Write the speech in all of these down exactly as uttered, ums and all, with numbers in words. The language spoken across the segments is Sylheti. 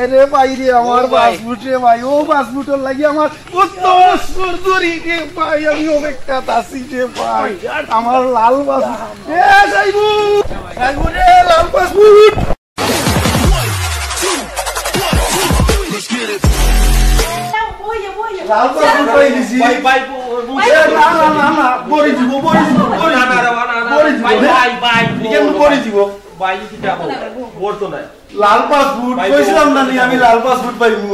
এ রে ভাই রে, আমার ও ভাই। পাসপোর্ট রে ভাই, ও পাসপোর্টর লাগি আমার কত বছর ধরি রে ভাই, আমি অপেক্ষাত আছি রে ভাই, আমার লাল পাসপোর্ট। এ সাইবু, সাইবু রে, লাল পাসপোর্ট। লাল পাসপোর্ট পাই গেছি। ভাই, ভাই, ব-, ব-, এ, না, না, না, না, পড়ি দিব, পড়ি দিব, পড়ি না, না, দিব। না, না, না, পড়ি দিব, ভাই, রে। ভাই, ভাই, ইখান পড়ি দিব। ভাই, ইটা বল। বল তো নাই। লাল পাসপোর্ট, ভাই, কইছিলাম না নি আমি লাল পাসপোর্ট পাইবো।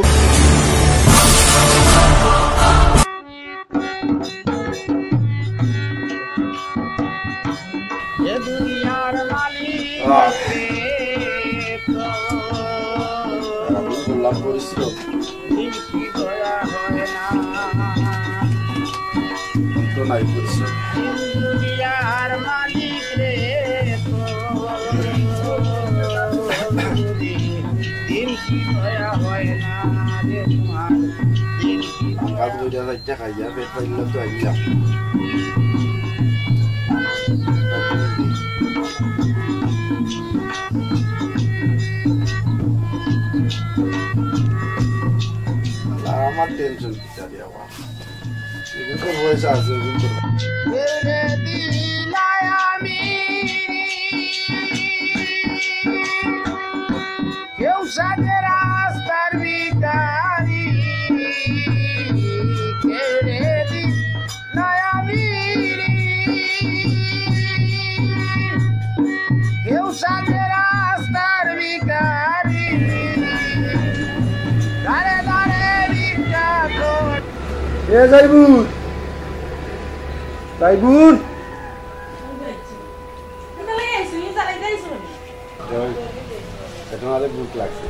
এ দুনিয়ার মালিক আহ। রে প্রভু। আমি বললাম পরিশ্রম। তো নাই পরিশ্রম। দুনিয়ার মালিক রে, দিন কি দয়া হয় না রে তোমার, দিন কি দয়া। কাল দুইটা চারটা খাইয়া পেট পাইলে তো আইলাম। আমার টেনশন কিতা রে বাবা? এগুলো তো পয়সা আছে, এগুলো তো। ছেড়ে দিলাই আমি। কেউ সাথে রাস্তার ভিখারি, ছেড়ে দিলাই আমি। কেউ সাথে রাস্তার ভিখারি, দাঁড়ে দাঁড়ে ভিক্ষা কর। এ যাইবুন, যাইবুন। ওই, এটা আমাদের ভুক লাগছে।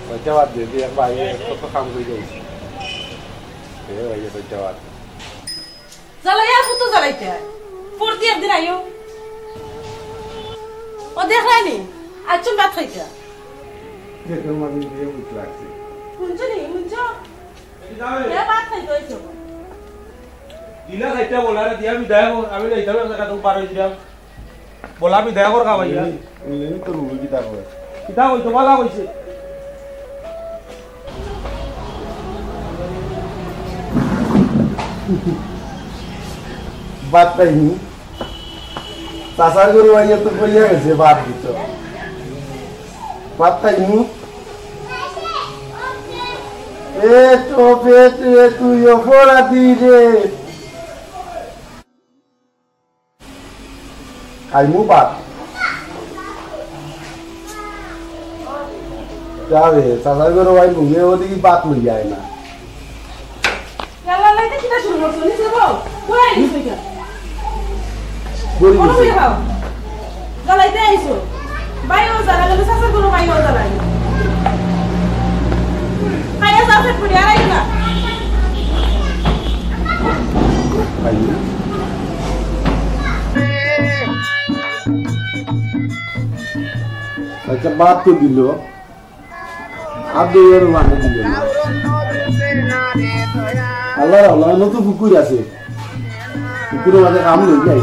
পয়সা বাদ দিয়ে, দিয়ে এক ভাই, এক কত কাম করে যাইছে। এ ভাই, পয়সা বাদ। জ্বালাইয়া কত জ্বালাইতে হয়? প্রতি একদিন আইও। ও দেখলায়নি? আচ্ছা, ভাত খাইতে। দেখলাম, আমি দিয়ে ভুক লাগছে। শুনছো নি? শুনছো? এ ভাত খাইতে হইছে। দিলা খাইতে বলারে দিয়া বিদায় কর, আমি যাইতাম এক জায়গা, তুমি পার হয়ে দিলাম। বলা বিদায় কর, খাওয়াইয়া। এমনি, এমনি তো রুগী কিতা করে? কিতা কইছো, বালা কইছে। ভাত খাইনি। চাচার ঘরো আইয়া তো কইয়া গেছে ভাত দিত। ভাত খাইনি। পেট ও পেট রে তুই অপরাধী রে। খাইমু ভাত। যাবে, চাচার ঘরো ভাই ঘুমিয়ে ওদিকে ভাত লইয়া আয় না। ইয়াল্লা, লাইতে কিতা শুরু করছো? নিচে বও। বই আইছো এটা। বই বলো, নিচে। বই খাও। জ্বালাইতে আইছো। ভাই ও জ্বালা গেল, চাচার ঘরো ভাই ও জ্বালা গেল। খাইয়া যাও, পেট ভরিয়া আর আইও না। আচ্ছা, ভাত তো দিল, আর দুইবার পানি দিল না। আল্লাহ, আল্লাহ, নতুন পুকুর আছে, পুকুরের মাঝে কাম নেই যাই।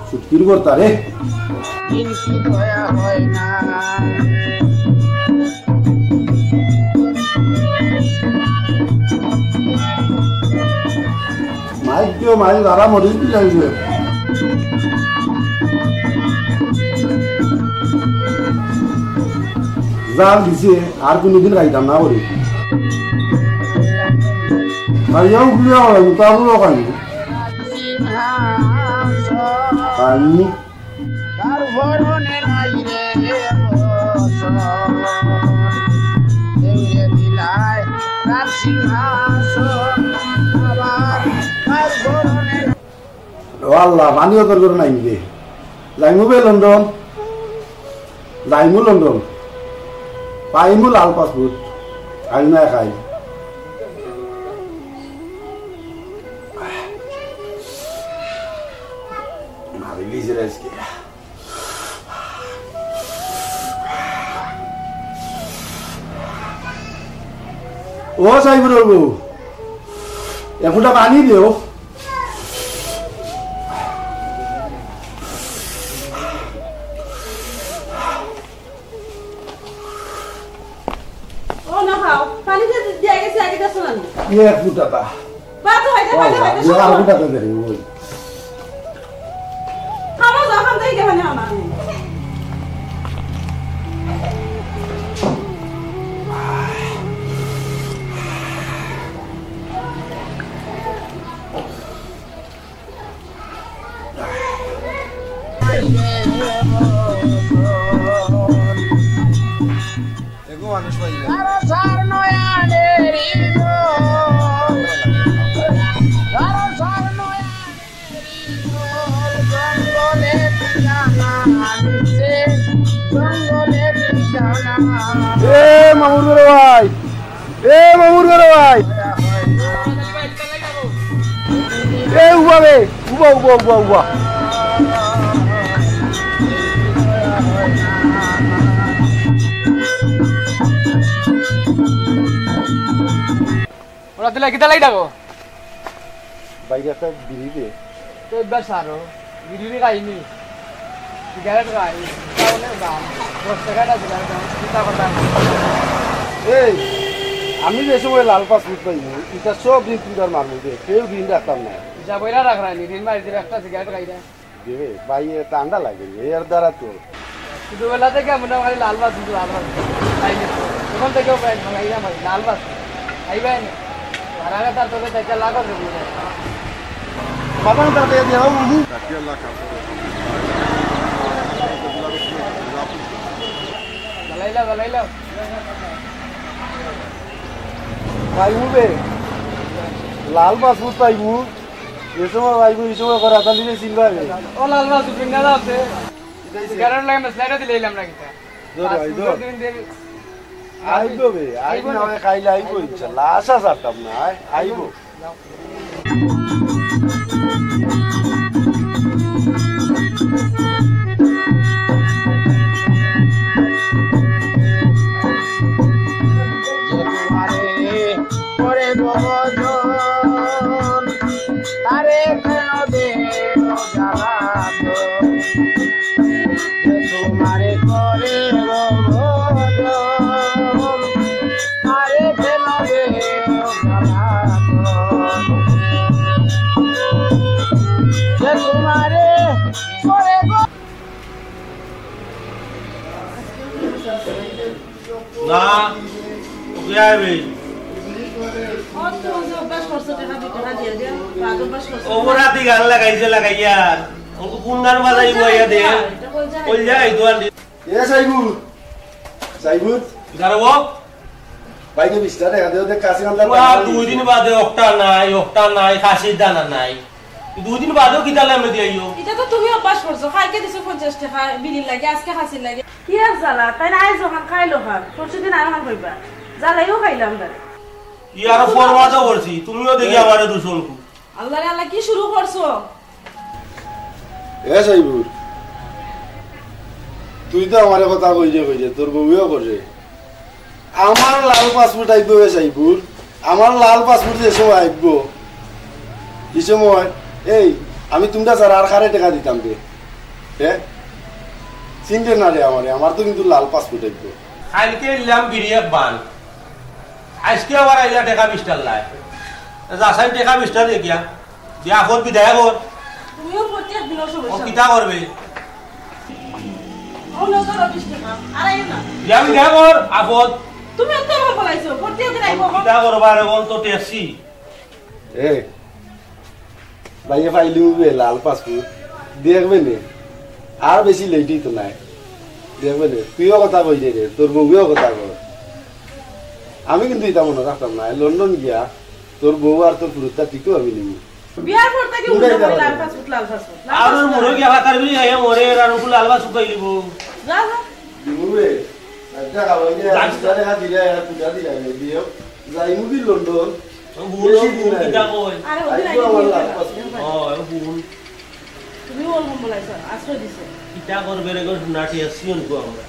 শুটকির ভর্তা রে। মাইক দিও, মাইক যারা মরিচ দিলে হইবে। জাল দিছে, আর কোনোদিন খাইতাম না করি। খাইয়াও উঠলে হয়, উতাগুলো খাই। খাইনি। তার ভরণে নাই রে বসন। কেউরে দিলাই তার সিংহাসন, আবার তার ভরণে নাই। ও আল্লাহ, পানিও তোর করে নাই রে। যাইমু বে লন্ডন, যাইমু লন্ডন, পাইমু লাল পাসপোর্ট, আজ না খাই। মারি লিজে আজকে। ও সাইবুর বউ, এখনটা পানি দেও। এক ফুটা তা। বাদ দাও, হাইতে, বাহ, হাইতে, বাহ, হাইতে, ইয়ে আর সব ফুটা তা দেখি, ওই। খাবো, যা খান তাই দেখানে আমার। এগো মানুষ পাইলে। এ মামুর ঘরো ভাই, এ মামুর ঘরো ভাই। এ উবা বে, উবা, উবা, উবা, উবা। ওরা দিলে কিতা লাই ডাকো? বাইরে একটা বিড়ি দে। তো এবার সারো, বিড়ি খাইনি, সিগারেট খাই, ইটা অনেক দাম। দশ টাকা একটা সিগারেট দাম, কিতা কথা? এই, আমি যে সময় লাল পাসপোর্ট পাইমু, ইটা সব ঋণ তুই তার মারমু দে, কেউ ঋণ রাখতাম না। যা বইরা রাখ রানি, ঋণ মারি দিলে একটা সিগারেট খাই না। দে, ভাই, এ ঠান্ডা লাগে, এর দ্বারা তো। ছোটবেলা থেকে আমরা খালি লাল বাস, শুধু লাল বাস। তাই না? তখন থেকে ওকে ভাঙাইলাম ভাই, লাল বাস। খাইবাই না। আর আগে তার তোকে চাইতে লাগো রে বুঝে। বাবা, তাতে দিয়ে দাও, বুঝি। জ্বালাইলাও, জ্বালাইলাও। পাইবু বে। লাল বাস উঠ পাইবু। যে সময় পাইবু, এই সময় করা, তাহলে রে চিনবা বে। ও লাল বাস উঠ, না আছে। এটাই সে। সিগারেট লাগে, মেসলাইটা দিলে এলাম না কিতা? ধর ভাই, ধর। পাঁচ বছর দিন ধরে আইবো বে, আইবো আইবো না। না, খাইলে আইবো ইনশাল্লাহ। আশা ছাড়তাম না, আই-, আইবো। না, ওকে আইবে। অত যে অভ্যাস করছো, টাকা দুই টাকা দিয়ে দিয়ে, বাদ অভ্যাস করছো। অপরাধী গান লাগাইছে, লাগাইয়া। ও কোন গান বাজাইবো, ইয়া দে। এটা বলছে না। কই যায়, দোয়ান দে। এ সাইবুর, সাইবুর। দাঁড়াবো। ভাই, তো বিশটা টাকা দে, ওদের কাছে আনতে ওয়া, পারবো না। দুই দিন বাদে অকটা নাই, অকটা নাই, খাসির দানা নাই। দুই দিন বাদেও কিতা লামে দিয়াইও? এটা তো তুমি অভ্যাস করছো। কালকে দিছো পঞ্চাশ টাকা বিড়ির লাগে, আজকে খাসির লাগে। কি আর জ্বালা, তাই না? আইজ ওখান খাইলো খান, পরশু দিন আর খান কইবা। জ্বালাইও খাইলাম না। ই আরো ফরমাদও করছি, তুমিও দেখি হ্যাঁ। আমারে দূষণ কু। আল্লাহ রে আল্লাহ, কি শুরু করছো? এ সাইবুর, তুই তো আমারে কথা কইরে কইরে, তোর বউয়েও করে। আমার লাল পাসপোর্ট আইবো বে সাইবুর, আমার লাল পাসপোর্ট যে সময় আইবো, এই সময়, এই, আমি তোমরা ছাড়া আর কারে টাকা দিতাম রে? হ্যাঁ? চিনতে না রে আমারে, আমার তো কিন্তু লাল পাসপোর্ট আইবো। কালকে নিলাম বিড়ি এক বান, আজকে আবার আইলা টাকা বিশটার লাই। যাচাই টাকা বিশটা দেখিয়া। বিয়া কর, বিদায় কর। তুমিও প্রত্যেক দিন ও সমস্যা। কিতা করবে? ও নজর অফিস থেকে। আর আইও না। বিয়া বিদায় কর, আপদ। তুমি এত রকম বলাইছো, প্রত্যেক দিন আইবো। কিতা করবা রে, বল তো টেসি। এ, ভাইয়ে ফাইলু বে লাল পাসপোর্ট। দেখবে নে, আর বেশি লেট হইতো নাই। দেখবে নে, তুইও কথা কই দে রে, তোর বউয়েও কথা কর। আমি কিন্তু এটা মনে রাখতাম না, লন্ডন গিয়া তোর বউ আর তোর ফুরুতটা ঠিকও আমি নিমু। বিয়ার পর থেকে উল্টা করে লাল পাসপোর্ট, লাল পাসপোর্ট, লাল আর ওর পাসপোর্ট। মনে গিয়া ভাতার বিয়ে আইয়া মরে, আর ওগুলো লাল পাসপোর্ট পাই দিব। যা, যা। দিমু বে, একটা খাওয়াই দে, আর দুটা টাকা দিলে, আর দুটা দিলে, আমি দিও। যাইমু কি লন্ডন? ও বুন, বেশি দিন নাই। কিতা কয়? আরে, ওদিন আইবো আগে আমার দিয়ে লাল দিলাম। পাসপোর্ট। ও, ও বুন। তুমি ওর কম্বল আইছো, আশ্রয় দিছে। কিতা করবে রে গো, নাটি আসছি অনকু আমরা।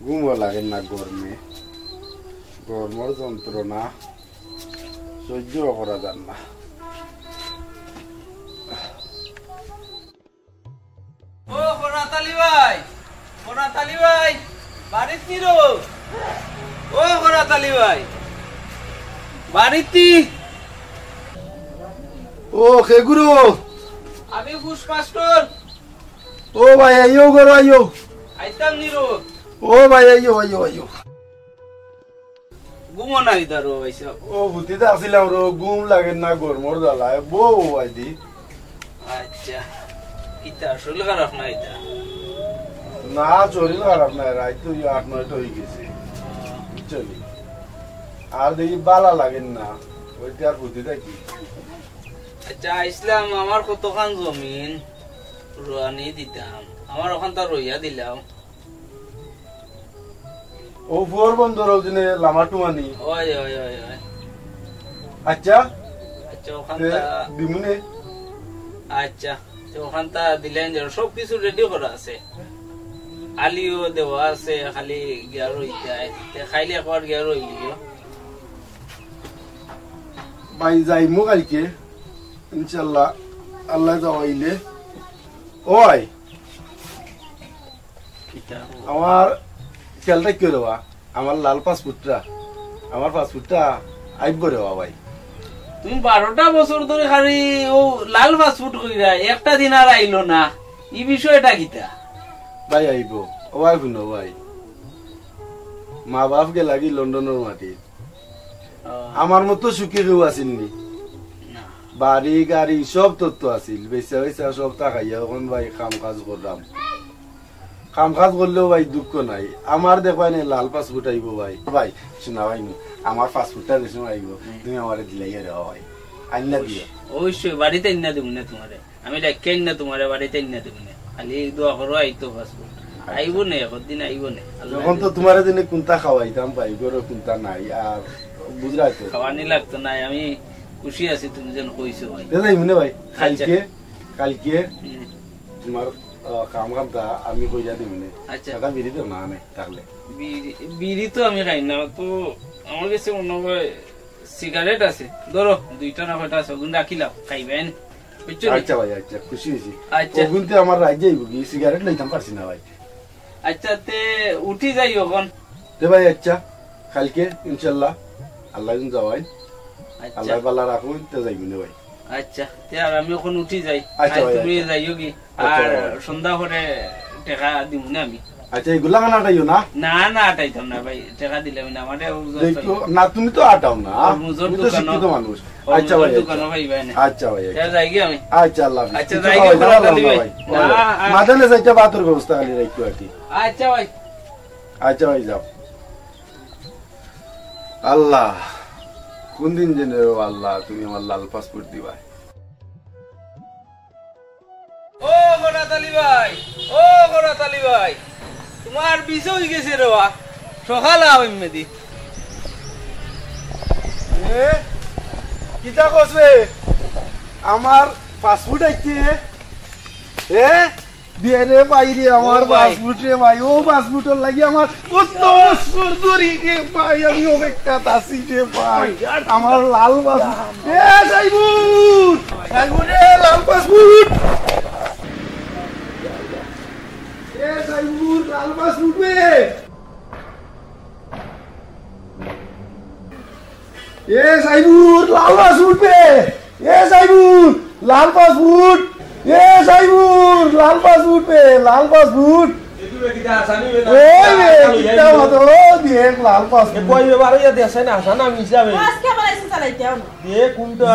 ঘুমও লাগে না গরমে, গরমর যন্ত্রণা সহ্য করা যার না। ও ফরাত আলী ভাই, ফরাত আলী ভাই, বাড়িত নি রো? ও ফরাত আলী ভাই, বাড়িত নি? ও, কে গুরু? আমি ঘোষ মাস্টার। ও ভাই, আইও ঘরো, আইও। আইতাম নি রো। ও ভাই, আইও, আইও, আইও। ঘুমো নাই দারো ভাই সাহেব। ও, হুতিতে আছিলাম রো, ঘুম লাগে না, গরমর জ্বালায়। বউ আইদি। আচ্ছা, ইতা শরীর খারাপ না ইতা? না, শরীর খারাপ না, রাইত তো এই আট নয়টা হয়ে গেছে, বুঝছো নি? আর দেখি বালা লাগে না, ওইটা আর বুঝতে থাকি। আচ্ছা, আইসলাম, আমার কতখান জমিন রোয়ানি দিতাম, আমার ওখান তো রইয়া দিলাম। ও ফুয়ার বন্দর ওদিনে লামা টুমানি। ওই, ওই, ওই, ওই। আচ্ছা। আচ্ছা, ওখান তে তা দিমুনে। আচ্ছা, তো ওখান তা দিলেন যে সব কিছু রেডি করা আছে। আলিও দেওয়া আছে, খালি গিয়া রইতে হয়। তে খাইলে একবার গিয়া রইলিও। ভাই, যাইমু কালকে, ইনশাল্লাহ, আল্লাহ যাওয়াইলে। ওই, কিতা? আমার খেয়াল রাখিও রে বা, আমার লাল পাসপোর্টটা, আমার পাসপোর্টটা আইবো রে বা ভাই। তুমি বারোটা বছর ধরে খালি ও লাল পাসপোর্ট কইরা, একটা দিন আর আইলো না, ই বিষয়টা কিতা? ভাই আইবো, ও ভাই হুনো ভাই, মা বাপ গেলাগি লন্ডনর মাটিত, ও। আমার মতো সুখী কেউ আছিল নি? না। বাড়ি গাড়ি সব তত্ত্ব আছিল, বেচা বেচা সব টাকাইয়া, এখন ভাই কাম কাজ করলাম। কাম কাজ করলেও ভাই দুঃখ নাই। আমার দেখবায় নে লাল পাসপোর্ট আইবো ভাই। ভাই, শোনা ভাই নু, আমার পাসপোর্টটা যে সময় আইবো, হুম। তুমি আমারে দিলাইয়া দেওয়া ভাই। আইনা দিও। অবশ্যই, বাড়িত আইনা দিমু নে তোমারে। আমি ডাকিয়া আইনা তোমারে, বাড়িত আইনা দিমু নে। খালি দোয়া করো, আইতো পাসপোর্ট। আইবো নে, একদিন আইবো নে। আল্লাহ যখন তো তোমারে দিনে কোনটা খাওয়াইতাম ভাই, ঘরে কোনটা নাই, আর বুঝরায় তো। খাওয়ানি লাগতো নাই, আমি খুশি আছি তুমি যেন কইছো ভাই। তে যাইমু নে ভাই, আচ্ছা। কালকে, কালকে হুম। তোমার, আহ, কাম কামটা আমি কইয়া দিমু নে। আচ্ছা। দাদা বিড়ি তো না নে, তাহলে। বিড়ি, বিড়ি তো আমি খাই না, তো আমার কাছে মনে হয় সিগারেট আছে। ধরো, দুইটা না কয়টা আছে, ওগুন রাখিলাও, খাইবেন। বুঝছো নি? আচ্ছা ভাই, আচ্ছা, খুশি হইছি। আচ্ছা। ওগুন তো আমার রাইত যাইবো কি, সিগারেট লইতাম পারছি না ভাই। আচ্ছা, তে উঠি যাই অখন। তে ভাই, আচ্ছা, কালকে ইনশাল্লাহ আল্লাহ দিন যাওয়াই। আচ্ছা। আল্লাহ বালা রাখুন, তে যাইবো নে ভাই। আচ্ছা, তে আর আমি অখন উঠি যাই। আচ্ছা আর ভাই, তুমি আচ্ছা। যাইও কি? আচ্ছা আর ভাই। সন্ধ্যা করে টেকা দিমু না আমি। আচ্ছা, এগুলা খান আটাইও না? না, না, আটাইতাম না ভাই, টেকা দিলাম না, আমারে ও দেখো, না, তুমি তো আটাও না। তরমুজর তুমি তো দোকানও, শিক্ষিত মানুষ। তরমুজর আচ্ছা ভাই, আচ্ছা। দোকানও পাইবা না। আচ্ছা ভাই, আচ্ছা। তে যাই গি আমি? আচ্ছা, আল্লাহ হাফিজ। আচ্ছা, কিছু যাই গি খাওয়াইতে পারলাম না ভাই। না, আ- মাঝে না যাইতে ভাতর ব্যবস্থা খালি রাখিও আর কি। আচ্ছা ভাই। আচ্ছা ভাই, যাও। আল্লাহ, কোন দিন যেন রে আল্লাহ, তুমি আমার লাল পাসপোর্ট দিবা। ও ফরাত আলী ভাই, ও ফরাত আলী ভাই, তোমার ভিসা হই গেছে রে বা, সকাল আও এমনি দি। এ, কিতা কস রে? আমার পাসপোর্ট আইছে। এ, বিয়ে রে ভাই রে, আমার ও ভাই। পাসপোর্ট রে ভাই, ও পাসপোর্টর লাগি আমার কত বছর ধরি রে ভাই, আমি অপেক্ষাত আছি রে ভাই। আমার লাল পাসপোর্ট। এ সাইবুর, সাইবুর রে, লাল পাসপোর্ট। এ সাইবুর, লাল পাসপোর্ট রে। এ সাইবুর, লাল পাসপোর্ট বে। এ সাইবুর, লাল পাসপোর্ট। এ সাইবুর, লাল পাসপোর্ট বে, লাল পাসপোর্ট। এ বে, কিতা মাতো, ও দেখ, লাল পাসপোর্ট।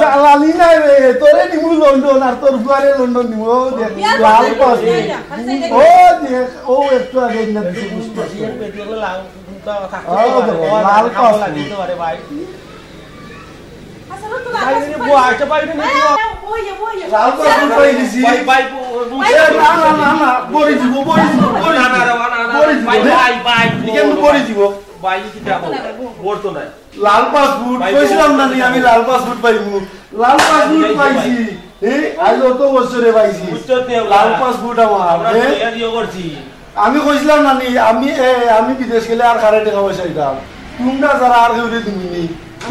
জ্বালানি নাই রে, তোরে নিমু লন্ডন, আর তোর ফুয়ারে লন্ডন নিমু, ও দেখ, লাল পাসপোর্ট। ও দেখ, ও একটু আগে ইন্না দিছে, বুঝতে পারছো? ও দেখো, লাল পাসপোর্ট। লাল পাসপোর্ট পাই দিছি। এ, না, না, না, না, বড়ি দিব, বড়ি দিব, বড়ি দিব, বড়ি দিব। এখানে বড়ি দিব। লাল পাসপোর্ট, কইছিলাম না নি আমি লাল পাসপোর্ট পাইমু। লাল পাসপোর্ট পাইছি। এ, আজ অত বছরে পাইছি। লাল পাসপোর্ট আমার, এ? আমি কইছিলাম না নি, আমি, এ, আমি বিদেশ গেলে আর কারে টেকা পয়সা দিতাম। তোমরা ছাড়া আর কেউরে দিমু নি।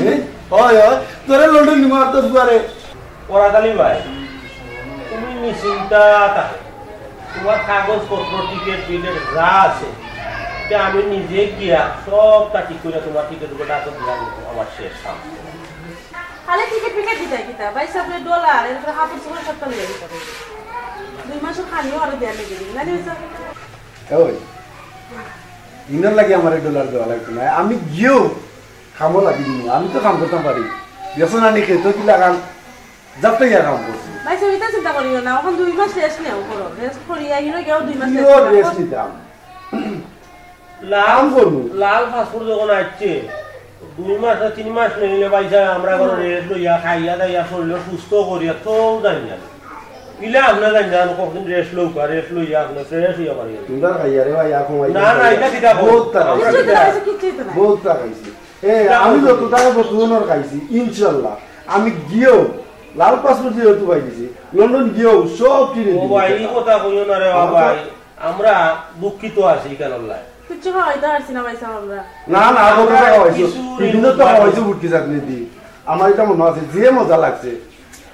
এ? হয়, হয়। তোরে লন্ডন নিমু আর তোর ফুয়ারে। ফরাত আলী ভাই, তুমি নিশ্চিন্তা থাকো। তোমার কাগজপত্র, টিকিট, বিলেট যা আছে, আমি নিজে গিয়া সবটা ঠিক করিয়া তুমার টিকিট উকিট আতো দিয়া আনমু, আমার শেষ কাম। খালি টিকিট ফিকিট দিতায় কিতা? ভাইসাবরে ডলার, এরপরে কাপড় চোপড় সবটা লইয়া দিতা অইবো। দুই মাসর খানিও আরো দেওয়া লেগে দিবি, জানি ভাইসাব? ওই, ইনার লাগি আমারে ডলার দেওয়া লাগতো না। আমি গিয়াউ কামো লাগি দিমু। আমি তো কাম করতাম পারি। গেছো না নি খেতো কিলা কাম? যাত্রা ইয়া কাম করছি। ভাইসাব, ইতা চিন্তা করিও না। অখন দুই মাস রেস্ট নেও করো। রেস্ট করিয়া হিনো গিয়াউ দুই মাস কিওর রেস্ট নিতাম? লাল, কাম করমু। লাল পাসপোর্ট যখন আইছে, দুই মাস না তিন মাস নেইলে ভাইসাব, আমরা কোনো হুম। রেস্ট লইয়া, খাইয়া দাইয়া, শরীর সুস্থ করিয়া, তো জানি না। ইলা আপনে জানি না, কতদিন রেস্ট লউকা, রেস্ট লইয়া আপনে ফ্রেশ হইয়া পারি। তোমরা খাইয়া রে ভাই, আর কমাই না, না, ইটা কিতা কও? বহুত টাকা আমরা খাইছি। কিতা? কিচ্ছু হইতো না। বহুত টাকা খাইছি। এ, কিতা আমি কও? যত টাকা বর্তমানে খাইছি, ইনশাল্লাহ। আমি গিয়াউ, লাল পাসপোর্ট যেহেতু পাই দিছি, লন্ডন গিয়াউ সব কিনে ও দিমু ভাই, এই টাকা। কথা কইও না রে আমার বাবা। তো আমরা দুঃখিত আছি কেন লাই? কিচ্ছু খাওয়াইতে পারছি না ভাইসাব আমরা। না, না, কত টাকা খাওয়াইছো? কিছু বিভিন্ন তো খাওয়াইছো, বুটকি চাটনি দি। আমার এটা মনে আছে, যে মজা লাগছে,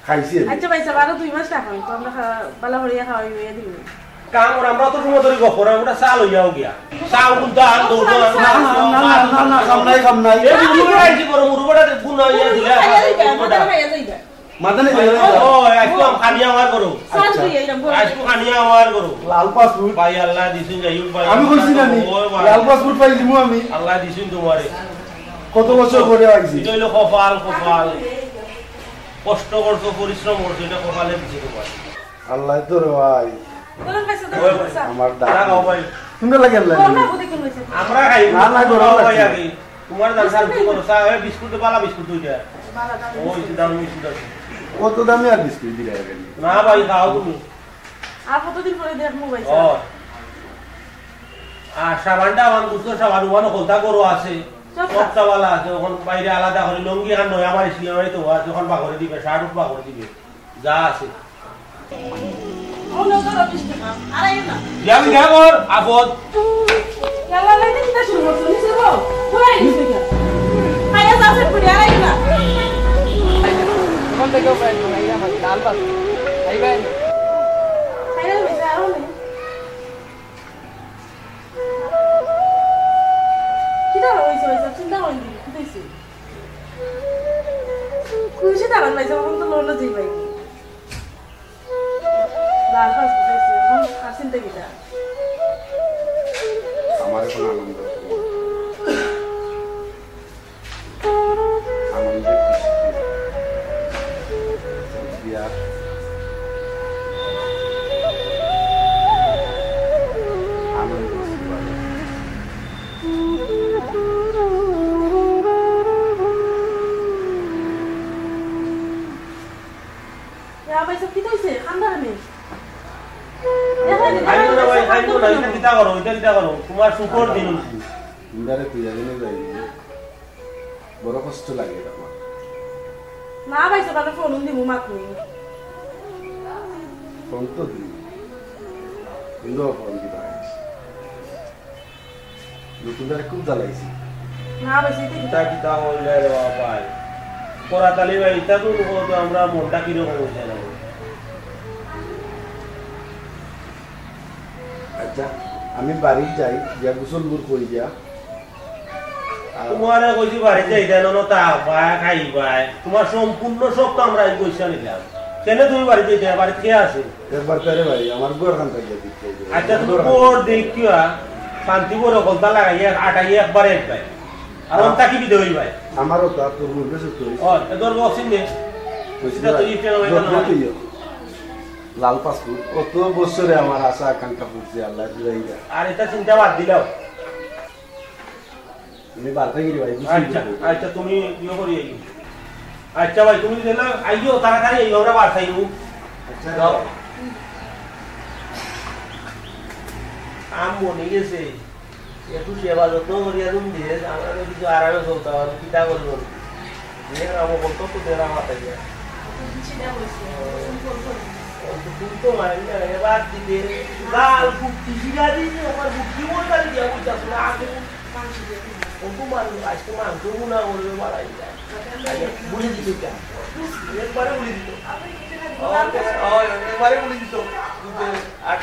খাইছি আমি। আচ্ছা ভাইসাব, আরো দুই মাস রাখো, তো আমরা খা-, বালা করিয়া খাওয়াই হইয়া দিব। কাম কর, আমরা তো সময় ধরে গপ করার, ওটা চা লইয়াও গিয়া। চা উঠুন তো আন, দৌড় আন। না, না, না, না, না, না, কাম নাই, কাম নাই। এই মুরুবাটা কি করো, মুরুবাটা গুণ হইয়া দিলে, খাইয়া যাইবা, মুরুবাটা। মাথা খাইয়া যাইবা। মাথা নেই, খাইয়া যাইবা। ও, আজকে আমি খানি আমার করো। আচ্ছা। আজকে খানি আমার করো। লাল পাসপোর্ট। ভাই আল্লাহ দিছুন, যাই হোক ভাই। আমি কইছি না নি, ও ভাই। লাল পাসপোর্ট পাই দিমু আমি। আল্লাহ দিছুন তোমারে। কত বছর পরে আইছি। এটা হইলো কপাল, কপাল। কষ্ট করছো, পরিশ্রম করছো, এটা কপালে দিছে তোমার। আল্লাহ তো রে ভাই। বলেন ভাই, সাথে ওই বলেন, ভাই। স্যার। আমার দাদা। না, না, ভাই। তোমরা লাগে আল্লাহ। গরম না, বুঝে কোন হয়েছে? আমরা খাই। না, না, গরম খাও ভাই লাগছে। আগে। তোমার দাদা স্যার, কি করো? চা, ওই বিস্কুট দে, বালা বিস্কুট দুইটা। বালা দামি ওই বিস্কুট। যে দামি বিস্কুট আছে। কত দামি আর বিস্কুট দিলে হবে? না ভাই, খাও তুমি। আর কতদিন পরে দেখবো ভাই ও। স্যার? আর সাবানটা আমার বুঝতো, সাবান ওখানে হলতা করো আছে। সব সবটা বালা আছে, ওখানে বাইরে আলাদা করে লুঙ্গি আর নয়, আমার সিলেবাড়ি তো আছে, ওখানে বাগরে দিবে, শার্ট উঠ বাগরে দিবে। যা আছে। ও, না, ধরো, বিশ টাকা। আড়াই না। ইয়া, আমি দেখা কর, আপদ। ইয়াল্লা, লাগে কিতা শুরু করছো? নিচে বল। ঘুরাই নিচে গিয়া। খাইয়া যা, সে ঘুরে আড়াই না। ওখান থেকে উপায় নেই, এই আমার ডাল ভাত। খাইবেন? খাইয়া হয়েছে, আরো নেই। কিতা হয়েছে, হয়েছে? চিন্তা করেন দিবি, কিতা হয়েছে? খুশি দাঁড়ান, ভাই, যখন তো লড়লো যেই ভাই। লাল পাস বুঝাইছি, এখন আর চিন্তা কিতা? আমার এখন আনন্দ। আনন্দে খুশি। বিয়ার আনন্দ। ইয়া ভাই, সব কিতা হইছে? কান্দা কেনে? দেখা যায় না, খাইও না ভাই, খাইও না, এটা কিতা করো, এটা কিতা করো? তোমার সুখর দিন। ইন্দারে তুই জানি না যাই। বড় কষ্ট লাগে এটা আমার। না ভাই, সকালে ফোন দিমু, মাত নেই। ফোন তো দিমু। কিন্তু ফোন দিবা। নতুন তারে খুব জ্বালাইছি। না, বেশি তো ইতা কিতা হইলে রে বাবা ভাই? করাত আলী ভাই, ইতা তো লোক তো আমরা মনটা কিরকম হইছে না? আচ্ছা, আমি বাড়িত যাই, গিয়া গোসল মুর করি গিয়া। আর তোমারে কইছি বাড়িত যাইতায় না, তা আব্বা খাইবায়। তোমার সম্পূর্ণ সব তো আমরা এই পয়সা নিলাম। কেনে তুমি বাড়িত যাইতায়? বাড়িত কে আছে? একবার তারে ভাই, আমার ঘর খান থাকি দেখতে হবে। আচ্ছা, তুমি ঘর দেখিয়া শান্তি করে কলতা লাগাইয়া আটাইয়া একবারে এক ভাই। আর হ্যাঁ। ওটা কি বিদে হই ভাই? আমারও তো আর তোর মধ্যে সত্য হইছে। ও, এ তোর বক্সিং নে। কইছি সেটা তো ভাই, ইফতার হইলো না। যত্ন তুইও। লাল পাসপোর্ট, কত বছরে আমার আশা আকাঙ্ক্ষা পূরছে, আল্লাহ দিলাইগা। আর এটা চিন্তা বাদ দিলাও। আমি বার্তা গিরি ভাই, বুঝলি আচ্ছা, তো? আচ্ছা, তুমি ইয়ে করি আইও। আচ্ছা ভাই, তুমি দিলে আইও, তাড়াতাড়ি আইও, আমরা বার্তা আইও। আচ্ছা। যাও। আম বনি গেছে। একটু সেবা যত্ন করিয়া তুমি দিয়ে, আমরা তো কিছু আরামে চলতাম, আমি কিতা করবো? এ রাম বলতো তো দেরা মাথায় দিয়া। তুমি তো মারি না, এবার দিতে। লাল কুর্তি শিরা দিয়ে, আমার বুদ্ধি বলতে দিয়া বুঝতে আসলে আগে। অত মানুষ, আজকে মাংস গুনা করবে, বাড়াই যায়। আচ্ছা, বলে দিত এটা। একবারে বলে দিত। ও, ও, একবারে বলে দিত। কিন্তু আর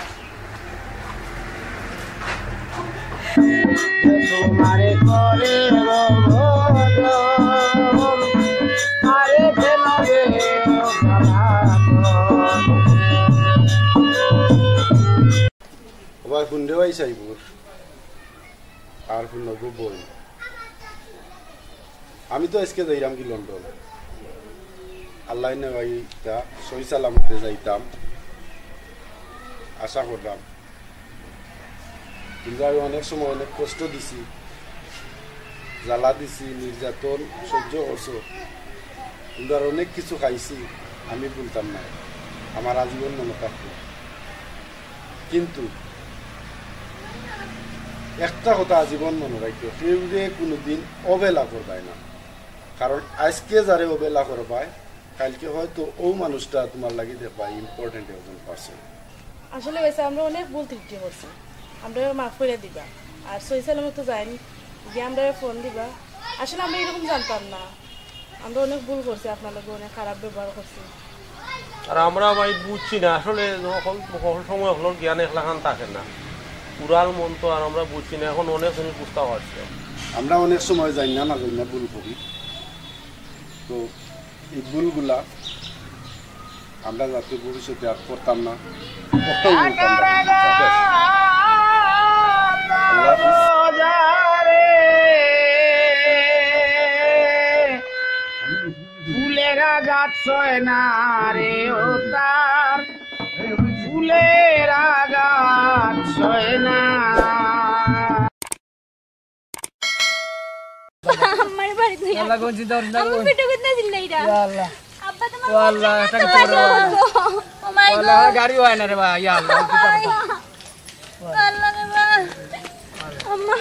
তোমারে করে রোদন, আরে কেন রে জ্বালাতন। ওবায় হুনরে ভাই সাইবুর, আর হুনগো বই। আমি তো আজকে যাইরাম কি লন্ডন। আল্লাহ নেওয়াইতা সহি সালামতে যাইতাম, আশা করলাম। কিন্তু আমি অনেক সময় অনেক কষ্ট দিছি, জ্বালা দিছি, নির্যাতন সহ্য করছো। কিন্তু আর অনেক কিছু খাইছি, আমি ভুলতাম না, আমার আজীবন মনে থাকবো। কিন্তু একটা কথা আজীবন মনে রাখিও, কেউরে কোনোদিন অবহেলা করবায় না। কারণ আজকে যারে অবহেলা করবায়, কালকে হয়তো ও মানুষটা তোমার লাগি দেখবায় important একজন person। আসলে ভাইসাব, আমরা অনেক ভুল ত্রুটি করছি, আমরা মাফ করে দিবা। আর সহি সালামত তো যাইন, গিয়া আমরা ফোন দিবা। আসলে আমরা এরকম জানতাম না, আমরা অনেক ভুল করছি, আপনার লগে অনেক খারাপ ব্যবহার করছি। আর আমরা ভাই বুঝছি না আসলে, হকল, হকল সময় হকলর জ্ঞান একলাখান থাকে না, উড়াল মন তো, আর আমরা বুঝছি না, এখন অনেক জিনিস বুঝতে পারছি। আমরা অনেক সময় জানি না, না জানি না ভুল করি, তো এই ভুলগুলা আমরা যাতে ভবিষ্যতে আর করতাম না, করতাম না। আল্লাহ হাফিজ। ফুলেরা গাছ হয় না রে ও তার, ফুলেরা গাছ হয় না। আমার বাড়ি তুই আল্লাহ, কোন চিন্তা করিস না, আমার কোন পেটে কোথায় দিল না এটা? ইয়া আল্লাহ। আব্বা, তোমার ও আল্লাহ, এটা কি করবো? ও মাই গড। আল্লাহ, গাড়ি হয় না রে ভাই, ইয়া আল্লাহ, কি করবো? আল্লাহ রে ভাই। আম্মা।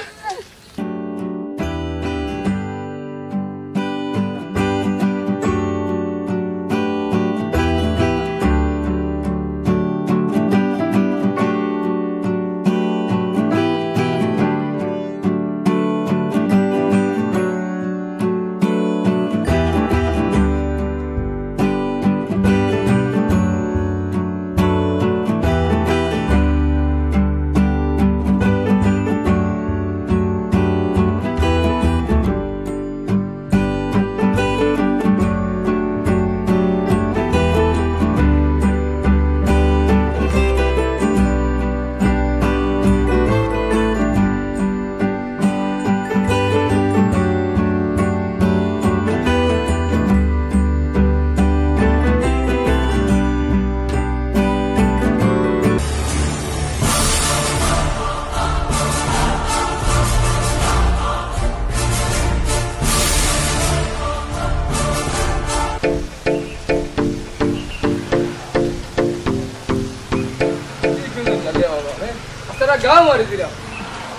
তারা গাও মারি দিরা।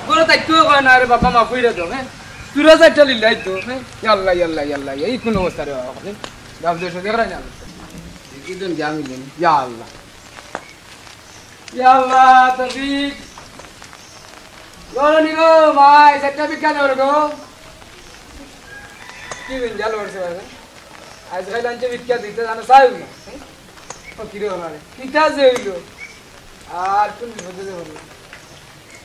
গরো তাই কেউ কয় না রে বাবা, মাফ কইরা দাও, হ্যাঁ? তুরা চারটা লিলাই তো, হ্যাঁ? ইয়াল্লা, ইয়াল্লা, ইয়াল্লা, এই কোন অবস্থা রে বাবা, হ্যাঁ? গাম দেশে দেখরায় না। কি দিন জামিলেন? ইয়া আল্লাহ। ইয়া আল্লাহ, তৌফিক। গরো নি গো, মাই, চারটা ভিক্ষা দেও গো। কি দিন জাল করছে ভাই? আজ খাইলে আনছে ভিক্ষা দিতে জানো, চাইও না। হ্যাঁ? ও, কিরে বাবা রে? কিতা যে হইলো? আর কোন বিপদে যে হইলো?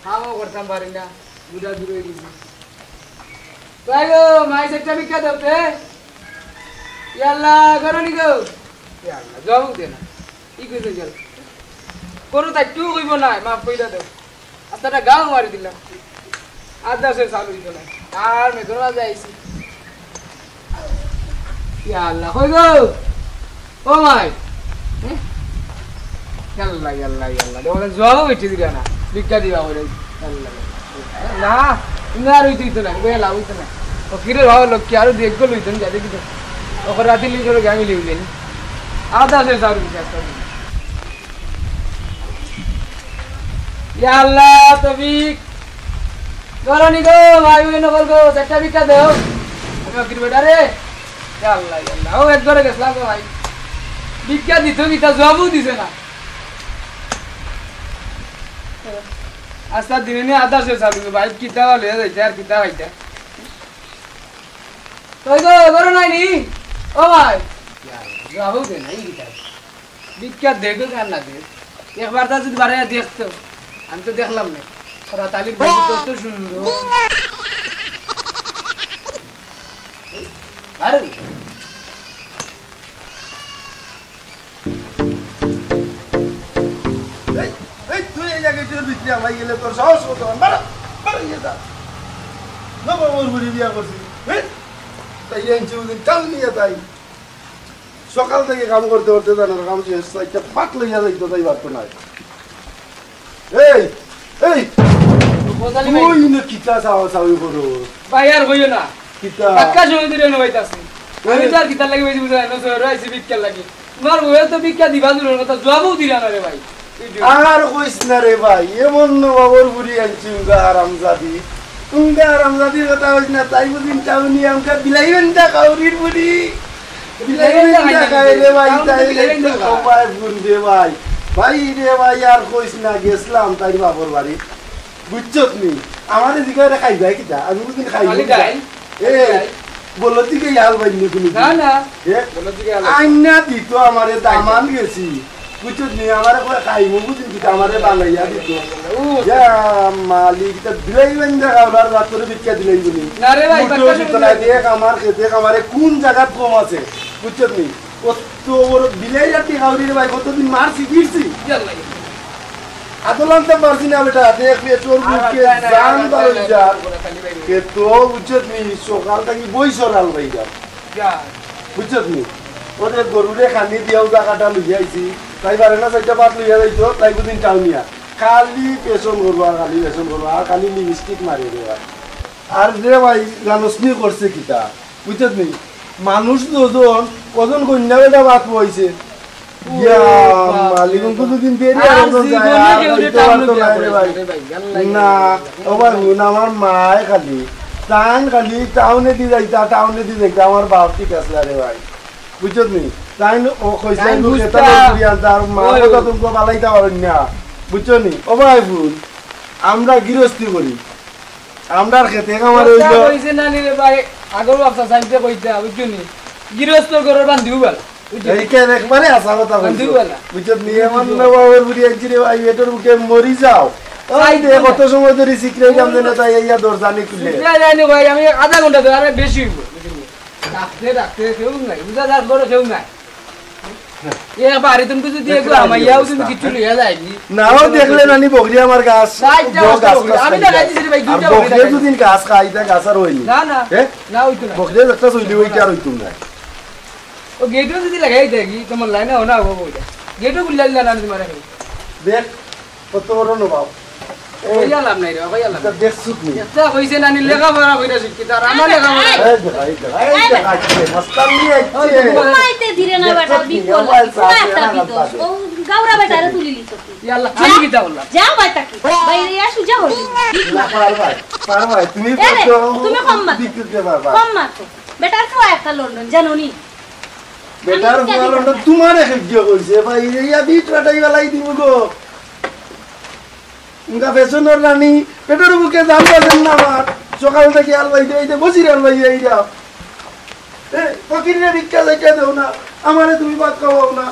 কামও করতাম পারি না, বুড়া বুড়ি হয়ে গেছি। তাই গো, মাই চারটা ভিক্ষা দেও তে। ইয়াল্লা, গরো নি গো। ইয়াল্লা, জবাব দে না। কি কইছে গেল? করো তাই টু কইব না, মাফ কইরা দেও। আস্তাটা গাও মারি দিলাম। আজ দাসে চালু হইতো না। আর মেঘর মাঝে আইছি। ইয়া আল্লাহ, কই গো? ও মাই। হ্যাঁ? ইয়াল্লা, ইয়াল্লা, ইয়াল্লা। দেখো, জবাবও বেটি দিলা না। ভিক্ষা দিবা বলে। ইয়াল্লা, ইয়াল্লা। না, তুমি আর হইতে হইতো না। বেলা হইতো না। ও কিরে বাবা, লোক কি আরো দেখবো লইতো না, দেখি তো। ওকে রাতে লিখে আমি লিখলেন। আজ দাসে চালু হইছে আস্তা। ইয়া আল্লাহ, তৌফিক। গরো নি গো, ভাই, ওই নকল গো, চারটা ভিক্ষা দেও। আমি ফকির বেটা রে। ইয়া আল্লাহ, ইয়া আল্লাহ। ও, এক ঘরে গেছিলাম গো ভাই। ভিক্ষা দিত, ভিক্ষা জবাবও দিছে না। আস্তা দিনে নি আধা শেষ হবে, ভাই, কিতা লইয়া যাইতে আর কিতা খাইতে। কই গো, গরো নাই নি? ও ভাই। ইয়া আল্লাহ, জবাবও দে না, এই কিতা? ভিক্ষা দেখ আর না দেখ, একবার তা যদি বাড়াইয়া দেখতো, আমি তো দেখলাম না। রাতালির বন্ধু কত সুন্দর। আরে, এই, এই, তুই এই জায়গায় তোর ভিতরে আমার গেলে তোর সাহস কত? বারো, বারো, ইয়ে যা। না বাবা, ওর বুড়ি বিয়া করছি। এই, তাই আনছি ওদিন কাল নিয়ে তাই। সকাল থেকে কাম করতে করতে জানার কাম শেষ, একটা পাট লইয়া যাইতো তাই পারতো না। এই, এই, ও, জানি ভাই। তুই না কিতা চাওয়া চাওয়ি করো? ভাই, আর কইও না। কিতা? বাক্কা সময় ধরে নবাইতাছি। আমি এই। তো আর কিতার লাগি বেশি বুঝাই না, শহরে আইছি ভিক্ষার লাগি। তোমার বউয়ে তো ভিক্ষা দিবা দূরের কথা, জবাবও দিলা না রে ভাই। আর কইস না রে ভাই, এমন নবাবর বুড়ি আনছি, উঙ্গা আরামজাদি। উঙ্গা আরামজাদির কথা কইস না, তাই বুঝিন টাউনি আমকা বিলাইবেন না কাউরির বুড়ি। বিলাইবেন না খাই রে ভাই, তাই বিলাইবেন না। ও ভাই, বুঝ রে ভাই। ভাই রে ভাই, আর কইস না, গেছলাম তাইর বাপর বাড়ি। বুঝছত নি? আমারে জিগাইরা খাইবায় কিতা? আমি বুঝিন খাইবায় খালি কিতা? ডাইল। এ, খালি ডাইল। বলো দিকে ইয়াল বাইনি কুনু না, দিন। না। এ? বলো দিকে ইয়াল বাইনি। আইনা দিত আমারে দামান গেছি। বুঝছত নি? আমারে কয় খাইমু বুঝিন কিতা? আমারে বানাইয়া দিত। ও, ইয়া মালিক, ইতা দিলাই বাইন্দা খাওয়ার রাত্রে ভিক্ষা দিলাই বলি। না রে ভাই, মুঠো বাক্কা দিত সময় না, দিলাই। দেখ আমার খেতে আমারে কোন জাগাত কম আছে। বুঝছত নি? কত বড় বিলাই রাতি খাওয়ারি রে ভাই, কতদিন মারছি, ফিরছি। ইয়াল্লা, ইয়াল্লা। আদল আনতে পারছি না বেটা, দেখ পেটর আর বুকে আর জান না, বারো আর যা। না, খালি বাইরে। কে তো বুঝছত নি, সকাল থাকি বই সরাল ভাই যা। যা। বুঝছত নি? ওদের গরুরে খানি দিয়াও জাগাটা লইয়া আইছি। তাই পারে না, চাইরটা ভাত লইয়া যাইতো, তাই বুদিন টাউনিয়া। খালি পেছন করবো আর খালি পেছন করবো আর খালি লিপস্টিক মারে রে ভাই। আর রে ভাই, জানোস নি করছে কিতা? বুঝছত নি? মানুষ দুজন, কজন কন্যা বেটা ভাত বইছে। ও ইয়া, বাপ রে মালিক, বাপ। কোনোদিন দেরি আর আর ওজন যায়, জীবনে আর কেউ রে হইতে টাউনে পারতো বিয়া না রে করে ভাই। না রে ভাই, আল্লাহ না, আল্লাহ। ও ভাই, হুন, আমার মায় খালি, তাইন খালি টাউনে দি যাইতা, টাউনে দি যাইতা, আমার বাপ ঠিক আছে রে ভাই। বুঝছত নি? তাইন ও কইছে, তাইন "আমি বুঝতা। খেতালে ঘুরি আনতা, আর মা ওই, কথা ওই। তুমি বালাইতা পারো না।" বুঝছো নি? ও ভাই, হুন, আমরা গৃহস্থী করি, আমরার খেতে আমার ওই কথা যে কইছে না নি রে ভাই, আগর ব্যবসা চাইতে কইতা, বুঝছো নি? গৃহস্থ ঘরর বান্দিও বালা, বুঝছো নি? এই কেন একবারে হাছা কথা কইছো। বান্দিও বালা। বুঝছো নি? এমন না বাবার বুড়ি আনছি রে ভাই, পেটর বুকে মরি যাও। ওই আই দে, তো কত সময় ধরে সিকরাই জানতে না, তাই ইয়া দরজা নি খুলে। সিকরাই জানি ভাই, আমি আধা ঘন্টা ধরে, আরে বেশি হইব, বুঝছো নি? ডাকতে ডাকতে কেউ নাই, বুঝা যার ঘরে কেউ নাই। এ বাড়ি তুমি যদি এগুলো আমার ইয়াও তুমি কিছু লইয়া যায়নি। নাও দেখলে নানি বকরি আমার গাছ, গাছ, গাছ, গাছ আমি খাই দেখাই দেয়। দিছি রে ভাই, আর দুইটা বকরি বকরি দেখাই দুদিন গাছ খাই, তা গাছ আর হয়নি। না, না, এ? না হইতো না। বকরি একটা চইলি হইতে আর হইতো না। ও গেটও যদি লাগাই দেয় কি, তোমার লাইনে হনা হবো বলে। গেটও খুললে দিলা না তোমার এখন। দেখ, কত বড় নবাব। এই, কইয়া লাভ নাই রে, কইয়া লাভ এটা নাই। দেখছুক নি? এটা কইছে না নি, লেখাপড়া কইরা শিক্ষিত, আর আমার লেখাপড়া এই দেখা, এই দেখা, এই দেখা, আইছে, মাস্টার নিয়ে আইছে। ওই তো তোমার ঘুমাইতে দিরে না বেটা, দেখছুক নি? বিপদ। আমার ঘুমাই একটা আমার বিপদ। বাজে। ও গাউরা বেটারে তুলি লিছ কি? ইয়া আল্লাহ, যা, আমি কিতা বললাম? যা বাইরে থাকি। বাইরে ইয়া সুজা হলি। না, পার ভাই, পার ভাই, তুমি এ রে, পারছো, তুমি কম মার। বিক্রি করতে পারবা। কম মার তো। বেটার খাওয়া একটা লন্ডন, জানো নি? বেটার আমি খাওয়া লন্ডন তোমারে খেয়ে কইছে, ভাই, এই বিট রাটাই বেলাই দিব গো। উনকা ফেশনর রানী, পেটর বুকে জান বাজেন না আমার। সকাল থেকে আলবাই দিয়ে, এই যে বসির আলবাই দিয়ে, এই যাও। এ, ফকিররে ভিক্ষা চাইতে দেও না, আমারে তুমি ভাত খাওয়াও না।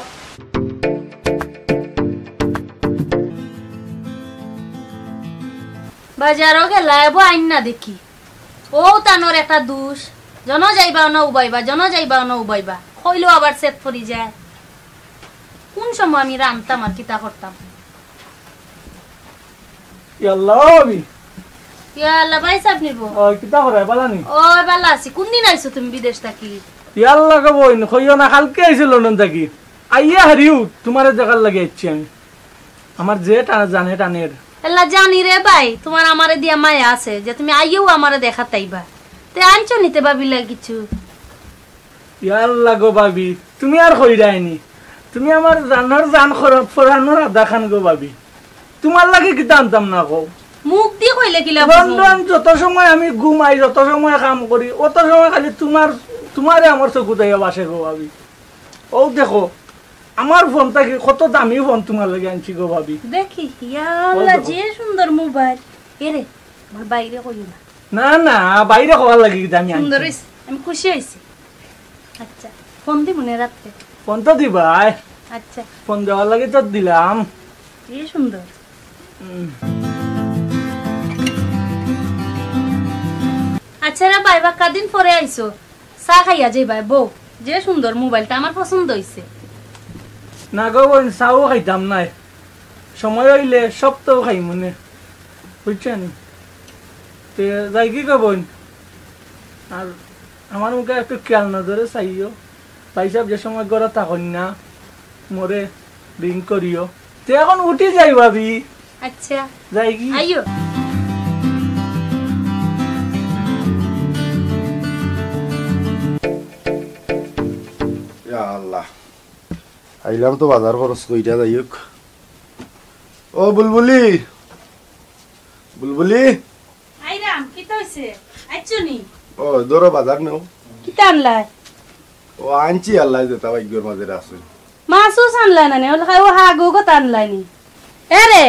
বাজারও গেলা, এবো আইন না দেখি। ও তানোর একটা দুষ, জন যাইবা না উবাইবা, জন যাইবা না উবাইবা। কইলেও আবার সেট পড়ি যায়। কোন সময় আমি রানতাম আর কিতা করতাম? ইয়াল্লা ভাবি। ইয়াল্লা ভাই সাহেব নিব। ও, কিতা করে, বালা নি? ও, বালা আছি। কোন দিন আইছো তুমি বিদেশ থাকি? ইয়াল্লা গো বইন, কইও না, কালকে আইছি লন্ডন থাকি। আইয়া হারিউ, তোমারে দেখার লাগি আইছি আমি। আমার যে টানে, জানে টানের। এলা জানি রে ভাই, তোমার আমারে দিয়া মায়া আছে, যে তুমি আইয়াও আমারে দেখাত আইবা। তে আনছো নিতে ভাবিলা কিছু? ইয়াল্লা গো ভাবি, তুমি আর কইরায় নি। তুমি আমার জানর জান, পরানর আধা খান গো ভাবি। তোমার লাগি কিতা আনতাম না কও? মুখ দি কইলে কিলা বুঝো? লন্ডন যত সময় আমি ঘুমাই, যত সময় কাম করি, অত সময় খালি তোমার, তোমারে আমার চকুত আইয়া বাসে গো ভাবি। ও দেখো, আমার ফোন থাকি কত দামি ফোন তোমার লাগি আনছি গো ভাবি। দেখি, ইয়াল্লা, যে সুন্দর মোবাইল। এরে, আমার বাইরে কইও না। না, না, বাইরে কওয়ার লাগি কিতা আমি আনছি। সুন্দর হইছে, আমি খুশি হইছি। আচ্ছা, ফোন দিমু নে রাত্রে। ফোন তো দিবায়। আচ্ছা। ফোন দেওয়ার লাগি তো দিলাম। কি সুন্দর। উম। আচ্ছা রে ভাই, বা কদিন পরে আইছো, চা খাইয়া যাইবায়। বউ, যে সুন্দর মোবাইলটা, আমার পছন্দ অইছে। না গো বইন, চাও খাইতাম নায়, সময় অইলে সবতাউ খাইমুনে, বুঝছো নি? তে যাইগি গো বইন, আর আমার মুখে একটু খেয়াল নজরে চাইও। ভাইসাব যে সময় ঘরো থাকইন না, মোরে রিং করিও। তে এখন উঠি যাই ভাবি। আচ্ছা। যাইগি? আইও। ইয়া আল্লাহ। আইলাম তো বাজার খরচ কইরা, যাই হোক। ও বুলবুলি, বুলবুলি। আইরাম, কিতা অইছে? আইছো নি? ও, ধরো বাজার নেও। কিতা আনলায়? ও, আনছি আল্লায় যেতা ভাগ্যর মাঝে আছে। মাছ উছ আনলায় না নি? ও, ও হাগু গত আনলায় নি? এরে,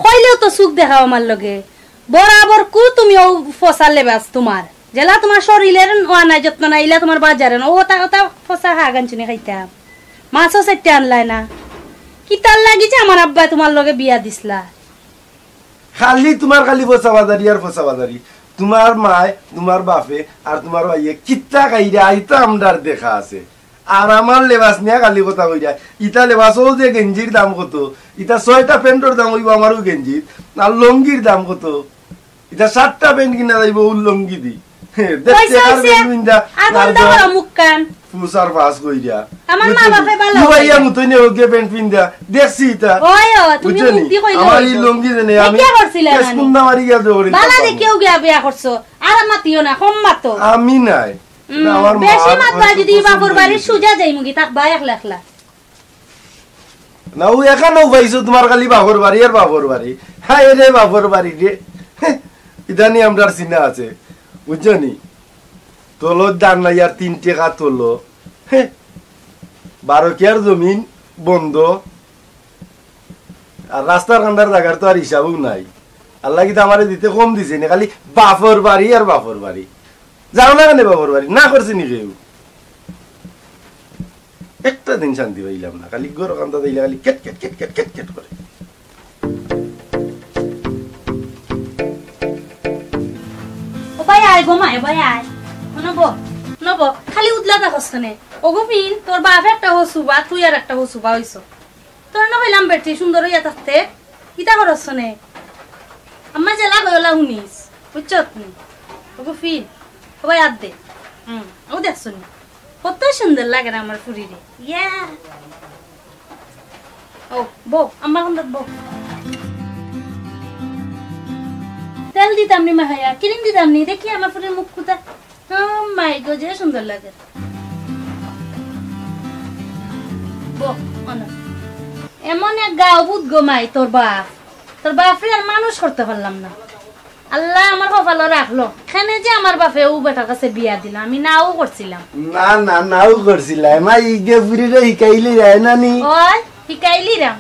কইলেও তো চুখ দেখাও আমার লগে। বরাবর কু তুমি অউ ফসার লেবাস তুমার। যেলা তুমার শরীলর অয় না যত্ন নাই, ইলা তুমার বাজারর অয় না। অতা, অতা ফসা হাগ আনছো নি খাইতাম। মাছও চাইট্টা আনলায় না। কিতার লাগি যে আমার আব্বায় তুমার লগে বিয়া দিছলা? খালি তুমার খালি ফসা বাজারি আর ফসা বাজারি। তুমার মায়, তুমার বাফে আর তুমার ভাইয়ে কিতা খাইরা ইতা আমরার দেখা আছে। আর আমার লেবাস নিয়া খালি কথা কইরা। ইতা লেবাস, অউ যে গেঞ্জির দাম কত, ইতা ছয়টা প্যান্টর দাম অইবো আমারও গেঞ্জিত, আর লুঙ্গির দাম কত? ইতা সাতটা প্যান্ট কিনা যাইবো অউ লুঙ্গি দি। হে, দেখছি পয়সা আর অইছে, প্যান্ট পিন্দা, আর আর বন্ধ করো মুখ কান। ফুসার ফাস কইরা। আমার মা বাপে ভালা অউ ভাইয়া মুতই নে ওকে প্যান্ট পিন্দা। দেখছি ইতা। ওই, ও, তুমি বুঝছো নি? মুখ দি কইলে আমার অইতো। এই লুঙ্গি দেনে আমি কিয়া করছিলা কেস না নি? কুন্দা মারি গেল জোরে বালা দেখি কেউ গিয়া বিয়া করছো। আর মাতিও না, কম মাতো। আমি নাই। হুম, না, আমার মা বেশি মাতবা যদি বাপর বাড়ি সুজা যাইমুগি, থাকবা একলা একলা। না, অউ এখানেও পাইছো তুমার খালি বাপর বাড়ি আর বাপর বাড়ি। হায় রে বাপর বাড়ি রে। ইদানি আমরার চিনা আছে, বুঝছো নি? তলো দান নাই আর তিন টেকা তলো। হে, বারো কিয়ার জমিন বন্ধ। আর রাস্তার কান্দার জাগার তো আর হিসাবও নাই। আল্লায় কিতা আমারে দিতে কম দিছে নি, খালি বাপর বাড়ি আর বাপর বাড়ি। যাও না কেনে বাপর বাড়ি? না করছে নি কেউ? একটা দিন শান্তি পাইলাম না, খালি ঘর কান্দা দিলে খালি কেট কেট কেট কেট কেট কেট করে। ও ভাই আয় গো মাই, ও ভাই আয়। নব, নব, খালি উদলা থাকস কেনে? ওগো ফিন, তোর বাপ একটা হসুবা, তুই আর একটা হসুবা অইছো। তোর না কইলাম বেটি সুন্দর অইয়া থাকতে, ইতা করস নে। আম্মা যেলা কইলা হুনিস, বুঝছত নি? ওগো ফিন, ও ভাই আত দে। হুম, ও দেখছ নি? কত সুন্দর লাগে না আমার ফুরিরে। ইয়া। ও, বউ, আম্মা কোন বউ? তেল দিতাম নি মাহায়া, ক্রিম দিতাম নি, দেখি আমার ফুরির মুখ কুতা। ও মাই গো, যে সুন্দর লাগে। বউ, অনো। এমন এক গাও ভূত গো মাই, তোর বাপ। তোর বাপরে আর মানুষ করতে পারলাম না। আল্লায় আমার কপালো রাখলো। কেনে যে আমার বাপে অউ বেটার কাছে বিয়া দিল, আমি নাও করছিলাম। না, না, নাও করছিলায়। মাই ইগে ফুরিরে হিকাইলি রায় নানি। ওই, হিকাইলি রাম।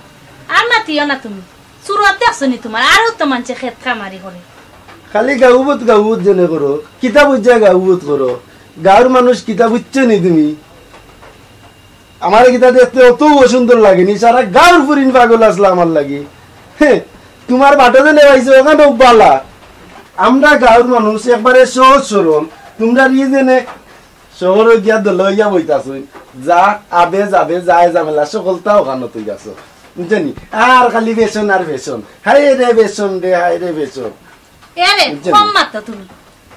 আর মাতিও না তুমি। চুরত দেখছো নি তুমার? আরো তো মানষে খেত খামারি করে। খালি গাউবত গাউবত যেনে করো, কিতা বুঝা গাউবত করো। গাউর মানুষ কিতা বুঝছো নি তুমি? আমারে কিতা দেখতে অত অসুন্দর লাগে নি? সারা গাউর ফুরিন পাগল আছলা আমার লাগি। হে, তুমার বাটো যেনে পাইছে অখান অউ বালা। আমরা গাউর মানুষ একবারে সহজ সরল। তুমরার ই যেনে শহরো গিয়া দল অইয়া বইতাছইন। যা আবে যাবে, যায় ঝামেলা, সকলতা অখানো তুই আছো। বুঝছো নি? আর খালি বেসন আর বেসন। হায় রে বেসন রে, হায় রে বেসন। এরে, বুঝছো নি? কম মাতো তুমি।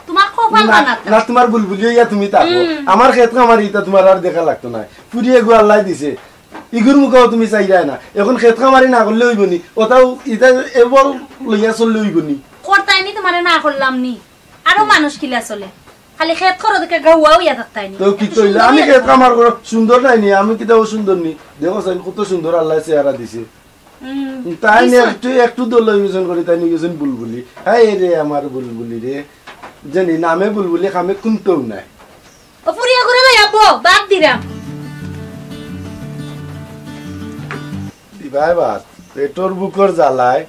তুমার কপাল না, বানাতা। না, তুমার বুলবুলি অইয়া তুমি থাকো। হুম। আমার খেত খামারি ইতা তুমার আর দেখা লাগতো নায়। ফুরিয়ে গু আল্লায় দিছে। ইগুর মুখাও তুমি চাইরায় না। এখন খেত খামারি না করলে অইবো নি? অতাও ইতা এবল লইয়া চললে অইবো নি? করতায় নি তুমারে না করলাম নি। আরো মানুষ কিলা চলে। খালি খেত করো দেখে গাউয়া অইয়া থাকতায় নি। তো কি একটু কইলে? সুন্দর আমি অইয়া খেত থাকো। খামার করো, সুন্দর নায় নি, আমি কিতা অসুন্দর নি? দেখো চাইন কত সুন্দর আল্লায় চেহারা দিছে। হুম, তাই নিয়ে দিছে। একটু, একটু দোল অইগেছইন করি, তাই নিয়ে গেছইন বুলবুলি। হায় রে আমার বুলবুলি রে। জানি নামে বুলবুলি, কামে কুন্তাও নাই। ও ফুরিয়া ঘুরে লই আব্বু, বাদ দিরাম। দিবায় বাদ, পেটর ভুকর জ্বালায়,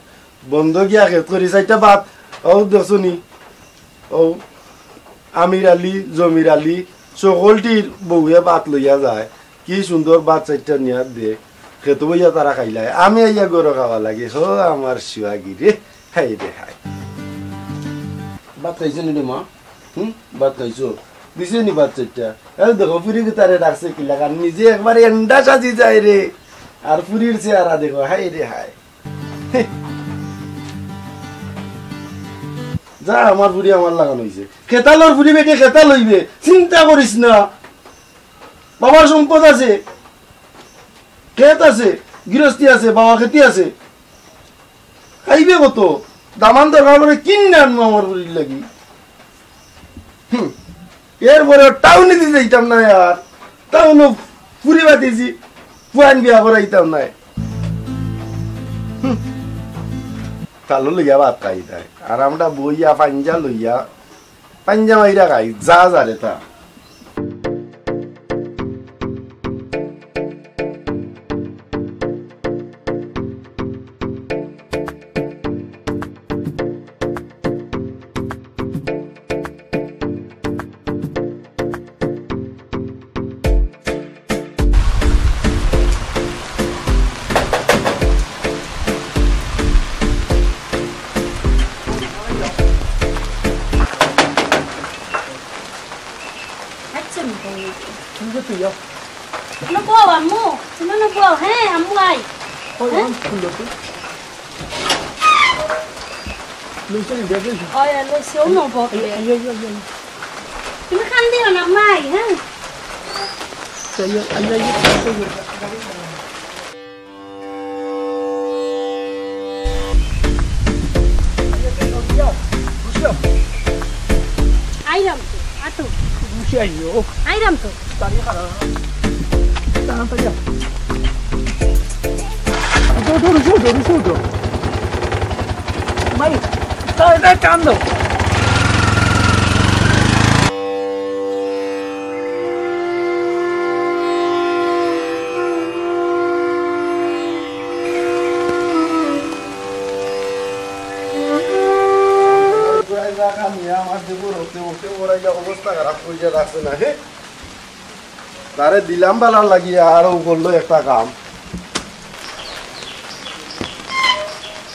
বন্দ গিয়া খেত করি চাইরটা ভাত, অউ দেখছো নি? অউ আমির আলী, জমির আলী, সকলটির বউয়ে ভাত লইয়া যায়। কি সুন্দর ভাত চাইরটা নিয়া দে, খেতো বইয়া তারা খাইলায়। আমি আইয়া ঘরো খাওয়া লাগে, হো আমার সুয়াগি রে, হায় রে হায়। ভাত খাইছো নি রে মা? হুম, ভাত খাইছো? দিছে নি ভাত চাইরটা? এই দেখো, ফুরি গুতারে রাখছে কিলা, কারণ নিজে একবারে এন্ডা সাজি যায় রে, আর ফুরির চেহারা দেখো, হায় রে হায়। যা, আমার ফুরি আমার লাখান অইছে। খেতালর ফুরি বেটি খেতাল অইবে, চিন্তা করিস না। বাবার সম্পদ আছে, খেত আছে, গৃহস্থী আছে, বাবা খেতি আছে। খাইবে কত? দামান দরকার পড়লে কিনে আনমু আমার ফুরির লাগি। হুম। এরপরে টাউনে দিতে যাইতাম না আর। টাউনও ফুরি বাতিছি, ফুয়াইন বিয়া করাইতাম না। হুম। তালু লইয়া ভাত খাই তাই। আর আমরা বইয়া পাঞ্জা লইয়া, পাঞ্জা মাইরা খাই, যা যা রে তা। আচ্ছা, নি, তুমি যে তুই যাও। না, বউ, আম্মু, তুমি না বউ, হ্যাঁ, আম্মু আই। ওই, হ্যাঁ? ওই, খুললো তো। লইছে নি, বের হইছে। ওই, লইছে, ও না বউ। এই, এই, এই, এই, এই। তুমি কান দিও না, মাই, হ্যাঁ? এই, এই, এই, এই, এই, এই। আইরাম তো, আতো। আইরাম তো। তাড়াতাড়ি আও। উঠো, উঠো, উঠো, উঠো, উঠো, উঠো। মাই, তাড়াতাড়ি টান দাও। আমার যে বড় হতে হতে ওরা যা অবস্থা খারাপ করে যা রাখছে না, হে? তারে দিলাম বালার লাগি, আর ও করলো একটা কাম।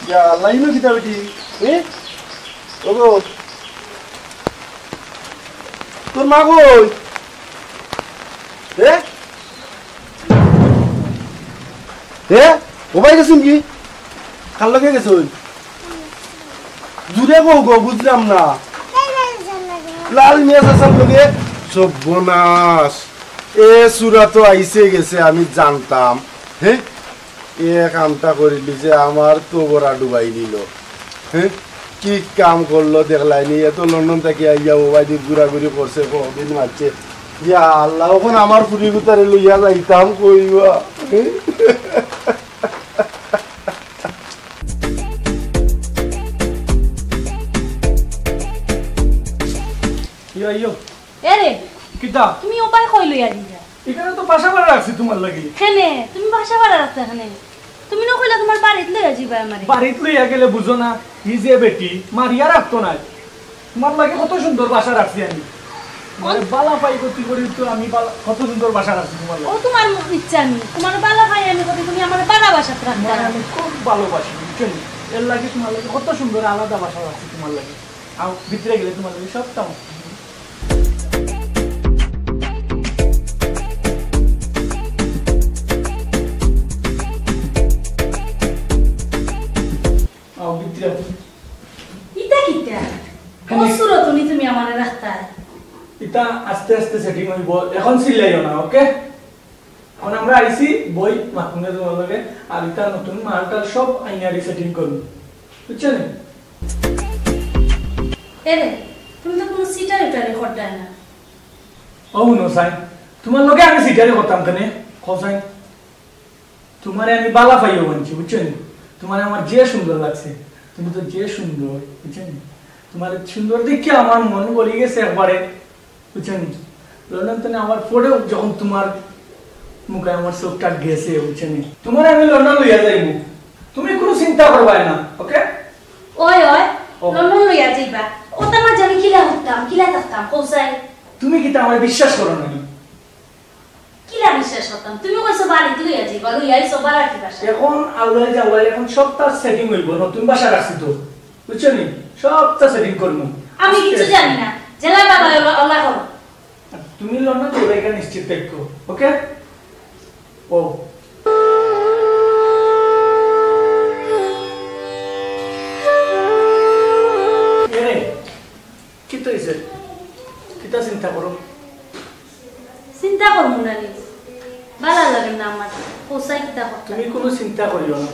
ইয়া, আল্লাহ, ইনো কিতা বেটি? এ? ওগো, তোর মা কই? এ? এ? ও ভাই গেছুন কি? কার লগে গেছুন? জুরে কও গো, বুঝলাম না। লাল মিয়া চাচার লগে? সর্বনাশ। এ সুরা তো আইছে গেছে, আমি জানতাম। হে? এ কামটা করিলি যে আমার তো বড়া ডুবাই নিল। হে? কি কাম করলো দেখলাইনি? এত লন্ডন থাকি আইয়া ও বাইদি ঘুরাঘুরি করছে, কদিন মারছে। ইয়া আল্লাহ, অখন আমার ফুরি গুতারে লইয়া যাইতাম কইবা। হে? ইয়ো, ইয়ো। এ রে, কিতা? তুমি ওবায় কই লইয়া দিলা? এখানে তো বাসা ভাড়া রাখছি তোমার লাগি। কেনে? তুমি বাসা ভাড়া রাখতা কেনে? তুমি না কইলা তোমার বাড়িত লইয়া যাইবা আমারে। বাড়িত লইয়া গেলে বুঝো না, ই যে বেটি, মারিয়া রাখতো না। তোমার লাগি কত সুন্দর বাসা রাখছি আমি। তোমারে বালা পাই করতে করি তো আমি বালা, কত সুন্দর বাসা রাখছি তোমার ও লাগি। তোমার ইচ্ছা আমি, তোমার বালা পাই আমি করি, তুমি আমার বালা বাসাত রাখতা। তোমারে আমি খুব ভালোবাসি, বুঝছো নি? এর লাগি তোমার লাগি কত সুন্দর আলাদা বাসা রাখছি তোমার লাগি। আও, ভিতরে গেলে তোমার লাগি সবটা আমার। আও, ভিতরে আও। ইতা কিতা? কেনে? ও সুরত নি তুমি আমারে রাখতা। ইতা আস্তে আস্তে setting হইব, এখন চিল্লাইও না, ওকে? এখন আমরা আইছি, বই মাতুনে তোমার লগে, আর ইতা নতুন মালটাল সব আইনারি setting করবো, বুঝছো নি? এরে, তুমি তো কোনো সিটারি উটারি করতায় না। ও হুনো সাইন, তোমার লগে আমি সিটারি করতাম কেনে? কও সাইন, তোমারে আমি বালা পাইও মানছি, বুঝছো নি? তোমারে আমার যে সুন্দর লাগছে, তুমি তো যে সুন্দর, বুঝছো নি? তোমার সুন্দর দেখে আমার মন গলি গেছে একবারে, বুঝছো নি? লন্ডন তো আমার পরেও যখন তোমার মুখে আমার চোখটা গেছে, বুঝছো নি? তোমারে আমি লন্ডন লইয়া যাইব, তুমি কোনো চিন্তা করবায় না, ওকে? ওই, ওই, ও। লন্ডন লইয়া যাইবা। ও তো আমার জানি কিলা উঠতাম, কিলা থাকতাম, কও সাইন। তুমি কিতা আমারে বিশ্বাস করো না নি? কিলা বিশ্বাস করতাম? তুমি কইছো বাড়িত লইয়া যাইবা, লইয়া আইছো বাড়ার কি বাসা? এখন আউলাই জাউলাই, এখন সবটা setting হইব, নতুন বাসা রাখছি তো, বুঝছো নি? সবটা setting করবো। আমি কিচ্ছু জানি না। জেলা বাবা, আল্লাহ, আল্লাহ করো। তুমি লন্ডন যাইবায়, ইখান নিশ্চিত থাকো, ওকে? ও। এরে, কিতা অইছে? কিতা চিন্তা করো? চিন্তা করমু না নি? বালা লাগে না আমার। কোথায় কিতা করতাম? তুমি কুনু চিন্তা করিও না।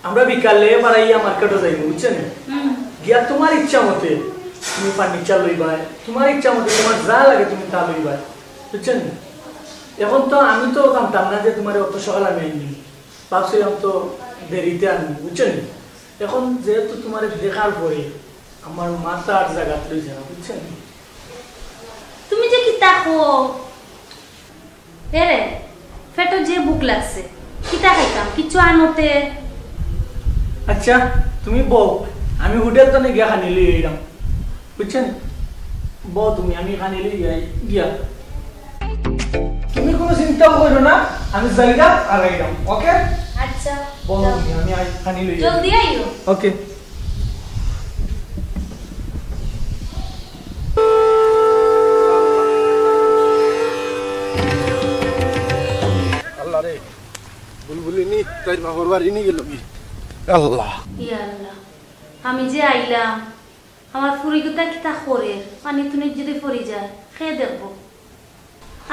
আমরা বিকালে বারাইয়া মার্কেটো যাইমু, বুঝছো নি? হুম। গিয়া তুমার ইচ্ছা মতে তুমি ফার্নিচার লইবায়, তুমার ইচ্ছা মতে তুমার যা লাগে তুমি তা লইবায়, বুঝছো নি? এখন তো আমি তো জানতাম না যে তুমারে অত সকাল আমি আইনি, ভাবছিলাম তো দেরিতে আনমু, বুঝছো নি? এখন যেহেতু তুমারে দেখার পরে আমার মাথার জাগাত লই যাও, বুঝছো নি? তুমি যে কিতা কও, এরে, পেটো যে ভুক লাগছে, কিতা খাইতাম? কিচ্ছু আনো তে। আচ্ছা, তুমি বও, আমি হোটেল তো গিয়া খানি লই আইরাম, বুঝছো নি? বও তুমি, আমি খানি লই আই গিয়া। তুমি কুনু চিন্তাও করো না, আমি যাইরাম আর আইরাম, ওকে? আচ্ছা, বও যাও। তুমি, আমি আই, খানি লই আই। জলদি আইও। ওকে। আল্লাহ রে, বুলবুলি নি, তাইর বাপর বাড়ি নি গেল কি? আল্লাহ। ইয়া আল্লাহ, আমি যে আইলাম, আমার ফুরিগুতা কিতা করের, পানি তুনি যদি পড়ি যায়, কে দেখবো?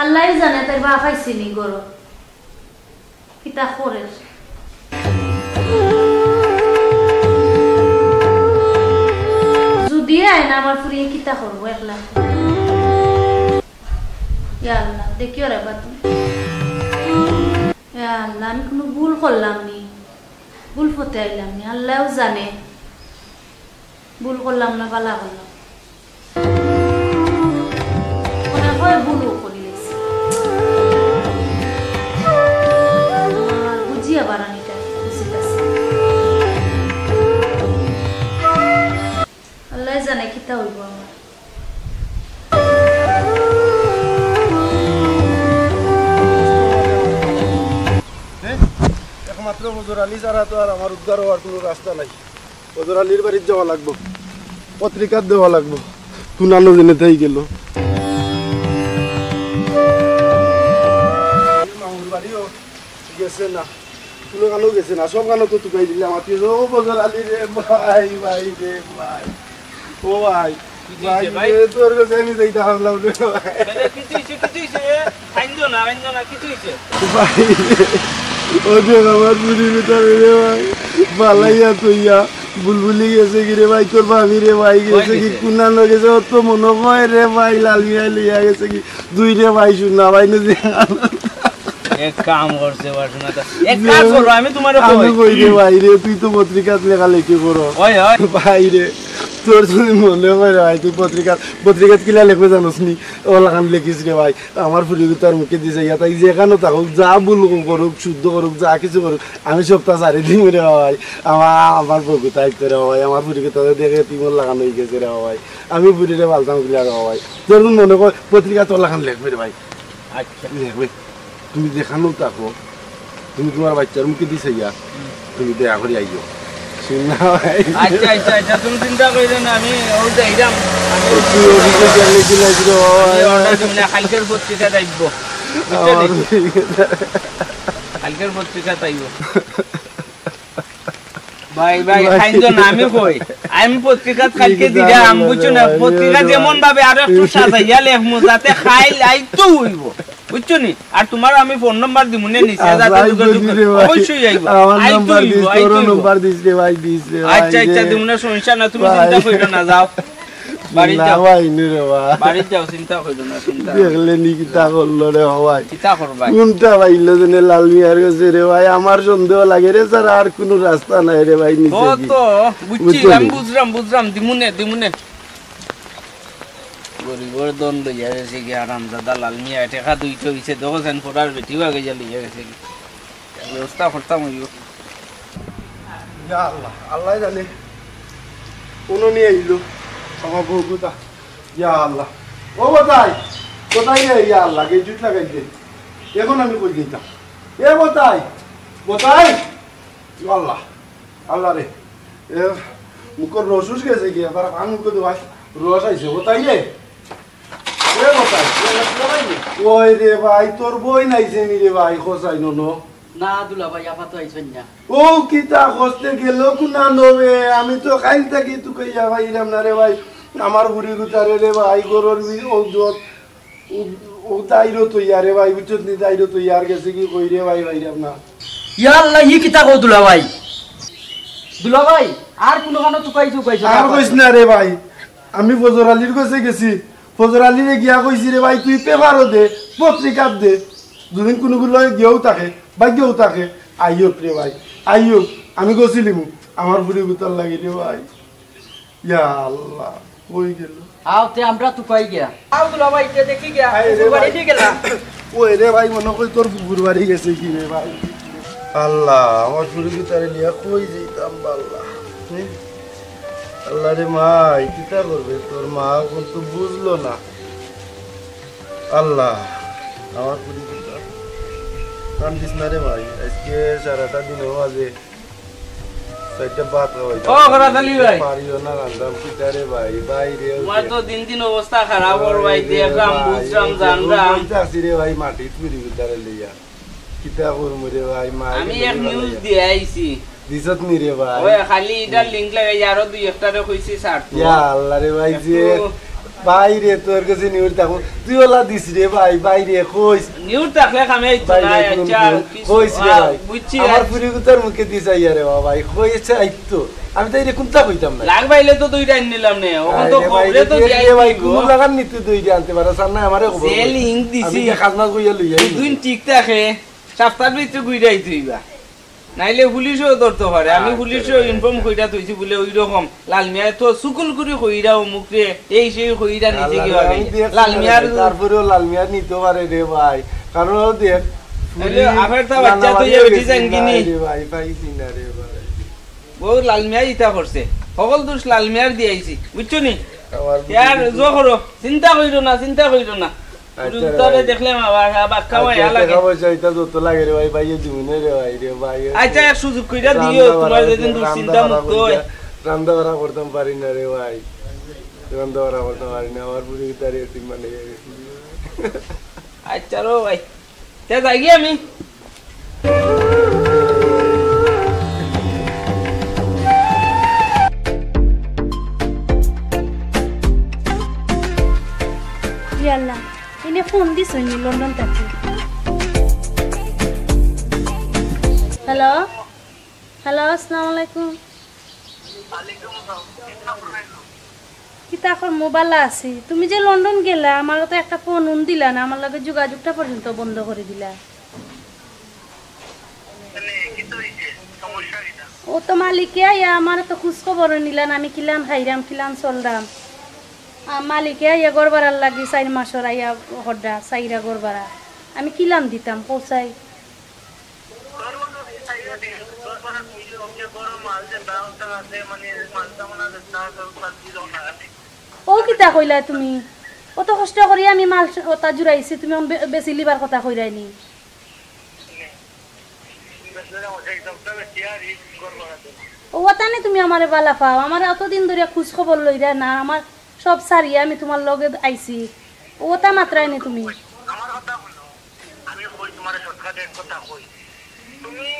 আল্লাহই জানে তাইর বাপ আইছে নি ঘরো, কিতা করের। যদি আয় না, আমার ফুরিয়ে কিতা করবো একলা? ইয়া আল্লাহ, দেখিও রে বা তুমি। ইয়া আল্লাহ, আমি কুনু ভুল করলাম নি? ভুল পথে আইলাম নি? আল্লাহও জানে। ভুল করলাম না, বালা করলাম। মনে হয় ভুলও করি গেছি। আর বুঝিয়া বাড়ানিটা উচিত আছে। আল্লাহ জানে কিতা হইব আমার। হ্যাঁ? একমাত্র ফজর আলী ছাড়া তো আর আমার উদ্ধার হওয়ার কোনো রাস্তা নাই। ফজর আলীর বাড়িত যাওয়া লাগবো, পত্রিকাত দেওয়া লাগবো, কুনানো জেনে তাই গেল। মামুর বাড়িও গেছে না, কোনো গানও গেছে না, সব গানও তো তুকাই দিলে আমার। ও ফজর আলী রে ভাই, ভাই রে ভাই, ও ভাই। কিতা অইছে ভাই? এ, তোর কাছে আমি যাইতে হারলাম রে ভাই। আরে, কিতা অইছে, কিতা অইছে? কাইন্দো না, কাইন্দো না, কিতা অইছে? ভাই রে, ও দেখ আমার বুড়ি বেটা রে ভাই, বালাইয়া তইয়া, বুলবুলি গেছে কি রে ভাই, তোর ভাবি রে ভাই, গেছে কি, কুনানো গেছে, অত মনে হয় রে ভাই, লাল মিয়া লইয়া গেছে কি, দুই রে ভাই, শুন না ভাই, নিজে এক কাম করছে, বাসনা তা। এক কাম করো, আমি তোমারে আমি কই। কই রে ভাই রে, তুই তো পত্রিকাত লেখালেখি করো। ওই, ওই। ভাই রে, তোর যদি মনে হয় রে ভাই, তুই পত্রিকাত, পত্রিকাত কিলা লেখবে জানোস নি? ওলাখান লেখিস রে ভাই। আমার ফুরিগুতার মুখে দিছে ইয়া, তাই যেখানো থাকুক, যা ভুল করুক, শুদ্ধ করুক, যা কিছু করুক, আমি সবটা ছাড়ি দিমু রে ভাই। আমার, আমার বউগুতা আইতো রে ভাই, আমার ফুরিগুতা দেখে তিমর লাগানো হয়ে গেছে রে ভাই। আমি ফুরিরে পালতাম কিলা রে ভাই। তোর যদি মনে কর পত্রিকাত ওলাখান লেখবে রে ভাই। আচ্ছা। লেখবে। তুমি যেখানো থাকো, তুমি তোমার বাচ্চার মুখে দিছে ইয়া, তুমি দয়া করে আইও। শুন না ভাই। আচ্ছা, আচ্ছা, আচ্ছা, তুমি চিন্তা করিও না, আমি ওই যাইরাম। আমি তুই অফিসে গেলে কি লাগবে রে বাবা? আমি অর্ডার দিব না, কালকের পত্রিকাত আইব। বুঝছো নি? কালকের পত্রিকাত আইব। ভাই, ভাই, ভাই। খাইন তো না, আমি কই। আমি পত্রিকাত কালকে দিরাম, বুঝছো না? পত্রিকা যেমন ভাবে আরো একটু সাজাইয়া লেখমু, যাতে খাইল আইতো হইব। বুঝছো নি? আর তোমার আমি ফোন নাম্বার দিমু নে নিচে, আচ্ছা, যাতে আইব যোগাযোগ যদি করে। রে ভাই। অবশ্যই আইব। আমার আইতো নাম্বার হইব, দিস, আইতো তোরও হইব। নাম্বার দিস রে ভাই, দিস রে ভাই, আচ্ছা, আচ্ছা, রে। দিমু না, সমস্যা না, তুমি ভাই। চিন্তা করিও না, যাও। বাড়ি না যাও। ভাই, নে রে ভাই। বাড়ি যাও, চিন্তা করিও না, চিন্তা। দেখলে নি কিতা করলো রে ভাই? কিতা করবাই? কোনটা পাইলো যেন লাল মিয়ার গেছে রে ভাই? আমার সন্দেহ লাগে রে স্যার, আর কোনো রাস্তা নাই রে ভাই, নিচে তো, কি? তো, বুঝছি, বুঝছো আমি নি? বুঝলাম, বুঝলাম, দিমুনে, দিমুনে। গরিবর দন লইয়া গেছে কি আরামজাদা লাল মিয়া, টেকা দুইটা হইছে, দেখো যেন ফোটার বেটি বাগে যা লইয়া গেছে কি। ব্যবস্থা করতাম হইব। ইয়া আল্লাহ, আল্লাহ জানে। কোনো নিয়ে আইলো আমার বউগুতা। ইয়া আল্লাহ। ও বতাই, কোথায় রে? ইয়া আল্লাহ, গেট জুট লাগাই দে। এখন আমি কই দিতাম? এ বতাই, বতাই। ইয়া আল্লাহ, আল্লাহ রে। এ মুখর রস উস গেছে কি? আবার আঙুল করে দেওয়া রস আইছে। বতাই রে। ওই রে ভাই, তোর বইন আইছে নি রে ভাই, খোঁজ আইনো ন? না দুলাভাই, আপাতত আইছইন না। ও কিতা খোঁজতে গেল কুনা নবে, আমি তো খাইল থাকি তুকাইয়া পাইলাম না রে ভাই। আমার বুড়ি গুতারে রে ভাই, গরুর বি-, ও যত, ও, ও দাইরো তো ইয়ারে ভাই, বুঝছত নি, দাইরো তো ইয়ার গেছে কি কই রে ভাই, পাইলাম না। ইয়া আল্লাহ, ই কিতা কও দুলাভাই? দুলাভাই, আর কুনো কানো তুকাইছো, তুকাইছো না? আর কইস না রে ভাই, আমি ফজর আলীর গেছে গেছি, ফজর আলীরে গিয়া কইছি রে ভাই, তুই পেপারও দে, পত্রিকাত দে, দুদিন কুনুগুলো গিয়াও থাকে, ভাগ্যও থাকে, আইয়ক রে ভাই, আইয়ক, আমি গছিলিমু, আমার বুড়ি গুতার লাগি রে ভাই। ইয়া আল্লাহ, কই গেল? আও তে আমরা তুকাই গিয়া। আও দুলাভাই, তে দেখি গিয়া, আয় রে ফুফুর বাড়ি ভাই। দি গেলা। ওই রে ভাই, মনো কই তোর ফুফুর বাড়ি গেছে কি রে ভাই? আল্লাহ, আমার ফুরি গুতারে নিয়া কই যাইতাম বাল্লা। হে? আল্লাহ রে মাই, কিতা করবে তোর মা, অখন তো বুঝলো না। আল্লাহ, আমার ফুরি গুতার। কান্দিস না রে ভাই, আজকে সারাটা দিনর মাঝে চাইরটা ভাত খাওয়াই ও, খরাত আলী ভাই। পারিও না রান্দাম কিতা রে ভাই, ভাই রে, তোমার তো দিন দিন অবস্থা খারাপ, ওর ভাই, ভাই রে দেখলাম, ভাই, বুঝলাম, এই যে জানলাম। রোদ আছি রে ভাই, মাটিত ফুরি গুতারে লইয়া। কিতা করমু রে ভাই, মা আমি গেলে এক রে নিউজ ভাই। দিয়া আইছি। দিছত নি রে ভাই? ওই খালি ইটার লিংক লাগাই আরো দুই একটারে কইছি স্যার তো। ইয়া আল্লাহ রে ভাই, যে একটু ভাই রে, তোর কাছে নিউজ থাকো, তুই ওলা দিস রে ভাই, ভাই রে, কইস। নিউজ থাকলে কামে আইতো ভাই না, রে, কোন আচ্ছা, কোন? কিছু, কইস রে আ, ভাই। বুঝছি, আমার আচ্ছা। ফুরি গুতার মুখে দিস আইয়া রে বাবা, ভাই, কইছে আইতো। আমি তো এটা কুনটা কইতাম না। লাগ পাইলে তো দুইটা আনি নিলাম নে, অখন আরে তো ভাই, খবরে তো রে, দিয়া রে ভাই, দিব। কোন লাগান নিতে দুইটা আনতে পারো, স্যার না, আমারে খবর যে কই। লিংক দিছি। আমি কি খাজনা কইয়া লইয়া আইবো? দুদিন ঠিক থাকে, সপ্তাহর ভিতরে ঘুরে আইতে হইবা। নাইলে পুলিশেও ধরতে পারে। আমি আচ্ছা, পুলিশেও আচ্ছা। ইনফর্ম কইরা থইছি বলে ওই রকম। লাল মিয়া তো চুগল করি কইরা অমুকরে, এই সেই কইরা নিজে আল্লাহ কি রে, ভাবে? আমি দেখছি লাল না রে মিয়ার ভাই, তারপরেও লাল মিয়া নিতে পারে রে ভাই। কারণ ও দেখ, তাইলে ফুরি আফের তা বাচ্চা তো মারামারি ইয়ে হয়ে বেটি গেছে যান কি না নি? রে ভাই, পাইছি না রে ভাই। ও লাল মিয়া ইতা করছে। হকল দোষ লাল মিয়ার দিয়াইছি। বুঝছো নি? আমার ইয়ার বুঝে জো করো। চিন্তা কইরো না, চিন্তা কইরো না। আচ্ছা রে উত্তরে ভাই। দেখলে মা বাবা, বাক্কা আচ্ছা, মায়া লাগে। টাকা পয়সা ইতা যত লাগে রে ভাই, ভাইয়ে দিমু নে রে ভাই, রে ভাই। আচ্ছা, এক সুযোগ কইরা দিও, রান্দা বাড়া তোমার যেদিন করতে, দুশ্চিন্তা রান্দা বাড়া মুক্ত হয়। করতে, রান্দা বাড়া করতাম পারি না রে ভাই। রান্দা বাড়া করতাম পারি না, আমার বুড়ি তার এতিম মানে হয়ে গেছে। আচ্ছা রো ভাই, তে যাই গিয়া আমি। ইয়াল্লা, এনে ফোন দিছইন নি লন্ডন থাকি। হ্যালো, হ্যালো, আসসালামু আলাইকুম। কিতা করমু, বালা আছি। তুমি যে লন্ডন গেলা, আমারে তো একটা ফোন উন দিলা না, আমার লগে যোগাযোগটা পর্যন্ত বন্ধ করি দিলা। ও তো মালিকে আইয়া আমার তো খোঁজ খবর নিলা না, আমি কিলান খাইরাম, কিলান চলরাম। আ, মালিকে আইয়া ঘর ভাড়ার লাগি চাইর মাসর আইয়া হড্ডা, চাইরা ঘর ভাড়া। আমি কিলান দিতাম, পৌঁছাই। ও কিতা কইলা তুমি? অত কষ্ট করি আমি মাল ওটা জুড়াইছি, তুমি অখন বে-, বেশি লিবার কথা কইরায় নি। ও ওটা নি তুমি আমারে বালা পাও, আমারে অতদিন ধরিয়া খোঁজ খবর লইরায় না, আমার সব ছাড়িয়া আমি তুমার লগে আইছি, ও ওটা মাতরায় নি তুমি। আমার কথা হুনো, আমি কই তুমারে shortcut এক কথা কই। তুমি,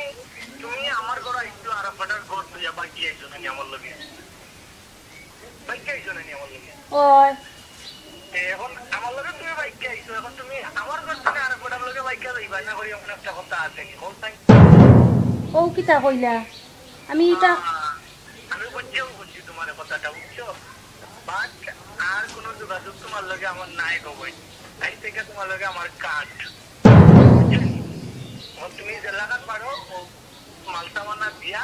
তুমি আমার ঘর আইছো, আরাফাটার ঘর তুইয়া বাকি আইছো না নি আমার লগে? বাইক্কা আইছো না নি আমার লগে? ওই। তে অখন আমার লগে তুমি বাইক্কা আইছো, অখন তুমি আমার ঘর থাকি আরাফাটার লগে বাইক্কা যাইবা না করি এমন একটা কথা আছে নি? কোন তাই? ও কিতা কইলা? আমি ইটা আহ, আমি বুঝছি, আমি বুঝছি তুমার কথাটা, বুঝছো? But আর কোনো যোগাযোগ তুমার লগে আমার নাই গো বইন। তাই থেকে তুমার লগে আমার কাট। বুঝছো নি? অখন তুমি যেলাখান পারো, ও মালসামানা দিয়া,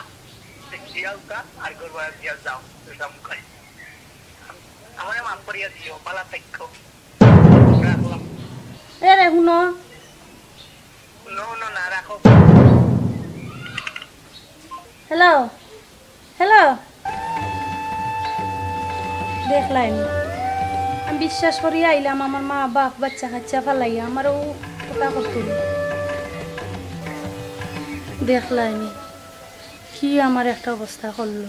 দিয়া উতা, আর ঘর ভাড়া দিয়া যাও, এটা মুখাই। আমারে মাফ করিয়া দিও, বালা থাকো। রাখলাম। এ রে, হুনো। হুনো, হুনো না, রাখো। হ্যালো? হ্যালো? দেখলায়নি? আমি বিশ্বাস করি আইলাম, আমার মা, বাপ, বাচ্চা, কাচ্চা ফালাইয়া, আমারে ও কথা করতো না। দেখলায়নি? কি আমার একটা অবস্থা করলো।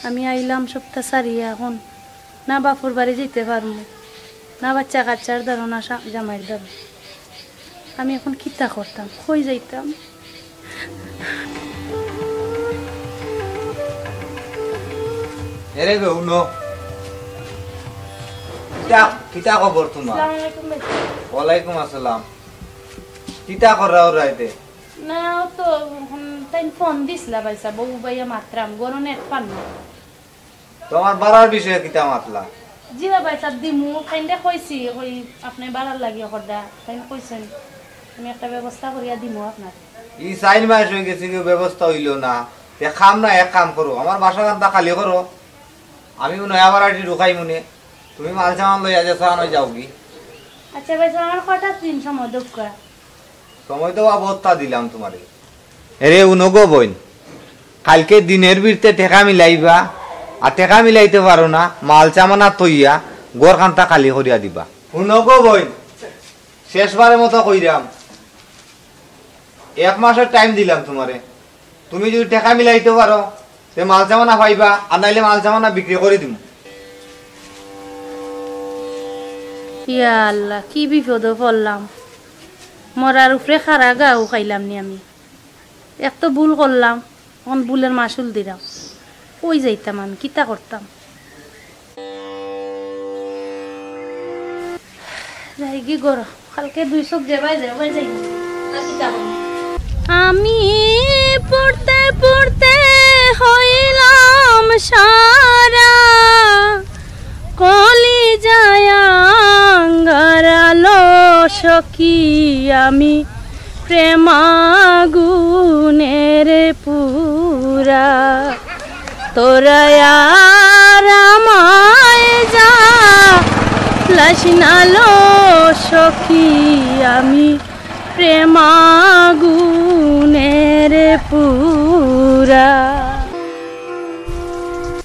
আমি আইলাম সবটা ছাড়িয়া, অখন না বাপর বাড়ি যাইতে পারমু, না বাচ্চা কাচ্চার ধরো, না সা-, জামাইর ধরো। আমি এখন কিতা করতাম, কই যাইতাম? এরে বে, হুনো। কিতা, কিতা খবর তুমার? আসসালামু আলাইকুম ভাই। ওয়ালাইকুম আসসালাম। কিতা কররায় রাইতে? না, ও তো, হুম, তাইন ফোন দিছলা ভাইসাব, বউ বাইয়া মাতরাম, ঘরো নেট পার না। তুমার বাড়ার বিষয়ে কিতা মাতলা? জি বা ভাইসাব, দিমু, তাইনরে কইছি, কই আপনে বাড়ার লাগি কররা, তাইন কইছইন, আমি একটা ব্যবস্থা করিয়া দিমু আপনারে। ই চাইর মাস অইগেছে, কিতা ব্যবস্থা অইলো না? এক কাম না, এক কাম করো, আমার বাসাখানতা খালি করো, আমি নয়া বাড়াটি ঢুকাইমুনে, তুমি মাল সামান লইয়া যে সান অই যাওগি। আচ্ছা ভাইসাব, আমার কটা দিন সময় দেউক্কা। সময় তো বা বত্তা দিলাম তুমারে। এরে হুনো গো বইন, কাইলকে দিনর ভিতরে টেকা মিলাইবা, আর টেকা মিলাইতে পারো না, মাল সামানা থইয়া ঘরখানতা খালি করিয়া দিবা। হুনো গো বইন, শেষবারের মতো কইরাম, এক মাসর টাইম দিলাম তুমারে, তুমি যুদি টেকা মিলাইতে পারো, তে মাল সামানা পাইবা, আর নাইলে মাল সামানা বিক্রি করি দিমু। ইয়া আল্লাহ, কি বিপদো পড়লাম। মরার উপরে খাড়া ঘাও খাইলাম নি আমি। এক তো ভুল করলাম, অখন ভুলর মাসুল দিরাম। কই যাইতাম আমি, কিতা করতাম? যাইগি ঘরো, কাইলকে দুই চউখ যেবায় যেবায় যাইগি। আর কিতা করমু? আমি পড়তে পড়তে হইলাম সারা, কলিজায় আঙ্গারালো সখী আমি প্রেমাগুনের পুরা। তোরা আর আমায় জ্বালাস না লো সখী, আমি প্রেমাগুনের পুরা।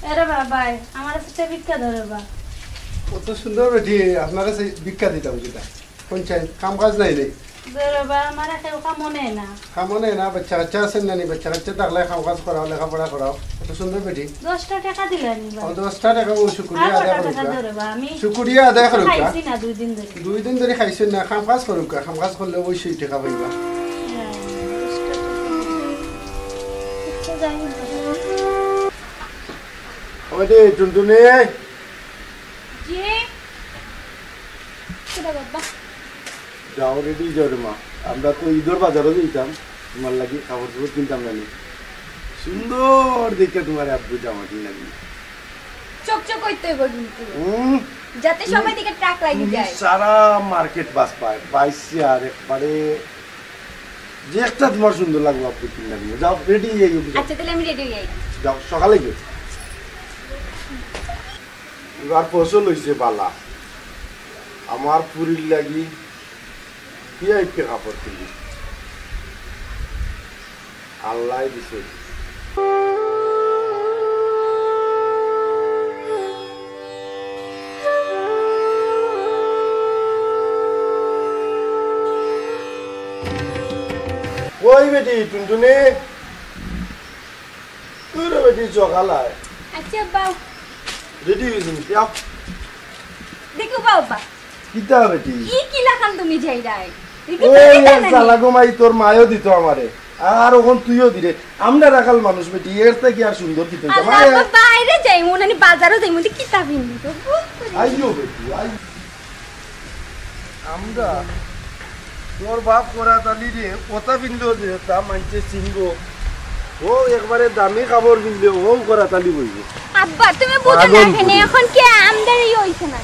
এরে বাবাই, আমার কাছে ভিক্ষা ধরে বা। অত সুন্দর বেটি, আপনার কাছে ভিক্ষা দিতাম কিতা? কোন চাই? কাম কাজ নাই রে? ধরো বা, আমার কেউ কামো নেয় না। কামো নেয় না, বাচ্চা কাচ্চা আছে না নি? বাচ্চা কাচ্চা থাকলে কাম কাজ করাও, লেখাপড়া করাও। অত সুন্দর বেটি। দশটা টেকা দিলা নি বা? ও, দশটা টেকা, ও শুকুরিয়া আদায় করুক। ধরো বা, আমি শুকুরিয়া আদায় করুক। খাইছি না দুই দিন ধরে। দুই দিন ধরে খাইছেন না, কাম কাজ করুক, কাম কাজ করলে অবশ্যই টেকা পাইবা। হ্যাঁ, দশটা টেকা। আচ্ছা, যাই হোক। ওই রে, টুনটুনি। জি। কিতা বাবা? যাও, রেডি যাও রে মা। আমরা তো ইদর বাজারো যাইতাম, তুমার লাগি কাপড় চোপড় কিনতাম না নি। সুন্দর দেখে তুমার আব্বু জামা কিনা দিন। চকচক করতে হইব কিন্তু। হুম। যাতে সবাই দেখে ট্রাক লাগি তুমি যায়। সারা মার্কেট বাস পায়, পাইছি আর একবারে যে একটা তুমার সুন্দর লাগবো আব্বু কিনা দিন। যাও, রেডি হয়ে যাও। আচ্ছা, তাহলে আমি রেডি হয়ে যাই। যাও, সকালে গিয়ে। এবার ফসল অইছে বালা। আমার ফুরির লাগি ভিআইপি কাপড় কিনি। আল্লায় দিছে। কই বেটি, টুনটুনি? তুই রে বেটি, সকাল আয়। আচ্ছা, বাউ। রেডি হইছিস নি? আও। দেখো, বাবা। কিতা বেটি? ই কিলাখান তুমি যাইরায়? দেখি ওই তুমি আর না নি? জ্বালা গো মাই, তোর মায়ও দিত আমারে। আর অখন তুইও দিরে। আমরা রাখাল মানুষ বেটি, এর থাকি আর সুন্দর কিতা হইতো? আল্লাহ, মায়া। আব্বা, বাইরে যাইমু, নানি বাজারো যাইমু, দি কিতা পিন্দি তো? আইও বেটি, আই। আমরা তোর বাপ করাত আলী রে, কথা পিনলেও যে তা মানছে সিংহ। ও একবারে দামি কাপড় পিনলে ও করাত আলী বইব। আব্বা, তুমি বুঝো না কেনে? অখন কি আমদানি হইছে না?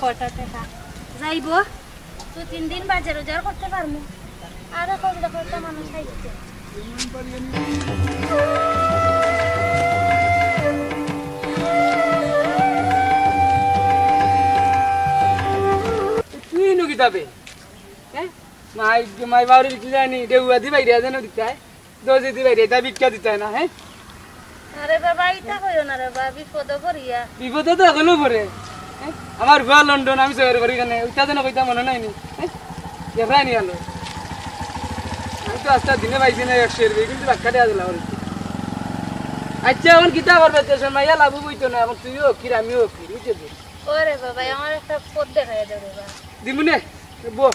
কটা টাকা যাইবো, দুই তিন দিন বাজার উজার করতে পারমু। আরে কত দেখো একটা মানুষ আইছে। তুই নু কিতাবে? হ্যাঁ? মাই, মাই বাউরি কি জানি, দেউয়া দি বাইরে যেন দিতায়। দোষী দি বাইরে, এটা ভিক্ষা দিতায় না, হ্যাঁ? আরে বাবা, ইতা কইও না রে বাবা, বিপদো পড়িয়া। বিপদো তো হলো পড়ে। হ্যাঁ? আমার ফুয়া লন্ডন, আমি সফর করি কেনে, ওইটা যেন কইতা মনে নাই নি। হ্যাঁ? দেখাই নি আলো। আমি তো আস্তা দিনে পাইছি না একশো রুপি, কিন্তু বাক্কা দেয়া দিলাম আর কি। আচ্ছা, এখন কিতা করবে? দেশের মাইয়া লাভু বইতো না, এখন তুইও কির, আমিও কির, বুঝছিস? ওরে বাবা, আমার একটা পথ দেখাই দে রে বাবা। দিমুনে? বো,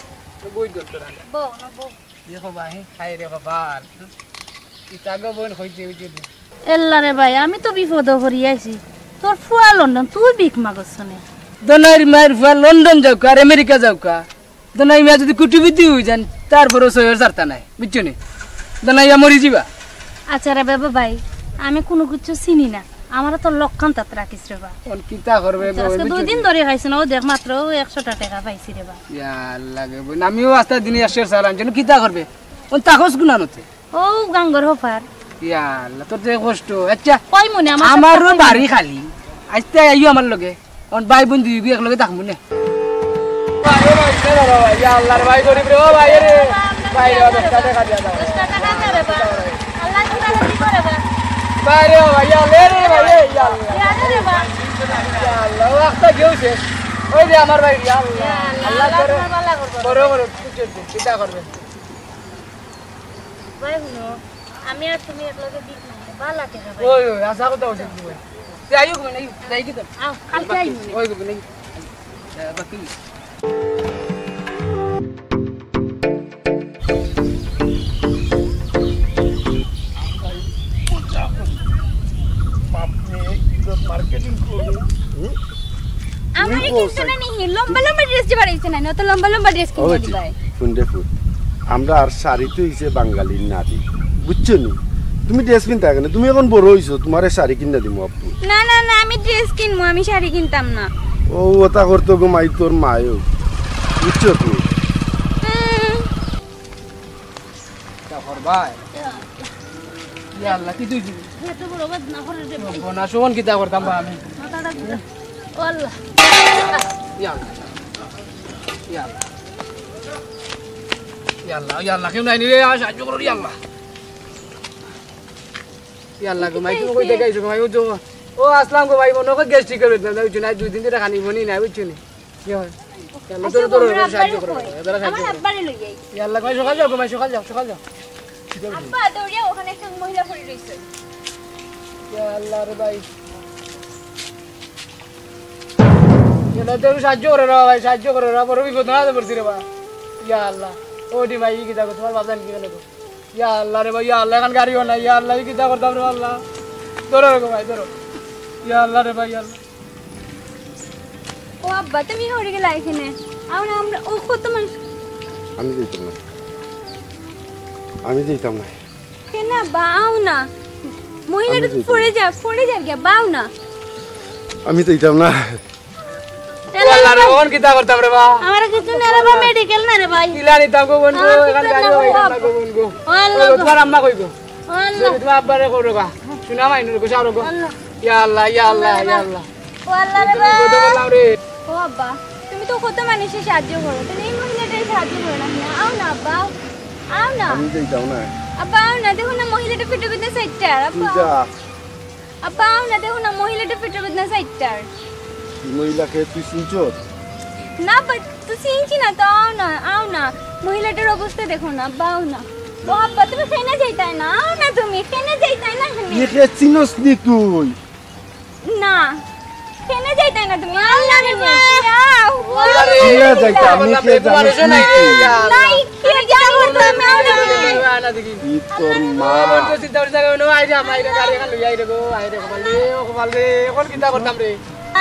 বই দরকার। বো, না বো। দেখো ভাই, হায় রে বাবা, আর ইতা গো বইন কইতে অইতে দে। এল্লা রে ভাই, আমি তো বিপদো পড়ি আইছি। তোর ফুয়া লন্ডন, তুই ভিক মাগছ নে। দনাইর মায়ের ফুয়া লন্ডন যাউক্কা আর আমেরিকা যাউক্কা, দনাই মিয়া যদি কুটিপতি অই যাইন, তারপরেও সইর ছাড়তা নাই, বুঝছো নি? দনাইয়া মরি যিবা। আচ্ছা রে বাবা ভাই, আমি কুনু কিচ্ছু চিনি না, আমারে তোর লক্ষ্যান তাত রাখিস রে বা। অন কিতা করবে গো, আজকে বুঝছো দুই দিন নি? ধরি খাইছি না, ও দেখ মাত্র একশোটা টেকা পাইছি রে বা। ইয়া আল্লাহ গো, বইন, আমিও আস্তা দিনে একশো সালাম, যেন কিতা করবে? অন তাকস গুনা নতে। ও গাঙ্গর হপার। ইয়া আল্লাহ, তোর যে কষ্ট। আচ্ছা, কই মনে আমার আমারও বাড়ি খালি। আইতে আইও আমার লগে। অন ভাই বইন দুইগু একলগে থাকমু নে। ভাই, ও ভাই, রে বাবা, ইয়া আল্লাহ রে ভাই, গরিব রে, ও ভাই রে। ভাই রে, দশটা টেকা দিয়া দাও। দশটা টেকা দে রে বা। আল্লাহ তোর কাছে দিব রে বা। ভাই রে বাবা, ইয়া আল্লাহ রে ভাই, ইয়া আল্লাহ। ইয়া দে রে বা। ইয়া আল্লাহ, ও একটা গেছে। ওই রে আমার ভাই, ইয়া আল্লাহ। ইয়া আল্লাহ, আল্লাহ আল্লাহ তোরে তোমার ভালা করবো। বড় বড় কিছু চিন্তা করবে। ভাই হুনো, আমি আর তুমি একলগে ভিক মাগি, ভালা টেকা ভাই। ওই, ওই, আশা কথা বলছি তুমি ভাই। তে আইও কবে নাই? যাই কি তো? আও, কালকে আইও। ওই কবে নাই? বাকি বাপরে, কি তো মার্কেটিং করবে। হুম? আমার তুই কিন্তু বলছিস। না নি, লম্বা লম্বা ড্রেস যে বাড়াইছে না, অত লম্বা লম্বা ড্রেস কিনে ওই দিবাই। ফুন্ডে ফুট। আমরা আর শাড়ি তো হইছে বাঙালির নারী, বুঝছো নি? তুমি ড্রেস কিনতা কেনে? তুমি এখন বড় হইছো, তোমারে শাড়ি কিনা দিমু আব্বু। না, না, না, আমি ড্রেস কিনমু, আমি শাড়ি কিনতাম না। ও, ওটা করতো গো মাই, তোর মায়ও, বুঝছো তুমি? হুম। তা করবায়? ইয়া আল্লাহ, কি তুই দিবি? এত বড় বাদ না করে দে ভাই। ও না, শোন, কিতা করতাম বা আমি? মাথাটা ঘুরে। ও আল্লাহ। ইয়া আল্লাহ। ইয়া আল্লাহ। ইয়া আল্লাহ, ইয়া আল্লাহ, কেউ নাই নি রে, আর সাহায্য করো, ইয়া আল্লাহ। ইয়া আল্লাহ গো, মাই, তুমি কই থেকে আইছো গো, মাই? ও যো, ও আসলাম গো, মাই, মনে হয় গ্যাস্ট্রিক করবে না, বুঝছো না? দুই দিন ধরে খানি বনি না, বুঝছো নি? ইয়া আল্লাহ, আচ্ছা, ধরো, ধরো, আমার ধরো, সাহায্য আব্বারে করো, কই? ধরো, সাহায্য আমার করো। আব্বারে লই যাই। ইয়া আল্লাহ, মাই, সকাল যাও গো, মাই, সকাল যাও, সকাল যাও। আব্বা, দৌড়িয়া ওখানে একটা মহিলা পড়ে রইছে। ইয়া আল্লাহ রে ভাই। ইয়া আল্লাহ, তুমি সাহায্য করো রে ভাই, সাহায্য করো রে, বড় বিপদ না পড়ছি রে ভাই। ইয়া আল্লাহ, ও দি ভাই, ই কিতা গো, তোমার বাবা জানি কি গেল গো? ইয়া আল্লাহ রে ভাই, ইয়া আল্লাহ, এখন গাড়িও নাই, ইয়া আল্লাহ, ই কিতা করতাম রে আল্লাহ? ধরো রে গো ভাই, ধরো। ইয়া আল্লাহ রে ভাই, ইয়া আল্লাহ। ও আব্বা, তুমি হরে গেলা এখানে। আও না, আমরা, ও কত মানুষ। আমি যাইতাম না, আমি যাইতাম না। কেন আব্বা, আও না। মহিলাটা আমি যাইতাম পড়ে না। যা, পড়ে যা গিয়া, বাও না। আমি যাইতাম না। এ ও আল্লাহ রে, বাবা। অখন কিতা করতাম রে বা? আমার কিছু না রে বা, মেডিকেল না রে ভাই। কিলা নিতাম গো বন্ধু, আমার এখন কিছু গাড়ি না, হইবে ও না গো বন্ধু। ও আল্লাহ ও গো। তোমার আম্মা কই গো? ও আল্লাহ। তুমি তোমার আব্বারে কও রে বা। শোনা মাই নুর গো, সারো গো। আল্লাহ। ইয়া আল্লাহ, ইয়া আল্লাহ, ইয়া আল্লাহ। ও আল্লাহ রে তুমি বা। বিপদে পড়লাম রে। ও আব্বা, তুমি তো কত মানুষের সাহায্য করো, তুমি এই মহিলাটার সাহায্য করো না কেন? আও না আব্বা, আও না। আমি যাইতাম না। আব্বা আও না, দেখো না মহিলাটা পেটর ভিতরে চাইট্টার, তুই আব্বা। যা। আব্বা, আও না, দেখো না, মহিলাটা পেটর বেদনা চাইট্টার। এই মহিলাকে তুই চিনছস? না, আব্বা, তো চিনছি না, তো আও না, আও না। মহিলাটার অবস্থা দেখো না, আব্বা, আও না। ও আব্বা, তুমি কেনে যাইতায় না? আও না তুমি, কেনে যাইতায় না তুমি? একে চিনস নি তুই? না, কেনে যাইতায় না তুমি? আল্লাহ রে ভাই। আও। আরে, কিলা যাইতা? আমি কে জানি কি তুই? নাই, কে জানি না তুমি, আও না তুমি। ই তোর মা।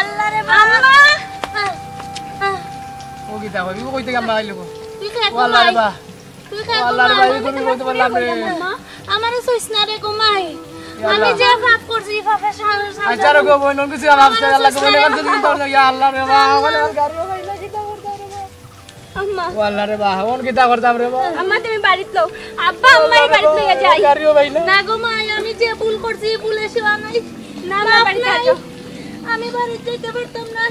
আল্লাহ রে বাবা। আম্মা। ও কিতা কইবি? ও কইতে গেল আইলো গো। তুই কে ও আল্লাহ রে ঘুমাই? বা। তুই কে ও আল্লাহ রে ঘুমাই? বা, এই তুমি ঘুমাই কইতে পারলাম রে। আম্মা, আমারে ছইস না রে ঘুমাই। ইয়া আমি আল্লাহ। যে পাপ করছি, এই পাপের সা-, সা-, আচ্ছা রে গো, বইন, কিছু আল্লাহ, আমারে আল্লাহ, ছইস না রে। ইয়া আল্লাহ রে বা, আমার গাড়ি আম্মা। ও আল্লাহ রে বা, অখন কিতা করতাম রে বা? আম্মা, তুমি বাড়িত লও। আব্বা, আম্মারে বাড়িত লইয়া যাই। গাড়িও ভাই না। না গো মা, আমি যে ভুল করছি, ভুলে সেবা নাই। না, মা, মাফ বাড়িত নাই। যাও। আমি বাড়িত যাইতাম পারতাম না।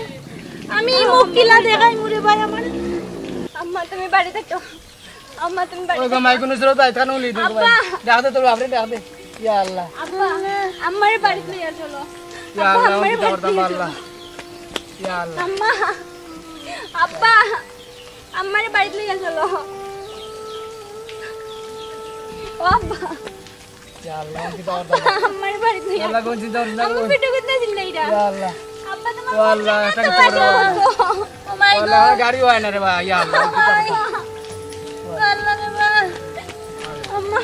আমি মুখ কিলা দেখাইমু রে ভাই আমার। আম্মা, তুমি বাড়িত থাকো। আম্মা, তুমি বাড়িত ওই গো, থাকো। মাই কোনো সুরত আইত কানো লি দেখো ভাই। আব্বা। ডাক দে তোর বাপরে, ডাক দে। ইয়া আল্লাহ। আব্বা, আম্মারে বাড়িত লইয়া চলো। ইয়া আব্বা, আল্লাহ, আম্মারে কিতা বাড়িত করতাম লইয়া আল্লাহ। চলো। ইয়া আল্লাহ। আম্মা, আব্বা, আম্মারে বাড়িত লইয়া চলো। ও আব্বা। ইয়া আল্লাহ, কিতা করতাম? আম্মারে বাড়িত লইয়া আল্লাহ, কোন চিন্তা করিস না, আমার কোন? পেটে কোথায় ছিল এটা? ইয়া আল্লাহ। আব্বা, তোমার ও আল্লাহ, মনে একটা তো কিছু করো। আসে অল্প। ও মাই ও আল্লাহ, গড। আমার গাড়িও হয় না রে ভাই, ইয়া আল্লাহ, কিতা করতাম? আল্লাহ রে বা। আম্মা।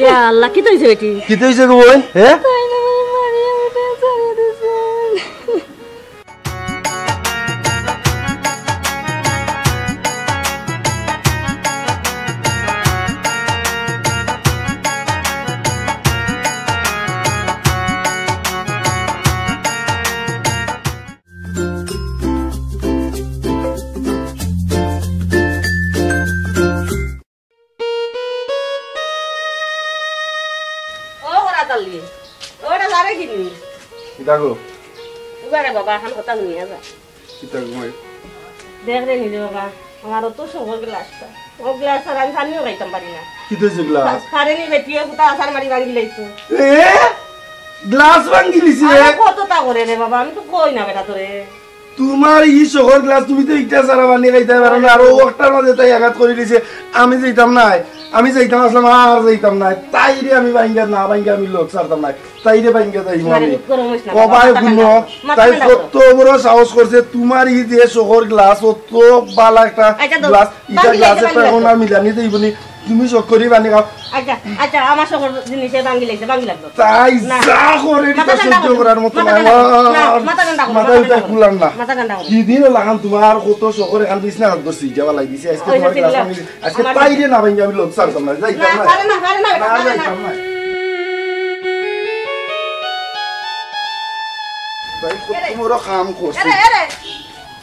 ইয়া আল্লাহ, কিতা অইছে বেটি? কিতা অইছে গো বইন? হে? তাই না, মানে, মারিয়া উঠে চলে দিছে। ও ওরা তালি, ওরা যারে কিনি। কিতা গো? উবারে বাবা, এখন কথা হুনিয়া যা। কিতা গো মাই? দেখ রে নিজে বাবা, আমার অত শখর গ্লাসটা। ও গ্লাস আর আমি পানিও খাইতাম পারি না। কিতা অইছে গ্লাস? পারেনি বেটিয়ে কোথা আছাড় মারি ভাঙি লাইছে। এ? গ্লাস ভাঙি দিছে? আরে কতটা করে রে বাবা, আমি তো কই না বেটা তোরে। তুমার ই শখর গ্লাস, তুমি তো ইটা ছাড়া পানি খাইতায় পারো না, আর ও একটার মাঝে তাই আঘাত করি দিছে। আমি যাইতাম নায়, আমি যাইতাম আছলাম, আর যাইতাম নায়। তাইরে আমি ভাঙ্গা না ভাঙ্গা আমি লগ ছাড়তাম নায়, তাইরে ভাঙ্গা যাইমু না রে, আমি। দুঃখ করো, মরিস না, ও ভাই, মাথা ঠান্ডা হুনো, করো, মাথা তাই ঠান্ডা করো। কত বড় সাহস করছে, তুমার ই যে শখর গ্লাস, অত বালা একটা আচ্ছা, দাও, গ্লাস, ইটা ভাঙ্গি গ্লাস লাইছে, একটা ভাঙ্গি কোনা লাইছে। মিলানি দেইবনি, তুমি শখ করি পানি খাও। আচ্ছা, আচ্ছা, আমার শখর জিনিসে ভাঙ্গি লাইছে, ভাঙ্গি লাগবো। তাই না। যা করে, এটা মাথা ঠান্ডা সহ্য করো। করার মতো মাথা না। ঠান্ডা করো। না, আমার মাথা ঠান্ডা করো, মাথা মাথা ঠান্ডা উল্টা করো। খুলার না। মাথা ঠান্ডা করো। কি দিন লাগান তোমার কত শখর এখান বিছনা হাত ধরছি, যাওয়া লাগি দিছে। আজকে ওই তোমার হচ্ছে গ্লাস দিলাম। ভাঙি দিছে। আজকে আমার তাইরে না ভাঙি আমি লগ ছাড়তাম না, যাইতাম আমার না। পারে না, পারে না, না, পারে না। যাইতাম না। ভাই, কত বড় কাম করছি। এরে, এরে।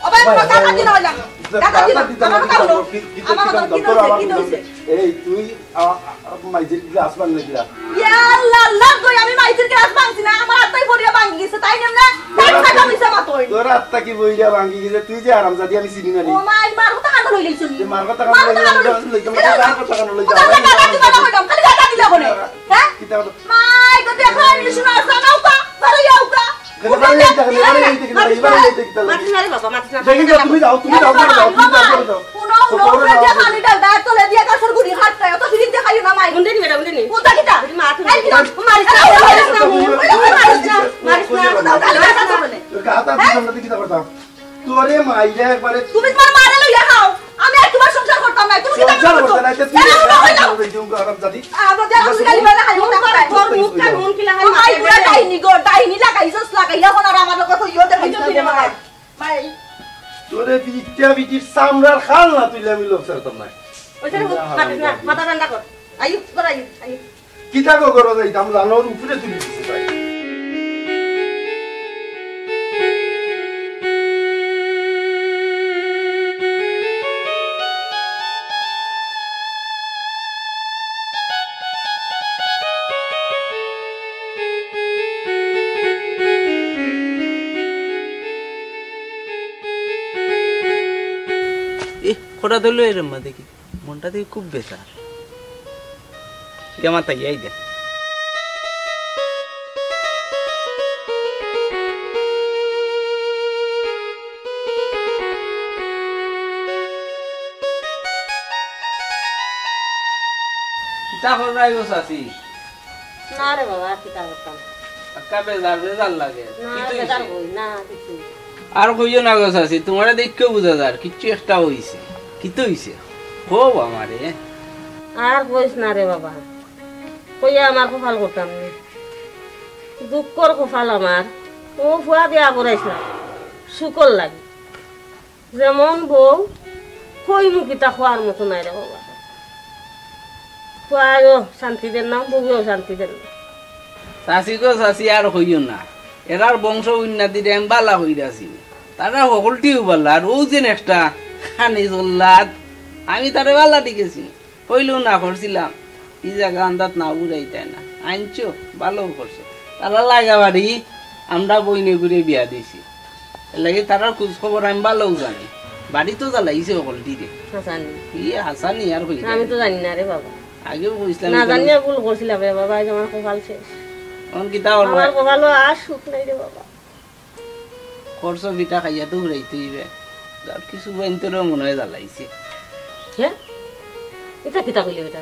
ও ভাই, ভাই, কথা ভাই, কাটি না হইলাম। ইজ্জত কথা কাটি না। দিতাম না, আমার দিতাম কালো। না, কি, কি, আমার কি, কথা কি, কি, কি, কি, কি, কি, এই, তুই, আ, আ, আ, মাইজের গ্লাস ভাঙলে দিলা। ইয়া আল্লাহ, আল্লাহ, কই আমি মাইজের গ্লাস ভাঙছি না, আমার আত্মাই পড়িয়া ভাঙি গেছে, তাই না? তাই ফাটা মিছা মাতই। তোর আত্মা কি বইরা ভাঙি গেছে? তুই যে হারামজাদি, আমি চিনি না রে। ও মাই, মার কথা কানো লইলে শুনি। যে মার কথা কানো লইলে শুনি। মার কথা কানো লইলে শুনি। মার কথা কানো লইলে শুনি। খালি গাটা দিলা বলে। হ্যাঁ? কিতা কথা? মাই, তো দেখো, আমি শোনা, জানাও কা, ভালো যাও কা। কেন বাড়ি যাইতে গেলে, বাড়ি যাইতে গেলে, বাড়ি যাইতে গেলে। মাতিস না রে বাবা, মাতিস না। দেখি যাও, তুমি যাও, তুমি যাও, তুমি যাও, তুমি যাও, তুমি যাও। হুনো, হুনো, উপরে যাও। যে পানি ঢালতা, তলে দিয়া গাছর গুড়ি হাঁটতা, অত সিঁড়ি দেখাইও না, মাই। কোনটা নিবে, কোনটা নিবে? কোনটা কিতা? এই কিতা? মারিস না, মারিস না, মারিস না, মারিস না। গাতা দিতাম না, কিতা করতাম? তোরে মাইরা একবারে। তুমি তোমার মারে লইয়া খাও। আমি আর তোমার সংসার করতাম না। তুমি কিতা সংসার করতে না, তুই আরে, ও, ও, ও। হারামজাদি। আ, ও, দেখো, তুমি খালি বেলা খালি কথা কয়। তোর মুখ কান মন কিলা হয় ও, মাই, মাথায় পুরা বেলা। ডাইনি গো, ডাইনি লাগাইছস, লাগাইয়া এখন আর আমার লগে কইও দে, এই তো খাইতে ফিরে হবে না। মাথায়। মাই। তোরে পিঠা পিঠির চামড়ার খাল না তুইলে আমি লগ ছাড়তাম না। ওই যে মাথা ঠান্ডা কর। আইও, তোরা আইও, আইও। কিতা গো করো যাইতাম জানোর উপরে তুলি দিছে ভাই। এ, খোড়া দিল এর মা দেখি। মনটা দেখি খুব বেজার। কে মাতা গিয়াই দে। কিতা কররায় গো চাচি? না রে বাবা, আর কিতা করতাম? আক্কা বেজার বেজার লাগে। না, কিতা বেজার অইছে? কই না, কিছু না। আর কইও না গো চাচি, তুমারে দেখিয়াউ বুঝা যার, কিচ্ছু একটা অইছে। কিতা অইছে? কও আমারে। আর কইস না রে বাবা, কইয়া আমার কপাল করতাম নি। দুঃখর কপাল আমার, অউ ফুয়া বিয়া করাইছলাম, সুখর লাগি। যেমন বউ, কইমু কিতা, কওয়ার মতো নাই রে বাবা। পুয়ায়ও শান্তি দের না, বউয়েও শান্তি দের না। চাচি গো চাচি, আর কইও না। এরার বংশ উন্নতি রে আমি বালা কইরাছি। তারা হকলটিউ বালা, আর অউ যে একটা খানি জল্লাদ, আমি তারে বালা দেখিছি। কইলেও না করছিলাম, ই জাগা আন্দাত না বুঝাইতায় না। আনছো, বালাউ করছো। তারা লাগা বাড়ি, আমরা বইনে ঘুরে বিয়া দিছি। এর লাগি তারার খোঁজ খবর আমি বালাউ জানি। বাড়ি তো জ্বালাইছে হকলটি রে। হাসানি। ই হাসানি আর কইতায় আমি তো না। জানি না রে বাবা। আগেও কইছিলাম না, জানিয়া ভুল করছিলাম রে বাবা, আজ আমার কপাল শেষ। অখন কিতা করবা? আমার কপালও আর সুখ নাই রে বাবা। খরচ পিঠা খাইয়া তো উড়াইতে অইবে। আর কিছু বাইন্তরেও মনে হয় জ্বালাইছে। হে? ইটা কিতা কইলে বেটা?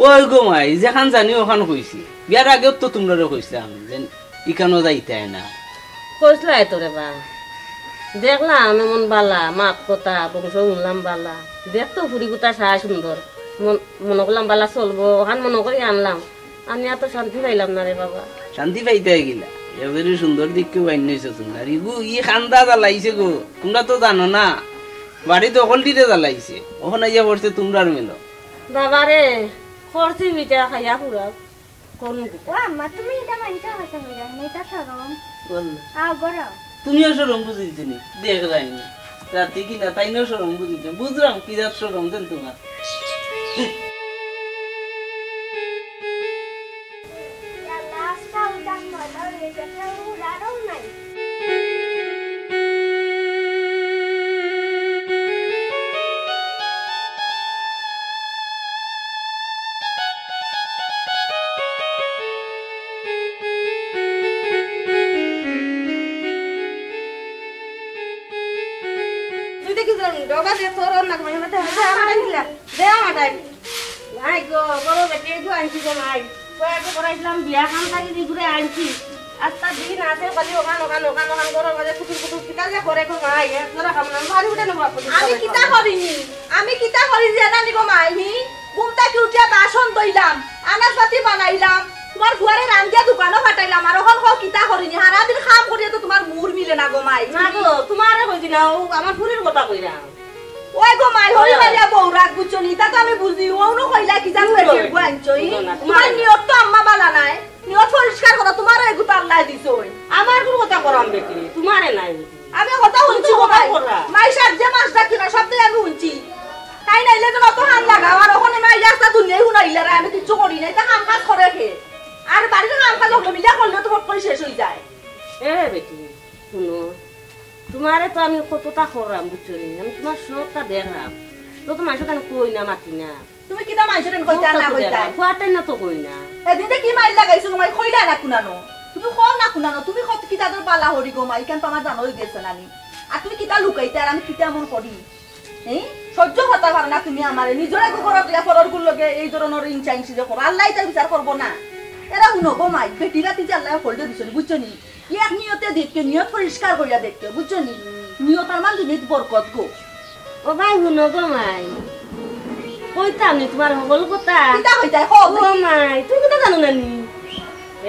ওই গো মাই, যেখান জানি ওখান কইছি। বিয়ার আগেও তো তুমরারে কইছিলাম যে ইখানো যাইতায় না। কইছলায় তো রে বা। দেখলাম এমন বালা, মাত কথা, বংশ হুনলাম বালা। দেখতো ফুড়িগুতা সারা সুন্দর। মন-, মনো করলাম বালা চলবো, ওখান মনো করি আনলাম। আমি আর তো শান্তি পাইলাম না রে বাবা। শান্তি পাইতায় কিলা? এবারে সুন্দর দেখিয়া বাইন নইছো তুমরা। আর ইগু ই খান্দা জ্বালাইছে গো। তুমরা তো জানো না। বাড়িত হকলটিরে জ্বালাইছে। অখন আইয়া পড়ছে তুমরার মেলো। বাবা রে, খরচি পিঠা খাইয়া পুরা। কোন ও আম্মা, তুমি ইটা মানছো কথা কইরা, ইটা শরম। বল না। আও, গড়াও। তুমিও শরম বুঝিছো নি? দেখরায় নি। রাতি কিলা তাইনও শরম বুঝিছো। বুঝরাম কি জাত শরম দেন তুমার। তুই দেখি জন, ডগা দে, তোর ওর নাক, মানে, মাথা, মাথা, আমার দিলা। দে, আমার টাইম। নাই গো, বড় বেটি, এই গো, আনছি গো, নাই। কয়েক বছর আইছিলাম, বিয়া খান থাকি দি ঘুরে আনছি। আস্তা দিন আছে, খালি ওখান, ওখান, ওখান, ওখান, ঘরর মাঝে কুটুর কুটুর, কিতা যে করে গো, নাই, এক জোড়া খাম না, আমি বাড়ি উঠে নেবো, আপনি আমি কিতা করিনি? আমি কিতা করি যে জানি গো, মাই, হি? ঘুম থাকি উঠিয়া বাসন ধইলাম, আনাজ পাতি বানাইলাম, তোমার ফুয়ারে রান্দিয়া দোকানো পাঠাইলাম, আর ওখান কও কিতা করিনি? হারা দিন কাম করিয়া তো তোমার মুর মিলে না গো, মাই। না গো, তোমারে কইছি না, ও আমার ফুরির কথা কইরা। ওই গো মাই, হরি মারিয়া বউ রাখ, বুঝছো নি? তা তো আমি বুঝি, অনো কইলা কি জানো, বুঝো। বেটির বউ আনছো, ই? বুঝো না, তোমার তোমার নিয়ত তো আম্মা বালা নাই। নিয়ত পরিষ্কার করো, তোমারও এগু তো আল্লাহ দিছইন। আমার কোন কথা করাম বেটি, তোমারে নাই বেটি। আমি কথা শুনছি গো মাই। মাই সাহেব যে মাছ ডাকি না, সব তো আমি শুনছি। তাই নাইলে তো অত হান লাগাও, আর ওখানে মাই আস্তা দুনিয়ায় শুনাইলে রে, আমি কিচ্ছু করি নাই, তা কাম কাজ করে কে? আর বাড়ির কাম কাজ হকলে মিলিয়া করলে তো ফট করে শেষ হয়ে যায়। এ বেটি, শুনো, তোমারে তো আমি কতটা করলাম, বুঝছো নি? আমি তোমার সবটা দেখলাম। তো তো মাইনষরে আমি কই না, মাতি না। তুমি কিতা মাইনষরে কইতায় না কইতায়? ফুয়ারে না তো কই না। এদিন যে কি মাইর লাগাইছো, তোমায় কইলা না কুনানো? তুমি কও না কুনানো, তুমি কত কিতা তোর বালা হরি গো মাই, ইখান তো আমার জানা অই গেছে না নি। আর তুমি কিতা লুকাইতায়, আর আমি কিতা এমন করি? এই সহ্য করতায় পারো না তুমি আমারে, নিজর এগু ঘরর লগে পরর গুর লগে এই ধরনর ইঞ্চা ইঞ্চি যে করো, আল্লায় তার বিচার করবো না? এরা হুনো গো মাই, বেটি রাতি যে আল্লায় হকলরে দিছইন, বুঝছো নি? এক নিয়তে দেখতে, নিয়ত পরিষ্কার করিয়া দেখতে, বুঝছো নি? নিয়ত আর মান দুনিয়াত বরকত গো। ও ভাই, হুনো গো মাই, কইতাম নি তোমার হকল কথা। কিতা কইতায়? কও ও দেখি। মাই, তুমি কিতা জানো না নি?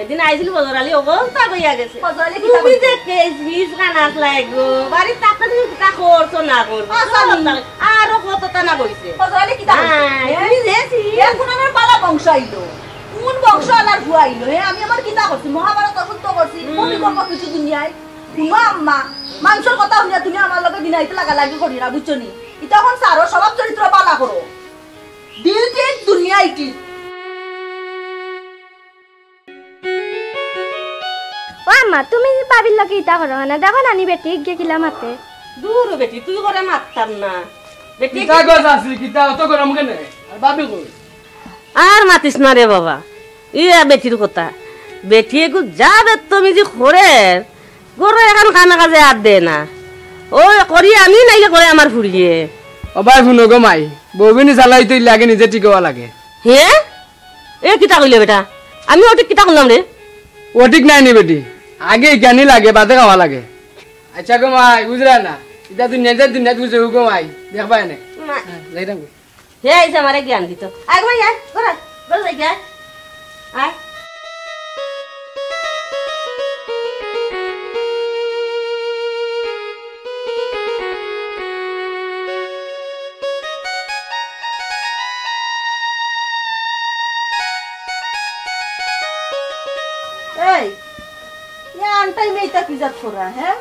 এদিন আইছিল ফজর আলী, অবস্থা কইয়া গেছে। ফজর আলী কিতা তুমি কইছে? যে কেস ফিস খান আসলা গো, বাড়িত থাকতে তুমি কিতা করছো না করছো? আচ্ছা, সব নি। তাহলে আরো কততা না কইছে। ফজর আলী কিতা কইছে? হ্যাঁ, হ্যাঁ? তুমি যে ছি। এ কোন আমার বালা বংশ আইলো? কোন বংশ আলার ফুয়া আইলো? হ্যাঁ, আমি আমার কিতা করছি? মহাভারত অশুদ্ধ করছি? হুম। ভূমিকম্প কিছু দুনিয়ায়? হুনো আম্মা, মাইনষর কথা হুনিয়া তুমি আমার লগে দিনাইতে লাগালাগি করি না, বুঝছো নি? ইতা অখন সারো, স্বভাব চরিত্র বালা করো। Built in দুনিয়া it is। ও আম্মা, তুমি ভাবির লগে ইতা করো না, দেখো নানি বেটি গিয়ে কিলা মাতে। দূর বেটি, তুই করে মাততাম না। বেটি কিতা গো চাচি, কিতা অত গরম কেনে? আর ভাবি কই? আর মাতিস না রে বাবা, ইয়া বেটির কথা। বেটি এগু যা বেত্তমিজি করে, ঘরো এখান কামে কাজে আর দে না। ও করি আমি, নাইলে করে আমার ফুড়িয়ে। ও ভাই, হুনো গো মাই, বউবিনি চালাইতে অইলে আগে নিজে ঠিক হওয়া লাগে। হে? এ কিতা কইলে বেটা? আমি অউ ঠিক কিতা করলাম রে? অউ ঠিক নায় নি বেটি, আগে ইখানি লাগে, বাদে খাওয়া লাগে। আচ্ছা গো মাই, বুঝরা না, ইতা দুনিয়া যে দুনিয়াত বুঝে গো মাই, দেখবায় নে। মা। হ্যাঁ, যাইরাম গো। হে আইছে আমারে জ্ঞান দিতো। আয় গো মাই, আয়, ঘরে, ঘরে যাই, আয়। আয়। ইয়া আনটাই মেয়েটা কি জাত করা, হ্যাঁ?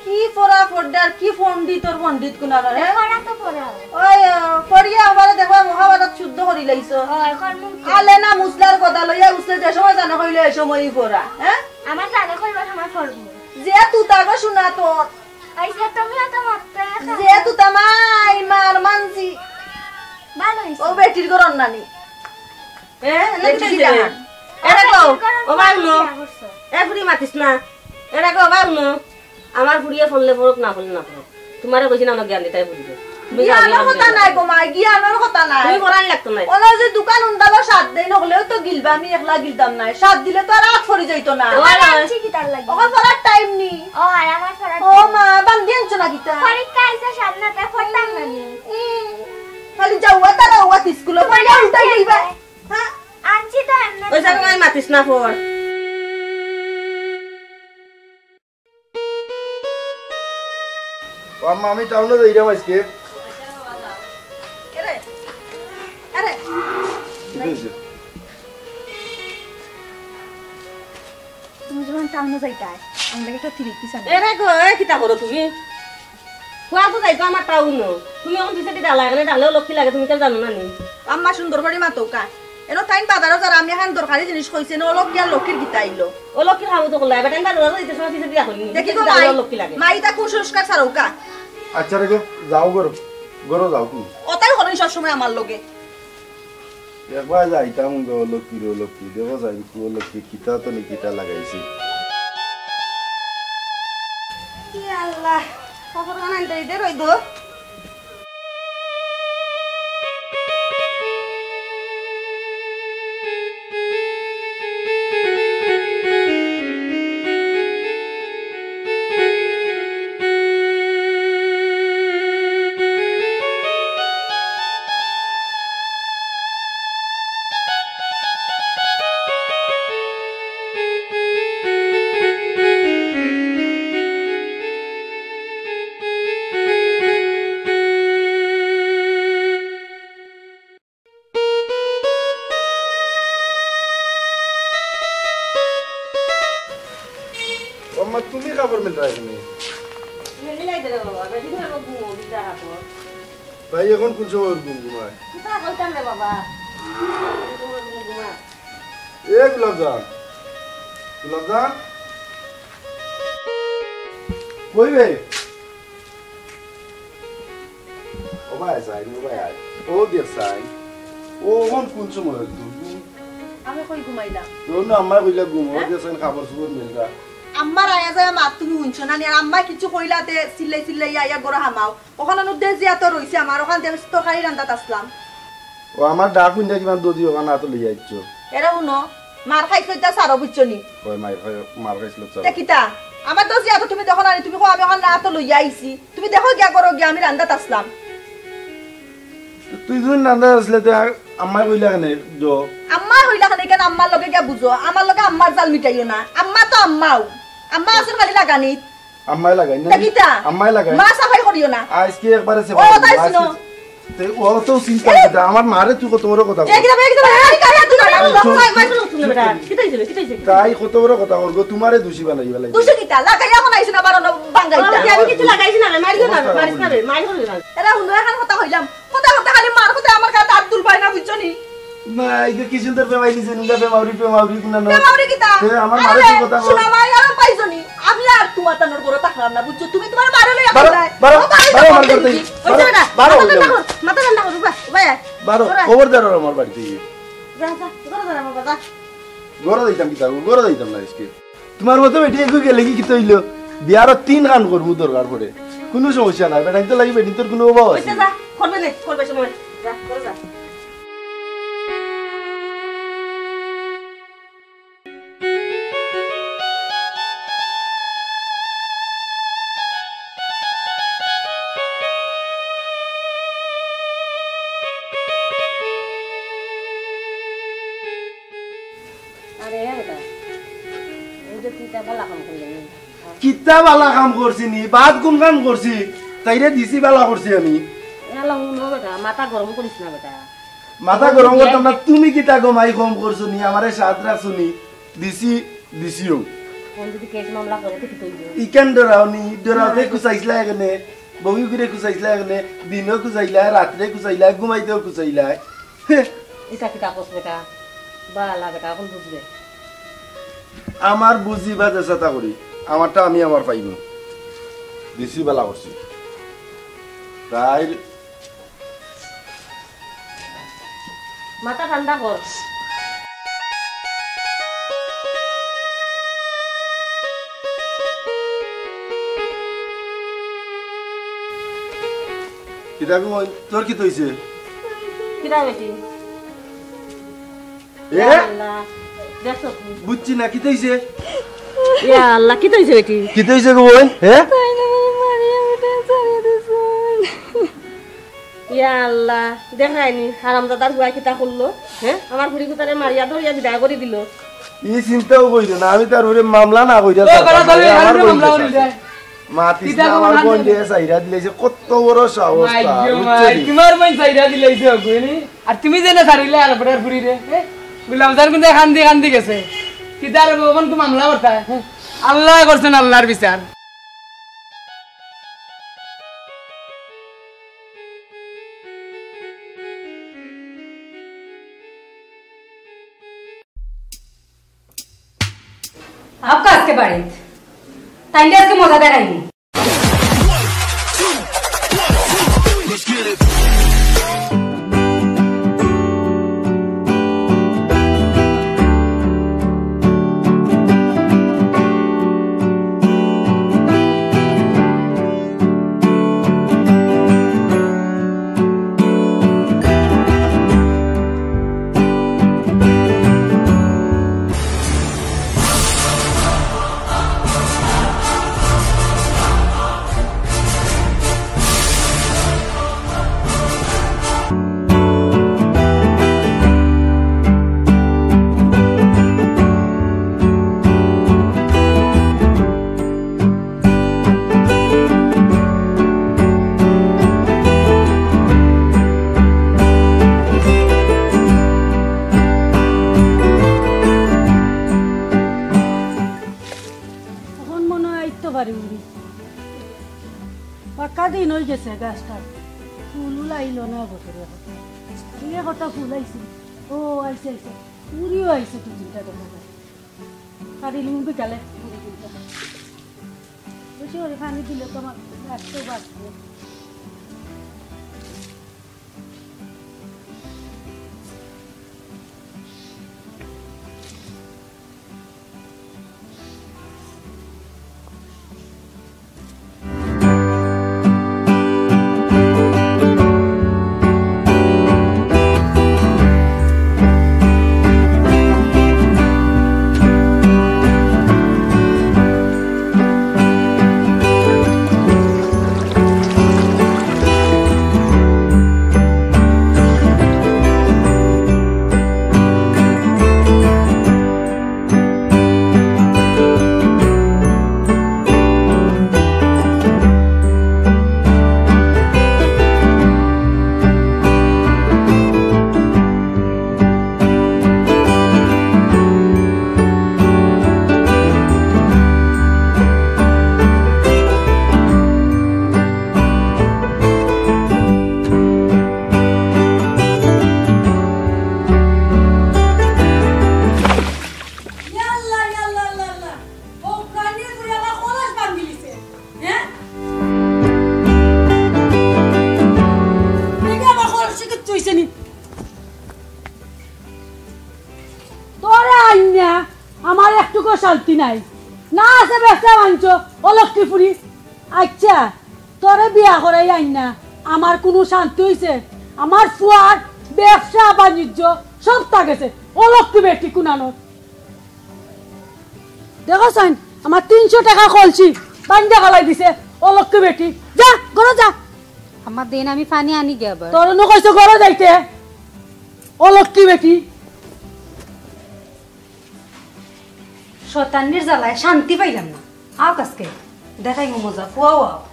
কি পড়া পড়ডে আর কি পণ্ডিত ওর পণ্ডিত কুনার, হ্যাঁ? পড়া তো পড়া। ওই, আহ, পড়িয়া আমারে দেখবা মহাভারত শুদ্ধ করি লাইছো। ও, এখন মুখ আলে না মুসলার কথা লইয়া উসলে যে সময় জানো কইলে এই সময়ই পড়া, হ্যাঁ? আমার জানো কইবার সময় পড়বো। যে তুতা গো শোনা তোর। এই যে তুমিও তো মারতে এখন। যে তুতা মাই মার মানছি। ভালো হইছে। ও বেটির ঘর নানি। এ, না দেখি কিতা? এরা কও, ও বাংলো। এ ফুড়ি মাতিস না। এরা কও, বাংলো। আমার ফুড়িয়ে ফললে ফরক, না ফললে না ফরক। তোমারে কইছি না, অনো জ্ঞান দিতায় ফুড়িরে। তুমি যাও, জ্ঞানর কথা নাই গো মা, জ্ঞানর কথা নাই। তুমি পড়ান লাগতো নাই। ওলা যে দোকান উন্দালো সাত দিন হলেও তো গিলবা, আমি একলা গিলতাম নাই। সাত দিলে তো আর আত ফরি যাইতো না। ও, আর আনছি কি তার লাগি? ওখান পড়ার টাইম নি। ও, আর আমার পড়ার ও টাইম। মা, বান্দি আনছো না কিতা? পরীক্ষা আইছে সামনে, তাই পড়তাম না নি। উম, খালি যাওয়া তারা ওয়া স্কুলে পড়িয়া উল্টাই যাইবা। হ্যাঁ? আনছি তো এমনি। ওই জায়গায় মাতিস না ফর। ও আম্মা, আমি টাউনে যাইরাম আজকে। এরে, এরে। কি হইছে? তুমি যখন টাউনে যাইতায়, আমার লাগি একটা থ্রি পিস আনো। এরে গো, এ কিতা করো তুমি? ফুয়া তো যাইতো আমার টাউনো। তুমি এখন পিছে ডালা এখানে ডাকলেও লক্ষ্মী লাগে, তুমি কেউ জানো না নি? আম্মা সুন্দর করি মাতউক্কা। এনো তাইন বাজারো যারা আমি এখন দরকারি জিনিস কইছি, এনো অলক্ষ্মী আর লক্ষ্মীর গীতা আইলো। ও লক্ষ্মীর খাবো তো করলাই, এবার টাইম বাজারো যাইতে সময় পিছে দিয়া করি। দেখি গো মাই, লক্ষ্মী লাগে। মাই তা কুসংস্কার ছাড়উক্কা। আচ্ছা রে গো, যাও গরো, গরো যাও তুমি। ওটাই হলো সব সময় আমার লগে। একবার যাইতাম গো, লক্ষ্মী রে লক্ষ্মী, দেখো যাই গো, লক্ষ্মী কিতা তো নি কিতা লাগাইছে। কি আল্লাহ, কাপড় কান আনতে দিতে রইদ। আম্মা, তুমি কাপড় মেলরায় কেনে? মেলি নাই দে রে বাবা, বেটি ধরে ঘুমো, ভিজা কাপড়। তাই এখন কোন সময় ঘুম ঘুমায়? কিতা কইতাম রে বাবা? কোন সময় ঘুম ঘুমায়? এ গোলাপজান, গোলাপজান, কই বে? ও ভাই, যাই, ও ভাই, আয়। ও দেখ, যাই। ও, অখন কোন সময় অইল তুমি? আমি কই ঘুমাইলাম? তোর না আম্মায় কইলা ঘুম, ও হ্যাঁ? দেখ, যাই, কাপড় চোপড় মেলরা। আম্মার আয়া যায় মাত তুমি হুনছো না নি? আর আম্মায় কিছু কইলা তে চিল্লাই চিল্লাই আইয়া গরো হামাও। অখন অনু দে জিয়া তো রইছে আমার, অখান দিয়া আমি তরকারি রান্দাত আসলাম। ও আমার ডাক হুনিয়া কিমান দদি অখান আতো লইয়া আইছো। এরা হুনো, মার খাইছো ইতা সারো বুঝছো নি? ওই মার খাই-, মার খাইছিল চারো। তে কিতা? আমার দোষ দিয়া তো তুমি দেখো না নি, তুমি কও আমি অখান আতো লইয়া আইছি। তুমি দেখো গিয়া করো গিয়া, আমি রান্দাত আসলাম। তুই যখন রান্দাত আসলে তে আ-, আম্মায় কইলা কেনে যো? আম্মায় কইলা কেনে কেন আম্মার লগে গিয়া বুঝো, আমার লগে আম্মার জাল মিটাইও না। আম্মা তো আম্মাও, আম্মা আছইন খালি লাগানিত। আম্মায় লাগাইন না? তা কিতা? আম্মায় লাগাইন। মা সাফাই করিও না। আইজকে একবারে সে ও, তাই আইজকে শুনো। তে ও তো চিন্তা এ! করতে, আমার মারে তুই কত বড় কথা এ, বল। কিতা, এ, কিতা, এ, কিতা, এ, কিতা, এ, কিতা, এ, কিতা, এ, কিতা, এ, কিতা, এ, কিতা, এ, কিতা, এ, কিতা, এ, কিতা, এ, কিতা, এ, কিতা, এ, কিতা, তাই কত বড় কথা বলবো, তোমারে দোষী বানাই বেলাই। দোষী কিতা? লাগাইয়া এখন আইছো না, বারো না, বাঙ্গাইতা। ও, আমি কিচ্ছু লাগাইছি না, মারিও না, মারিস না রে, মারিও না। এরা হুনো, এখন কথা কইলাম, কথা কথা খালি মার কথা, আমার গাত আত তুলবায় না, বুঝছো নি? না, এই যে কি সুন্দর বেমাই দিছে, নুঙ্গা বেমাউরি, বেমাউরি কুনা না। বেমাউরি কিতা? এ, আমার আরে, মারে কি কথা কও? শোনা মাই, আর পাইছো নি? আমি আর তোমার তানোর ঘরো থাকলাম না, বুঝছো? তুমি তোমার বারো লইয়া বারো, খাইলায়। বারো, ও, বারো, বারো, আমার বারো, করতে বারো, কি? ওই বারো, যে বেটা, বারো, আমার বারো, কথা না কর, মাথা ঠান্ডা কর, উবা, উবা, আয়। বারো, ওরা। খবরদার ওরা আমার বাড়িতে গিয়ে। যা, যা, ঘরো যা রে বাবা, যা। ঘরো যাইতাম কিতা, ঘরো যাইতাম না আজকে। তোমার মতো বেটি এগু গেলে কি কিতা অইলো? বিয়ারও তিন খান করমু দরকার পড়ে। কুনু সমস্যা নাই, বেটাইন্তর লাগি বেটিন্তর কুনু অভাব আছে? ওই যা, করবে নে, করবে সময়। যা, ঘরো যা। আরে, এ বেটা, এই যে তুই তা বালা কাম করলি না। কিতা বালা কাম করছি নি? বাদ কোন কাম করছি? তাইরে দিছি বালা করছি আমি। এলা হুনো বেটা, মাথা গরম করিস না বেটা। মাথা গরম করতাম না, তুমি কিতা গো মাই কম করছো নি? আমারে সাত রাখছো নি? দিছি দিছিও। অখন যদি কেস মামলা করে, তো কিতা অইবো? ইখান ডরাও নি, ডরাও তে না। খুঁজাইছলা কেনে, বউগুরে খুঁজাইছলা কেনে, দিনও খুঁজাইলা, রাত্রে খুঁজাইলা, ঘুমাইতেও খুঁজাইলা। হে। ইটা কিতা কস বেটা? বালা বেটা, অখন বুঝবে। আমার বুঝি বা যেতা করি, আমারটা আমি আমার পাইমু। দিছি বালা করছি। তাই মাথা ঠান্ডা কর। কিতা গো, তোর কিতা অইছে? কিতা বেটি? এ? ইয়া আল্লাহ, দেখছো তুমি? বুঝছি না, কিতা অইছে? ইয়া আল্লাহ, কিতা অইছে বেটি? কিতা অইছে গো বোন? হে? তাই না, মানে, মারিয়া বেটা ছাড়িয়ে দিছে। ইয়া আল্লাহ, দেখরায়নি, হারামজাদার পুয়ায় কিতা করলো? হে? আমার ফুড়ি গুতারে মারিয়া ধরিয়া বিদায় করি দিলো। ই চিন্তাও করিও না, আমি তার উপরে মামলা না করিয়া ও, ছাড়তাম না, আমার বোন মামলা করি যায়। মাতিস না, আমার বোন যে ছাইরা দিলাইছে, কত বড় সাহস তার, বুঝছো নি? তোমার বোন ছাইরা দিলাইছে, বুঝলি? আর তুমি যেনে ছাড়িলে আর বেটার ফুড়িরে, হে? গোলাম স্যার কিন্তু কান্দি কান্দি গেছে। কিতার অখন তো মামলা করতা, হে? আল্লায় করছইন আল্লার বিচার। আউক্কা আজকে বাড়িত। তাইলে আজকে মজা দেখাইমু। অখন মনো অয় আইতো পারি উড়ি। পাক্কা দিন অই গেছে গাছটার। ফুল উল আইলো না বছরে অখন। ইয়ে কত ফুল আইছে। ও, আইছে, আইছে। উড়িও আইছে দু তিনটা দেখা যায়। পারি নিমু বিকালে। বেশি করে পানি দিলে তো আমার গাছ তো বাঁচবে। ইয়াল্লা, ইয়াল্লা, ইয়াল্লা, ইয়াল্লা। ও প্রাণীর বুড়ি আমার খরচ ভাঙিলিছে। হ্যাঁ? দেখে আমার খরচে কিচ্ছু হইছে নি। তোরে আইনা আমার একটুকু শান্তি নাই। না আছে ব্যবসা বাণিজ্য, অলক্ষ্মী ফুড়ি। আচ্ছা, তোরে বিয়া করাই আইনা আমার কুনু শান্তি হইছে? আমার ফুয়ার ব্যবসা বাণিজ্য সবতা গেছে। অলক্ষ্মী বেটি কুনানোর। দেখো চাইন, আমার তিনশো টাকা কলসি বান্ধা ফালাই দিছে। অলক্ষ্মী বেটি, যা, ঘরো যা। আমার দিন আমি পানি আনি গিয়া আবার। তোরে নু কইছে ঘরো যাইতে। অলক্ষ্মী বেটি। শয়তানির জ্বালায় শান্তি পাইলাম না। আউক আজকে, দেখাইমু মজা, ফুয়াও আউক।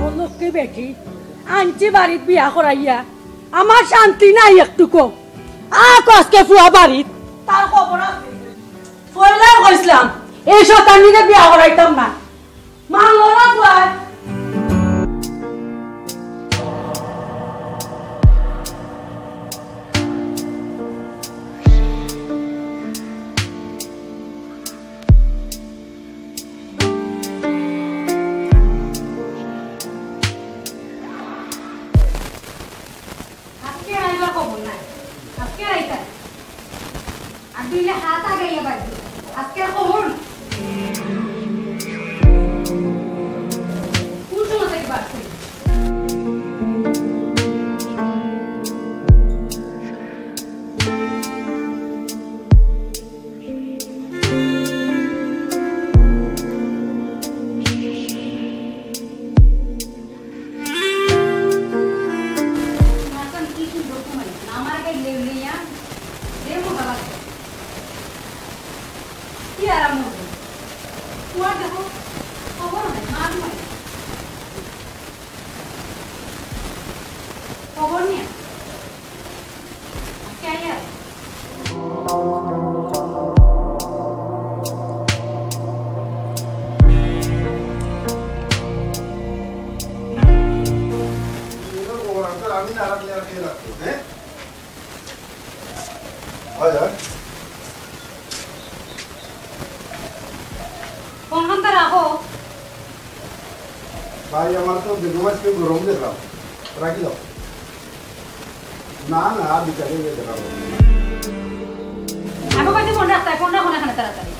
ও লক্ষ্মী বেটি, আনছি বাড়িত বিয়া করাইয়া, আমার শান্তি নাই একটুকু। আ, কো আজকে ফুয়া বাড়িত, তার খবর আছে। পয়লাউ কইছলাম, এই শয়তানরে বিয়া করাইতাম না। মানলো না ফুয়ায়। আজকে আইবার খবর নাই, আজকে আইতা। আর দুইলে হাত আগাইয়া বাড়ি। আজকে আর খবর নাই। কোন সময় থেকে বাড়ছে? মাখন কি সুন্দর ঘুমাই, আমার গায়ে লেউ লেইয়া, যে মজা লাগছে। কি আরাম হলো। তোমার দেখো, খবর নাই, মা ঘুমাই। খবর নিয়ে। আজকে আইয়া। আমি না রাখলে আর কে রাখবো, হ্যাঁ? হয়, হয়। ফোনখানটা রাখো। ভাই, আমার তো বেগম আজকে গরম দেখলাম, রাখি দাও। না, না, আর বিকালে গিয়ে দেখা হবে। আগে কইতে ফোন রাখতায়, ফোন রাখো না এখানে তাড়াতাড়ি।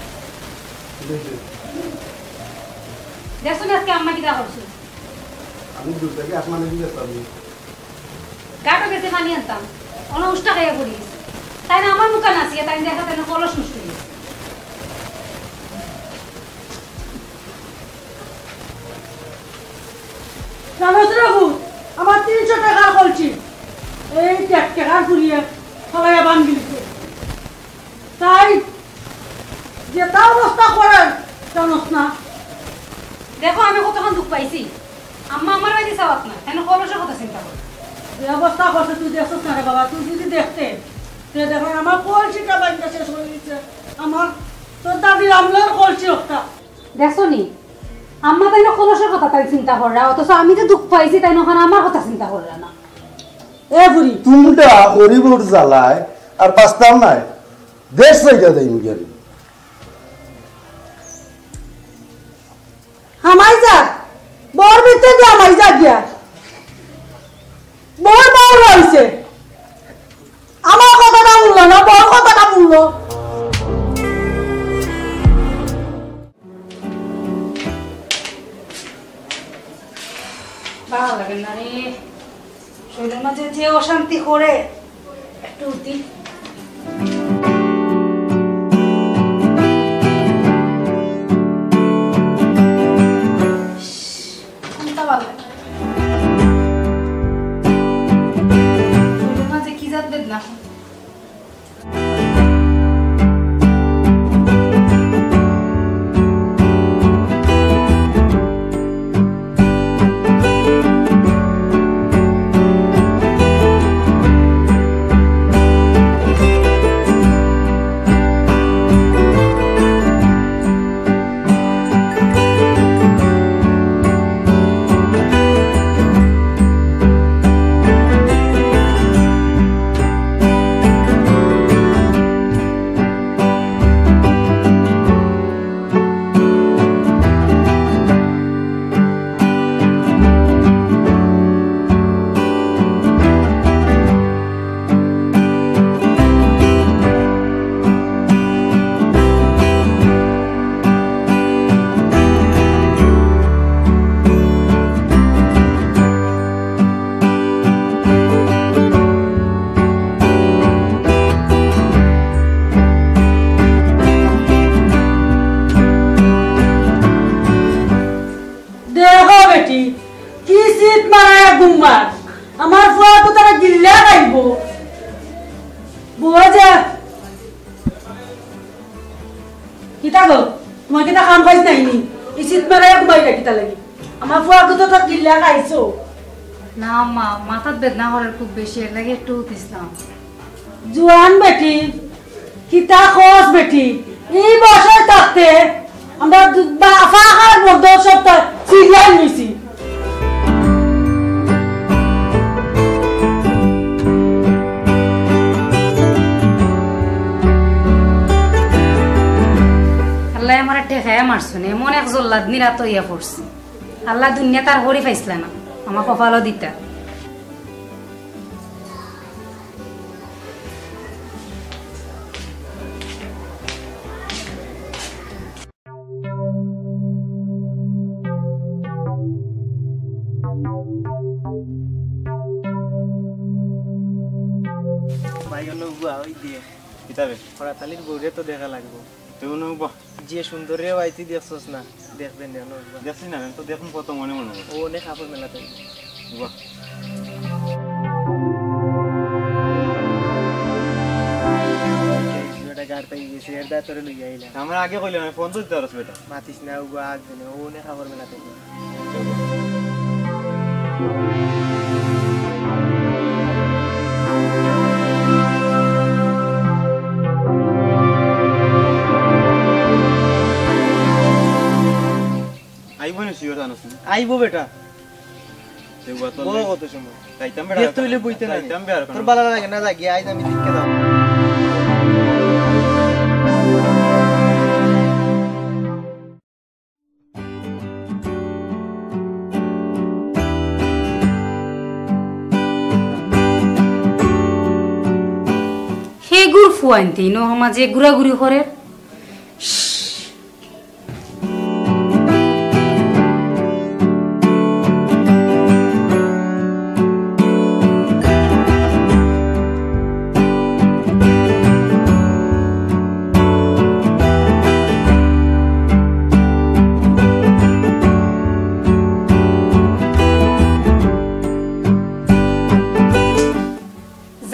দেখি। দেখছো না আজকে আম্মা কিতা করছে? আমি দূর থেকে আসমানে দিয়ে আসতাম। গাটো গেছে পানি আনতাম, অনো উষ্টা খাইয়া পড়ি গেছে। তাই না আমার মুখে নাচিয়া, তাই দেখা তাই না কলস নষ্ট হয়ে গেছে। জানোস রে বাবু, আমার তিনশো টাকার কলসি, এই দেড় টাকার ফুরিয়ে ফালাইয়া ভাঙ্গি দিছে। তাই যেটা অবস্থা করার, জানোস না? দেখো, আমি কতখান দুঃখ পাইছি। আম্মা আমার বাড়ি চাওয়াত না, কেন কলসের কথা চিন্তা করো? যে অবস্থা করছে তুই দেখছস না রে বাবা, তুই যদি দেখতে, তে দেখেন আমার কলসিটা ভাঙ্গা শেষ হয়ে গেছে। আমার তোর দাদির আমলের কলসি একটা। দেখছো নি? আম্মা তাই না কলসের কথা তাই চিন্তা কররা, অথচ আমি যে দুঃখ পাইছি তাই না ওখানে আমার কথা চিন্তা কররা না। এ বুড়ি। তুমরা গরিবর জ্বালায় আর বাঁচতাম নায়, দেশ ছাইড়া দেই মুখে। হামাই যা, বর ভিতরে দিয়া হামাই যা গিয়া। বর বর হইছে। আমার কথাটা শুনলো না, বর কথাটা শুনলো। ভালো লাগে না রে, শরীরের মাঝে যে অশান্তি করে, একটু উঠি। কোনটা ভালো লাগে? শরীরের মাঝে কি জাত বেদনা। দেখো বেটি, কি শীত মারায় ঘুমার। আমার ফুয়া তো তারা গিল্লা খাইবো। বউ যে কিতা গো? তোমার কিতা কাম কাজ নাই নি? ই শীত মারাইয়া ঘুমাইরা কিতা লাগি? আমার ফুয়াগু তো তার গিল্লা খাইছো। না আম্মা, মাথাত বেদনা করের খুব বেশি, এর লাগি একটু হুতিছিলাম। জুয়ান বেটি, কিতা কস বেটি? ই বয়সে থাকতে আমরা দু-, বা-, ফাঁকার মধ্যে সপ্তাহ সিরিয়াল নিছি। আল্লায় আমারে ঠেকাইয়া মারছইন, এমন এক জল্লাদ নিরাত অইয়া পড়ছি। আল্লায় দুনিয়াত আর করি পাইছলা না, আমার কপালও দিতা। ভাই, অনো উবা, ওই দিয়ে। কিতাবে? খরাতালির বউরে তো দেখা লাগবো। তুই অনো উবা। যে সুন্দর রে ভাই, তুই দেখছস না? দেখবেন রে, অনো উবা। দেখছি না, আমি তো দেখুন কত মনে মনে হয়। ও অনেক কাপড় মেলাতে। উবা। বেটা গাড় পাই গেছে, এর দায় তোরে লইয়া আইলাম। আমার আগে কইলে আমি ফোন তো দিতে পারস বেটা। মাতিস না, উবা আগ দিনে, ও অনেক কাপড় মেলাতে। আইবো নি sure জানোস নি? আইবো বেটা। তে উবা তো বউ নাই। কত সময়? যাইতাম বেটা। ব্যস্ত হইলে বইতে না। যাইতাম বেটা। তোর ভালা লাগে না, যা গিয়া আইজ আমি দেখতে দাও। হে গুর ফুয়াইন্তে ইনো সমাজে ঘুরাঘুরি করের।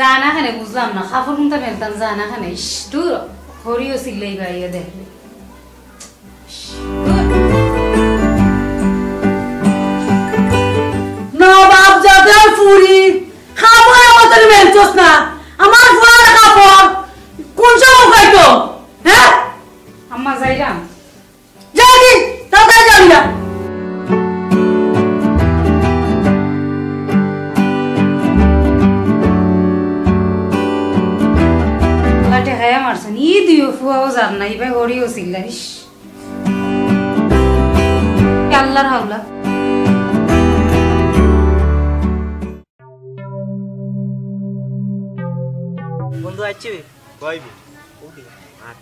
জানা কেনে বুঝলাম না, কাপড় কুনটা মেলতাম জানা কেনে। ইস, দূর, হরিও সিলাই বাইয়া দেখলে। নবাব জাতের ফুরি, কাপড় আমার তোর মেলছস না। আমার ফুয়ার কাপড় কোন সময় খাইতো? হ্যাঁ? আম্মা যাইরাম। যাবি, তাড়াতাড়ি যাবি না। লাটে খাইয়া মারছেন, ই দুইও ফুয়াও যার না, ইবায় হরিও সিল্লাইস। আল্লাহর হাওলা। বন্ধু, আইছি। কইবি? ওকে। আর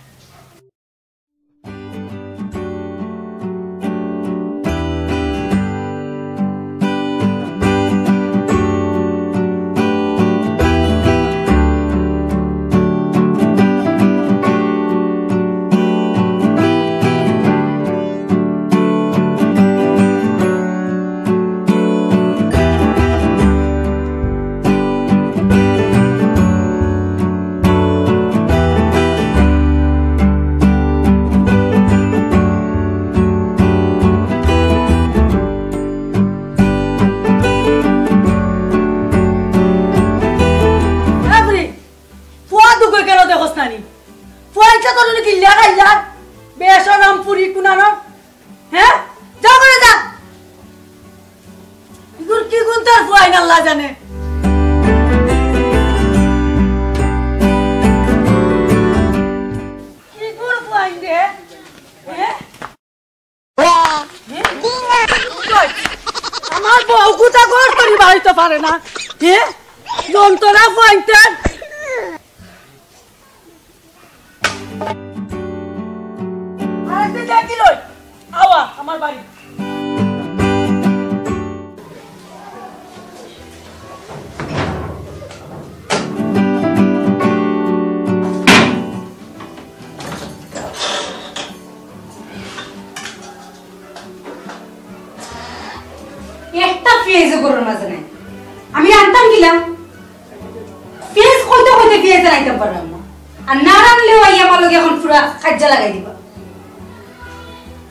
এ বুড়ি, ফুয়া দুগো কেনে দেখোস না নি? ফুয়া ইচ্ছা তোর কিল্লা খাইলা? বেশরম ফুরি কুনানো। হ্যাঁ? যা করে যা। ইগুর কি গুণ তোর ফুয়াইন আল্লাহ জানে। ইগুর ফুয়াইন রে। হ্যাঁ? হ্যাঁ? আমার বউ কুতা ঘর করি বাড়িতে পারে না। হ্যাঁ? যন্ত্রণা ফুয়াইনতে। আরেকদিন দেখিল, আওয়া আমার বাড়ি। একটা পিয়াজও ঘরর মাঝে নাই। আমি রানতাম কিলা? পিয়াজ কইতে কইতে পিয়াজ রানতাম পারলাম না। আর না রানলেও আইয়া আমার লগে এখন পুরা কাইজ্জা লাগাই দিবা।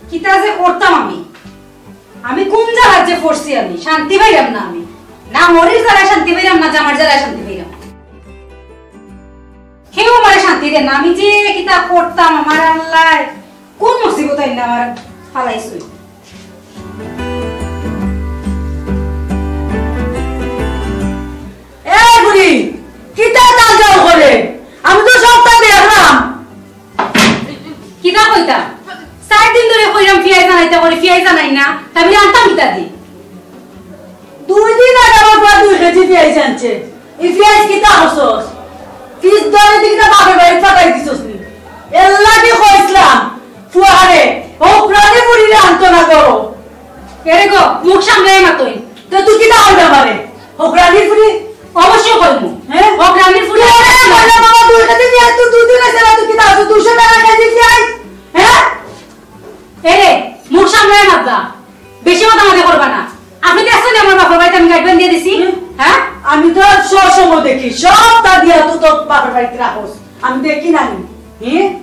কিতা যে করতাম আমি? আমি কোন জাগাত যে পড়ছি আমি? শান্তি পাইলাম না আমি। না মরির জ্বালায় শান্তি পাইরাম, না জামার জ্বালায় শান্তি পাইরাম। কেউ আমারে শান্তি দেয় না। আমি যে কিতা করতাম, আমার আল্লায় কোন মুসিবত আইন না আমার ফালাইছইন। এ বুড়ি, কিতা তাল যাও করে? আমি তো সবটা দেখলাম। কিতা কইতাম? চাইর দিন ধরে কইরাম পিয়াইজ আনাইতা করি, পিয়াইজ আনাই না। তা আমি আনতাম কিতা দি? দুই দিন আগে আমার ফুয়া দুই কেজি পিয়াইজ আনছে। ই পিয়াইজ কিতা করছস? ফ্রিজ ধরে দি কিতা বাপের বাড়ি ফাটাই দিছস নি? এর লাগি কইছলাম, ফুয়ারে, হকরানি ফুড়িরে আনতো না করো। এরে গো, মুখ সামলাইয়া মাতইন। তো তুই কিতা কইবে আমারে? হকরানি ফুড়ি? অবশ্যই কইমু। হ্যাঁ? হকরানি ফুড়ি। এরে কইলে বাবা, দুই কেজি পিয়াইজ তো দুই দিন আছে না, তুই কিতা আছো? দুইশো টাকা কেজি পিয়াইজ? হ্যাঁ? এরে, মুখ সামলাইয়া মাতবা। বেশি মাতামাতি করবা না। আপনি দেখছেন আমার বাপের বাড়িত আমি গাইড বান্ধিয়া দিছি? হুম। হ্যাঁ? আমি তো সব সময় দেখি, সবটা দিয়া তো তোর বাপের বাড়িত রাখোস। আমি দেখি না নি। হ্যাঁ?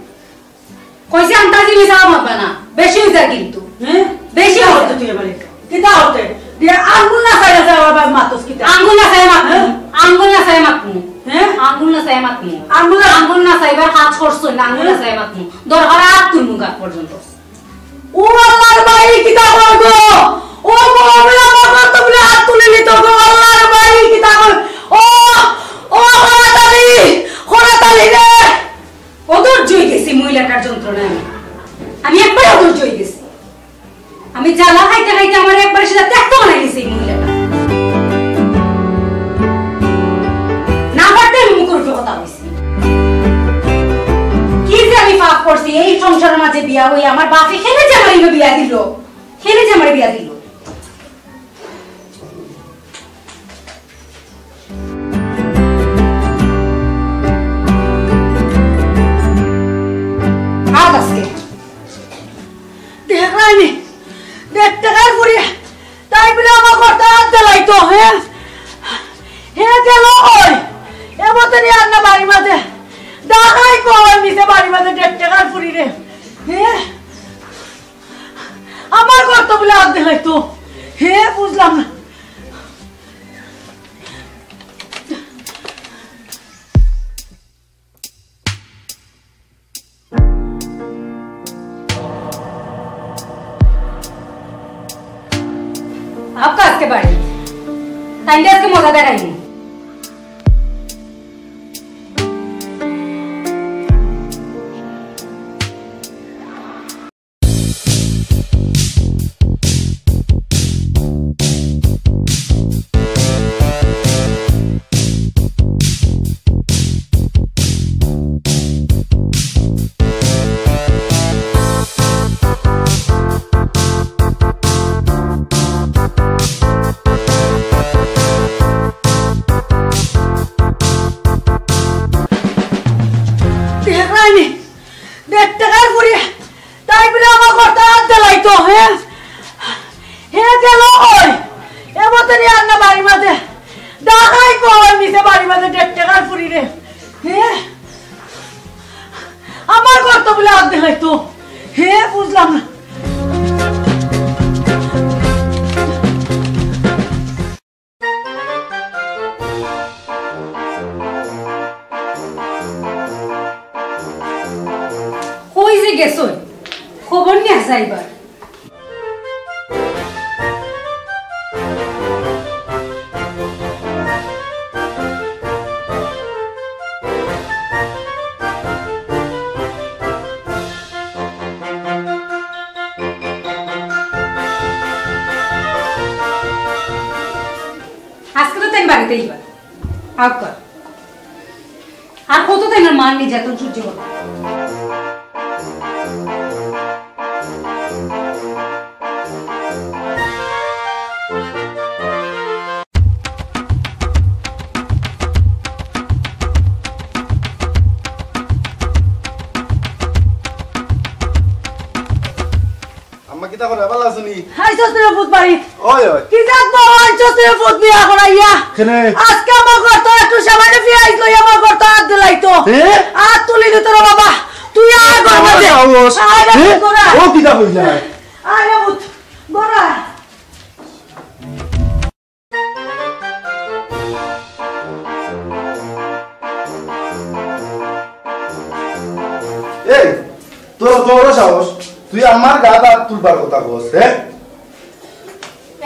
কইছি আন্তাজি মিছা মাতবা না, বেশি অই যায় কিন্তু। হ্যাঁ? বেশি কিতা অই যায়। হতে তুই আমারে? কিতা হতে? দিয়া আঙ্গুল নাচাই নাচাই আবার মাতস কিতা? আঙ্গুল নাচাই মাতমু, হ্যাঁ? আঙ্গুল নাচাই মাতমু। হ্যাঁ? আঙ্গুল নাচাই মাতমু। আঙ্গুল না- আঙ্গুল নাচাইবার কাজ করছইন না, আঙ্গুল হ্যাঁ? নাচাই মাতমু। দরকার আত তুলমু গাত পর্যন্ত। ও আল্লাহর বাড়ি কিতা করবো? ও বাবা, আমার ঘর তো বলে আত তুলি নিত গো, আল্লাহর বাড়ি কিতা করবো? ও, ও হরাতালি, হরাতালি রে। অধৈর্য অই গেছি মহিলাটার যন্ত্রণায় আমি। আমি একবারে অধৈর্য অই গেছি। আমি জ্বালা খাইতে খাইতে আমার একবারে সেটা ত্যক্ত বানাই গেছে এই মহিলাটা। না পারতে আমি মুখের উপরে কথা কইছি। কি যে আমি পাপ করছি এই সংসারের মাঝে বিয়া অইয়া, আমার বাপে কেনে যে আমার ইনো বিয়া দিল, কেনে যে আমার বিয়া দিল। আজ আজকে দেখলাইনি, দেড় টেকার ফুড়ি, তাই বলে আমার ঘরটা আত দিলাইতো, হ্যাঁ? হে গেল কই? এ মতনই আর না বাড়ির মাঝে। দেখাই কই নিছে বাড়ির মাঝে দেড় টেকার ফুড়িরে? হ্যাঁ? আমার ঘরটা বলে আত দিলাইতো। হে বুঝলাম না। আউক্কা আজকে বাড়ি। তাইলে আজকে মজা দেখাইনি। দেখলাইনি, দেড় টেকার ফুড়ি, তাই বলে আমার ঘরটা আত দিলাইতো, হ্যাঁ? হে গেল কই? এ মতনই আর না বাড়ির মাঝে। দেখাই কই নিছে বাড়ির মাঝে দেড় টেকার ফুড়িরে? হে? আমার ঘরটা বলে আত দিলাইতো। হে বুঝলাম না। কই যে গেছইন? খবর নিয়া যাইবার। আজকে তো তাইন বাড়িত আইবা। আউক্কা। আর কত তাইন আর মার নির্যাতন সহ্য করবা? আম্মা, কিতা করে? ভালা আছো নি? আইছস রে পুত বাড়ি। ওই, ওই। কি জাত বউ আনছস রে পুত বিয়া করাইয়া? কেনে? আজকে আমার ঘরটা একটু সামান্য পিয়াইজ লই আমার ঘরটা আত দিলাইতো। এ? আত তুলি দিত রে বাবা। তুই আয় ঘর মাঝে। সাহস। আয় রে এ? পুত, ঘর আয়। ও কিতা কইলা? আয় রে পুত, ঘর আয়। তোর, তোরও সাহস, তুই আমার গাত আত তুলবার কথা কস, হ্যাঁ?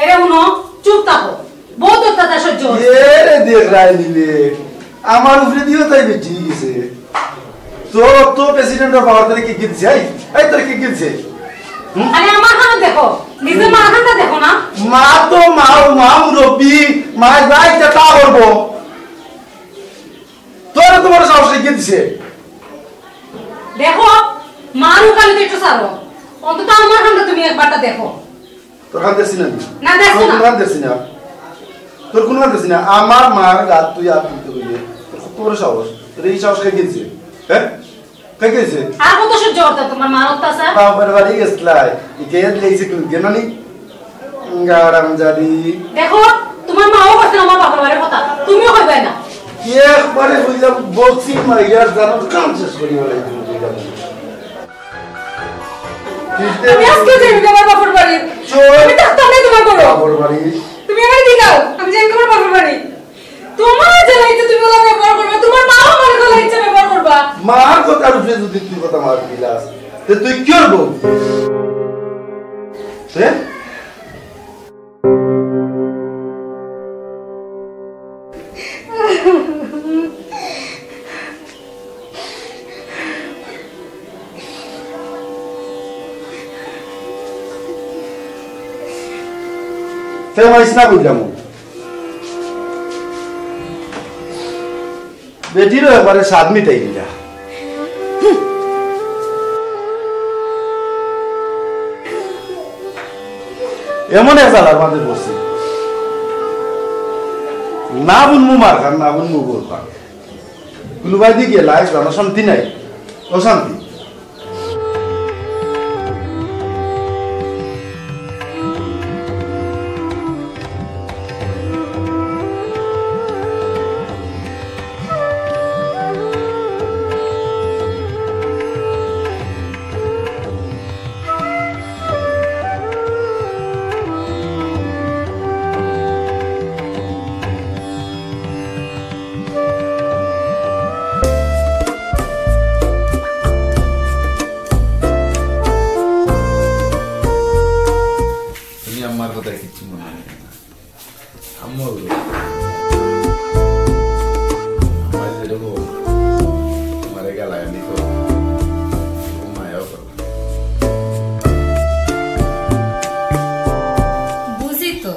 এরে হুনো, চুপ থাকো, বহুত অত্যাচার সহ্য করছি। এরে দেখ রায় নিলে, আমার উপরে দিয়েও তাই বেটি গেছে। তোর তো প্রেসিডেন্টর পাওয়ার তোরে কে গেছে, এই, এই তোরে কে গেছে? হুম? আরে আমার খানো দেখো, নিজের মার খানটা দেখো না। মা তো মা, ও মা মুরব্বি, মা যা ইচ্ছা তা করবো। তোর তোমার সাহস কে দিছে? দেখো, মার উকালে তো একটু ছাড়ো, অন্তত আমার খানটা তুমি একবারটা দেখো। তোর খান দেখছি না আমি। না, দেখছো না। তোর খান দেখছি না। তোর কোন খান দেখছি না? আমার মার গাত তুই আত তুলতে হইলে তোর কত বড় সাহস? তোর এই সাহস কে দিছে? হ্যাঁ? কে দিছে? আর কত সহ্য করতে তোমার মার অত্যাচার? বাপের বাড়ি গেছলাই। ইকে দিলে এই যে কোন জ্ঞান নেই? গারাম জানি। দেখো, তোমার মাও করছে না আমার বাপের বাড়ির কথা, তুমিও কইবে না। একবারে কইলাম, বক্সিং মাইয়ার জানো কাম শেষ করি বলে তুমি কইলাম। আমি আজকে যাই তোমার বাপের বাড়ি। চল। আমি থাকতাম না তোমার ঘরো। বাপের বাড়ি। তুমি আমারে দিলাও, আমি যাই তোমার বাপের বাড়ি। তোমার যেলা ইচ্ছা তুমি ওলা ব্যবহার করবা, তোমার মাও আমার ওলা ইচ্ছা ব্যবহার করবা। মার কথার উপরে যদি তুই কথা মার দিলাস, তে তুই কি করবো? হ্যাঁ? তে মারিস না বুঝলাম। বেটিরও একবারে স্বাদ মিটাই দিলা। এমন এক জ্বালার মাঝে পড়ছি, না বুনমু মার খান, না বুনমু বউর খান। কোনোবায় দি গেলায় জানো শান্তি নাই, অশান্তি। তুমি আমার কথা কিচ্ছু মনে হয় না। আম্মা বলো। আমার যেরকম তোমারে গালাগালি করো, এরকম মায়াও করো। বুঝি তো,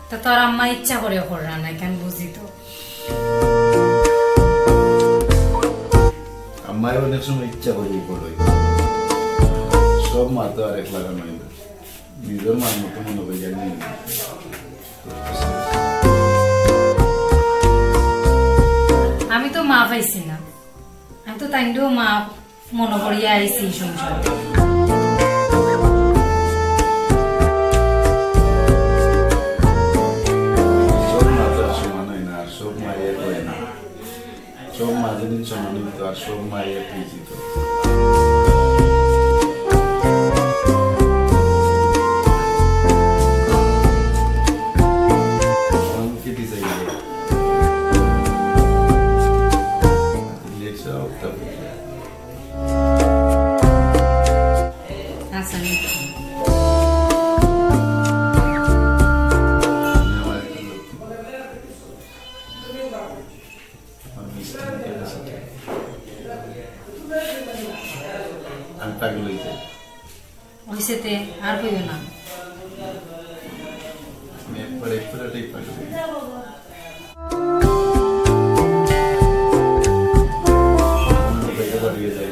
তা তোর আম্মা ইচ্ছা করে কররা না, কেন বুঝি তো। আম্মায় অনেক সময় ইচ্ছা করে করই। সব মা তো আর এক লাগানো হয় না। নিজের মার মতো মনে করি জানি। আমি তো মা পাইছি না, আমি তো তাইনরেও মা মনে করিয়া আইছি এই সংসারে। সব মা তো আর সমান হয় না, আর সব মা এক হয় না। সব মা যেদিন সমান হইতো আর সব মা এক হইতো। আমার মুখে design দেয়। লেখা উত্তর। আচ্ছা, নিচ্ছি। আমার একটা লোক। আমার মিষ্টি মুখে হাসিটা। আমি পাগল হয়ে যাই। হইছে তে, আর কইও না। আমি একবার, একবার এটাই পাগল হয়ে যাই। আমার বেগে বাড়িয়ে যায়।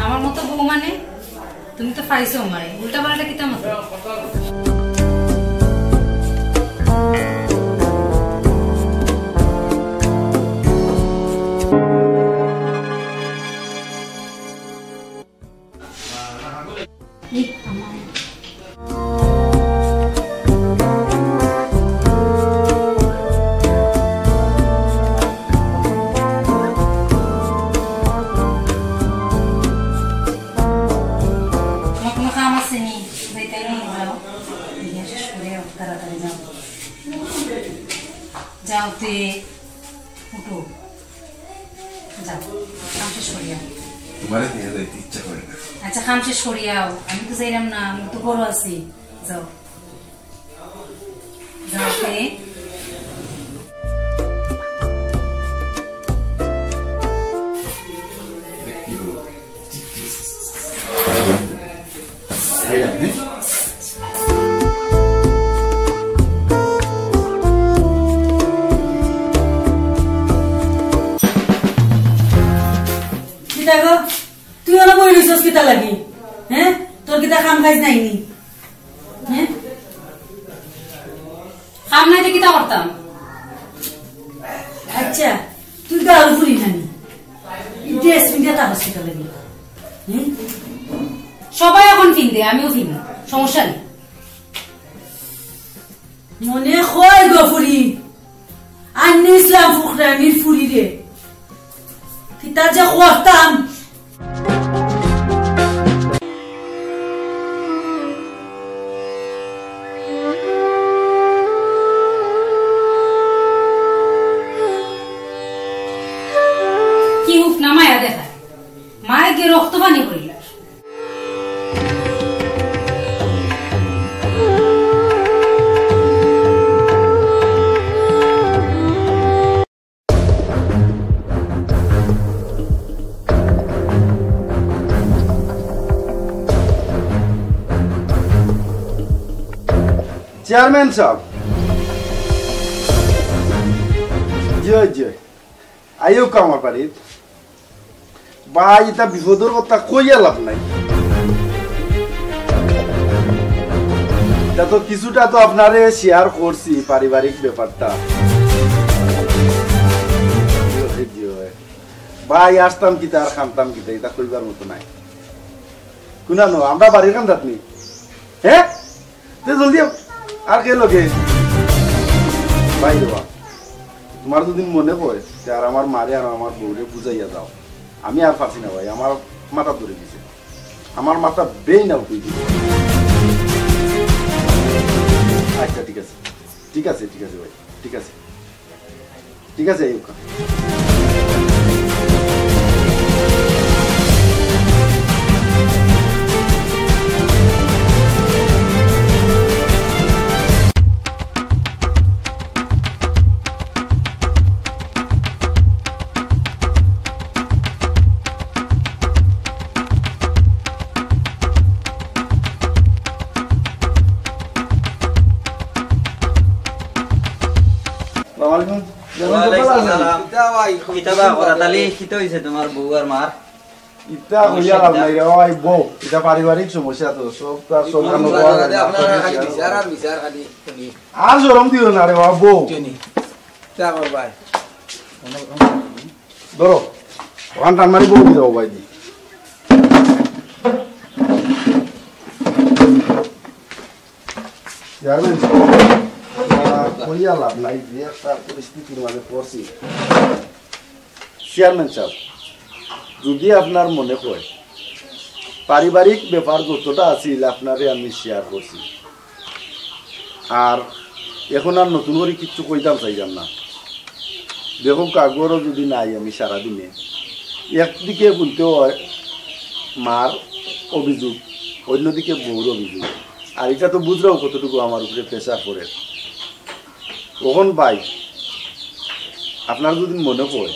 আমার মতো বউ মানে? তুমি তো পাইছো আমারে, উল্টা পাল্টা কিতা মাতো? বিয়া শেষ করিয়া তাড়াতাড়ি যাও। যাও তে, উঠো। যাও, কাম শেষ করিয়া। তোমারে নিয়ে যাইতে ইচ্ছা করে না। আচ্ছা, কাম শেষ করিয়াও। আমি তো যাইলাম না, আমি তো ঘরো আছি। যাও। যাও তে। কিতা গো? তুই অলা বই রইছস কিতা লাগি? হ্যাঁ? তোর কিতা কাম কাজ নাই নি? হ্যাঁ? কাম নাই তো কিতা করতাম? আচ্ছা, তুই গাউর ফুরি না নি? এই ড্রেস পিন্দিয়া তা হসপিটালে গেলি। হুম? সবাই এখন পিন্দে, আমিও পিন্দি, সমস্যা নেই। মনে হয় গো ফুরি, আন্নি ইসলাম ফুকরানির ফুরি রে। কিতা যে করতাম। কি উফ না মায়া দেখায়, মায় গিয়ে রক্ত পানি করিল। Chairman sub. জি অয়, জি অয়। আইউক্কা আমার বাড়িত। ভাই, ইতা বিপদর কথা কইয়া লাভ নাই। ইতা তো কিছুটা তো আপনারে শেয়ার করছি পারিবারিক ব্যাপারটা। জি অয়, জি অয়। ভাই, আসতাম কিতা আর খানতাম কিতা, ইতা কইবার মতো নাই। কুনানো, আমরা বাড়ির কান্দাত নি? হ্যাঁ? তে জলদি আও। আর কে লগে? ভাই রে বা, তোমার যদি মনে হয়, তে আর আমার মারে আর আমার বউরে বুঝাইয়া যাও। আমি আর পারছি না ভাই, আমার মাথা ধরে দিছে। আমার মাথা বেইন আউট হয়ে গেছে। আচ্ছা, ঠিক আছে। ঠিক আছে, ঠিক আছে ভাই। ঠিক আছে। ঠিক আছে, আইউক্কা। আসসালামু আলাইকুম। ওয়ালাইকুম আসসালাম। কিতা ভাই, কিতা বা করা তালি, কিতা হইছে তোমার বউ আর মার? ইতা কইয়া লাভ নাই রে ভাই, বউ। ইতা পারিবারিক সমস্যা তো, সব তার সব কাম বাজারে আপনারা খালি বিচার আর বিচার খালি। আর শরম দিও না রে বাবা, বউ। চিনি। চা কর ভাই। ধরো, ওখান টান মারি বউ দিও ভাই দি। চেয়ারম্যান সাহেব, আহ, কইয়া লাভ নাই, যে একটা পরিস্থিতির মাঝে পড়ছি। চেয়ারম্যান সাহেব, যদি আপনার মনে হয়, পারিবারিক ব্যাপার যতটা আছিল, আপনারে আমি শেয়ার করছি। আর এখন আর নতুন করে কিচ্ছু কইতাম চাইলাম না। দেখো, কাগরও যদি নাই আমি সারাদিনে, একদিকে বলতে হয় মার অভিযোগ, অন্যদিকে বউর অভিযোগ। আর এটা তো বুঝরাও কতটুকু আমার উপরে প্রেশার পড়ে। অখন ভাই, আপনার যদি মনে হয়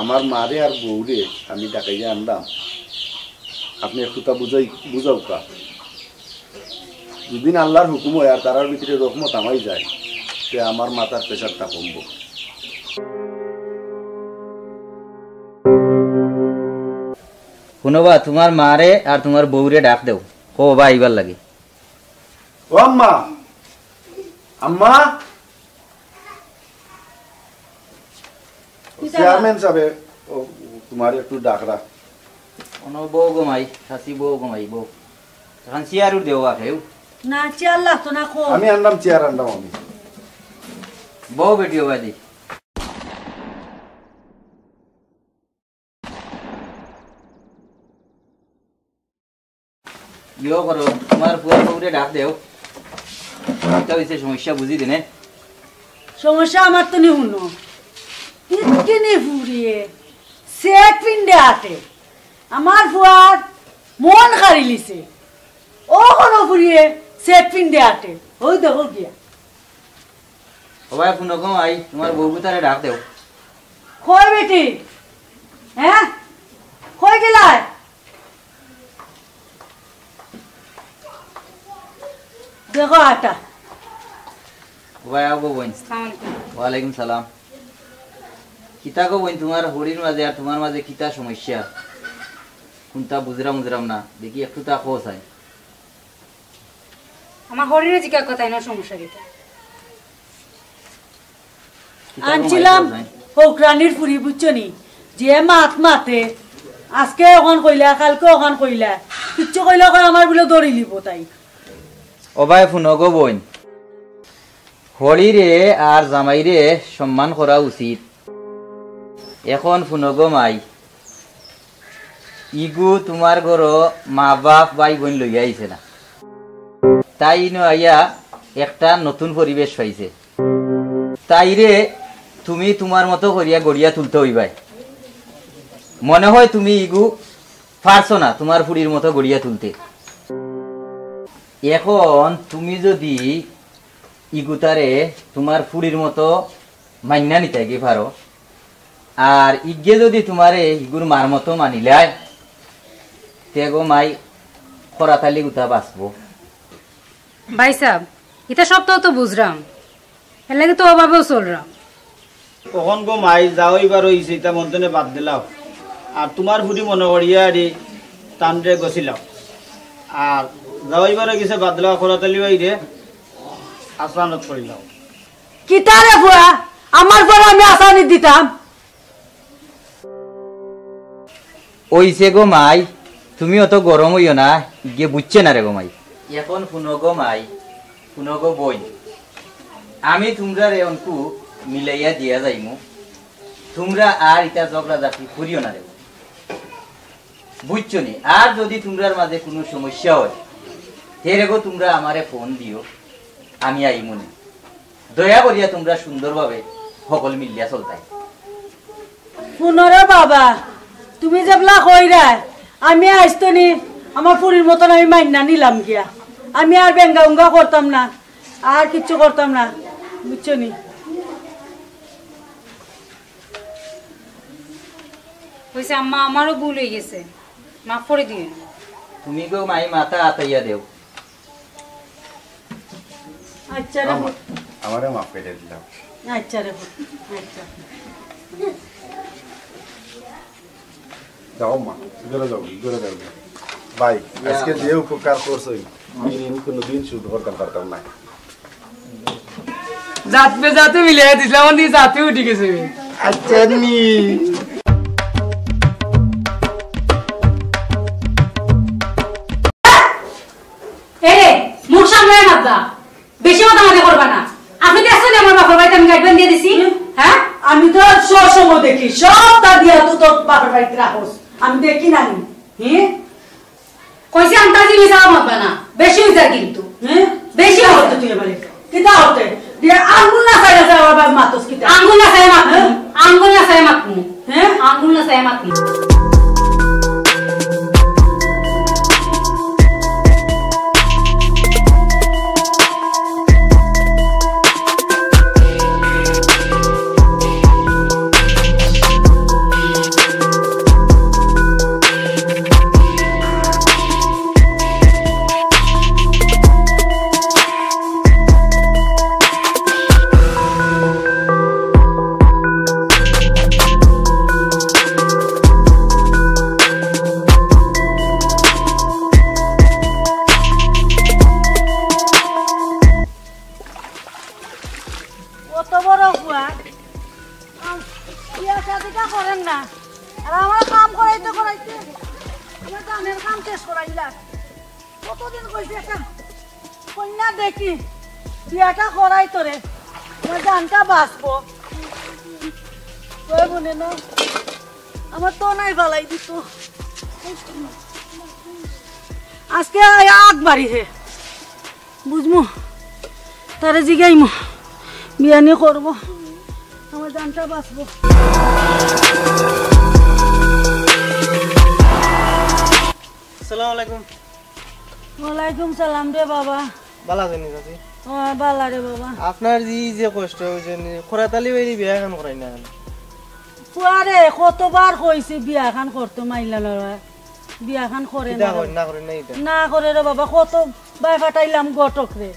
আমার মারে আর বউরে আমি ডাকাইয়া আনলাম, আপনি একটুতা বুঝাই, বুঝাউক্কা। যদি আল্লাহর হুকুম হয় আর তারার ভিতরে রহমত হামাই যায়, তে আমার মাথার প্রেশারটা কমবো। হুনো বা, তোমার মারে আর তোমার বউরে ডাক দেও, কও বা আইবার লাগি। ও আম্মা, আম্মা, কিতা? চেয়ারম্যান সাহেব, ও, তোমার একটু ডাকরা। অনো বউ গো মাই, চাচি বউ গো মাই, বউ। এখন চেয়ার উঠ দেও বা কেউ। না, চেয়ার লাগতো না, কও। আমি আনলাম, চেয়ার আনলাম আমি। বউ বেটি ও বাদি। ইয়ো করো, তুমার ফুয়ার বউরে ডাক দেও। কিতা অইছে সমস্যা বুঝি দেনে। সমস্যা আমার তো নি হুনো। কিতকিনি ফুরিয়ে সেট পিন্দে আটে। আমার ফুয়ার মন কাড়িলিছে। অখনো ফুরিয়ে সেট পিন্দে আটে। অউ দেখো গিয়া। ও ভাই, হুনো গো মাই, তুমার বউগুতারে ডাক দেও। কই বেটি? হে? কই গেলায়? দেখো আটা। ও ভাই, আও গো বইন। আসসালামু আলাইকুম। ওয়ালাইকুম সালাম। কিতা গো বইন, তুমার হরির মাঝে আর তুমার মাঝে কিতা সমস্যা? কুনতা বুঝরাম বুঝরাম না। দেখি একটু তা কও চাই। আমার হরিরে জিকা কথা, এনো সমস্যা কিতা? কিতা গো মাই আনছিলাম কও চাই? হউকরানির ফুরি, বুঝছো নি? যে মাত মাতে, আজকে অখান কইলা, কালকে অখান কইলা, কিচ্ছু কইলা কয় আমার বুলে দড়ি লিব তাই। ও ভাই, হুনো গো বইন, হরিরে আর জামাইরে সম্মান করা উচিত। এখন হুনো গো মাই, ইগু তুমার ঘরো মা বাপ ভাই বইন লইয়া আইছে না, তাই ইনো আইয়া একটা নতুন পরিবেশ পাইছে। তাইরে তুমি তুমার মতো করিয়া গড়িয়া তুলতে অইবায়। মনে হয় তুমি ইগু পারছো না তুমার ফুরির মতো গড়িয়া তুলতে। এখন তুমি যদি ইগুতারে তুমার ফুরির মতো মাইন্না নিতাইগি পারো, আর ইগে যদি তুমারে ইগুর মার মতো মানিলায়, তে গো মাই খরাতালি গুতা বাঁচবো। ভাইসাব, ইতা সবতাউ তো বুঝরাম, এরলাগি তো অভাবেও চলরাম। অখন গো মাই, যা অইবার অইছে, ইতা মন থনে বাদ দিলাও। আর তুমার ফুরি মনো করিয়া আরি তানরে গছিলাও। আর যা অইবার অইগেছে বাদ দিলাও, খরাতালি বাইরে আসানত করিলাও। কিতা রে ফুয়া, আমার ফুয়ারে আমি আসানি দিতাম? অইছে গো মাই, তুমি অত গরম অইও না, ইগে বুঝছে না রে গো মাই। এখন হুনো গো মাই, হুনো গো বইন, আমি তুমরারে অনকু মিলাইয়া দিয়া যাইমু, তুমরা আর ইতা ঝগড়াঝাটি করিও না রে গো। বুঝছো নি? আর যদি তুমরার মাঝে কুনু সমস্যা অয়, তে রে গো তুমরা আমারে ফোন দিও, আমি আইমু নে। দয়া করিয়া তুমরা সুন্দরভাবে হকল মিলিয়া চলতায়। হুনো রে বাবা, তুমি যেবলা কইরায়, আমি আইজ থনে আমার ফুরির মতন আমি মাইন্না নিলাম গিয়া। আমি আর বেঙ্গা উঙ্গা করতাম না, আর কিচ্ছু করতাম না, বুঝছো নি? অইছে আম্মা, আমারও ভুল অইগেছে, মাফ করি দিও। তুমি গো মাই মাথা আতাইয়া দেও। আচ্ছা রে আমার, পুত। আমারে মাফ করি দিলাও। আচ্ছা রে পুত, আচ্ছা। যাও মা, ঘরো যাও, ঘরো যাও। ভাই, ইয়া আজকে আল্লাহ। যে উপকার করছইন, আমি ঋণ কোনোদিন শোধ করতাম পারতাম না। জাত বেজাতে মিলাই দিছলাম, আমার জাতে উঠি গেছে। আচ্ছা নি। এরে, মুখ সামলাইয়া মাতবা। বেশি মাতামাতি করবা না। আপনি দেখছইন আমার বাপর বাড়িত আমি গাইড বান্ধিয়া দিছি? হুম। হ্যাঁ? আমি তো সব সময় দেখি, সব তা দিয়া তো তোর বাপর বাড়িত রাখোস। আমি দেখি না নি। হুম? কইছি আন্তাজি মিছা মাতবা না। বেশি অইযার কিন্তু। হুম? বেশি কিতা অইযার। করতে তুই এবারে? কিতা করতে? দিয়া আঙ্গুল নাচাই নাচাই আমার বাপ মাতস কিতা? আঙ্গুল নাচাই মাতমু। হ্যাঁ? আঙ্গুল নাচাই মাতমু। হ্যাঁ? আঙ্গুল নাচাই মাতমু। অত বড় ফুয়া, আম, বিয়া শাদিটা করেন না। আর আমার কাম করাইতে করাইতে আমার জানের কাম শেষ করাইলা। কতদিন কইছি একটা কইন্যা দেখি, বিয়াটা করাই তোরে, আমার জানটা বাঁচবো। ওই বনে না, আমার তো নাই ফালাই দিত। আজকে আয়া আগ বাড়ি হে। বুঝমু, তারে জিগাইমু, বিয়ানি করবো, আমার জানটা বাঁচবো। আসসালামু আলাইকুম। ওয়ালাইকুম সালাম রে বাবা। ভালা আছইন নি চাচি? ও, ভালা রে বাবা। আপনার ই যে কষ্ট অইছে নি, খরাতলি বাইরে বিয়া খান করাই না কেনে? ফুয়ারে কতবার কইছি বিয়া খান করতো মাইলা লড়া। বিয়া খান করে কিতা না। করেন না করেন না ইতা? না করে রে বাবা, কত বায় ফাটাইলাম ঘটক রে।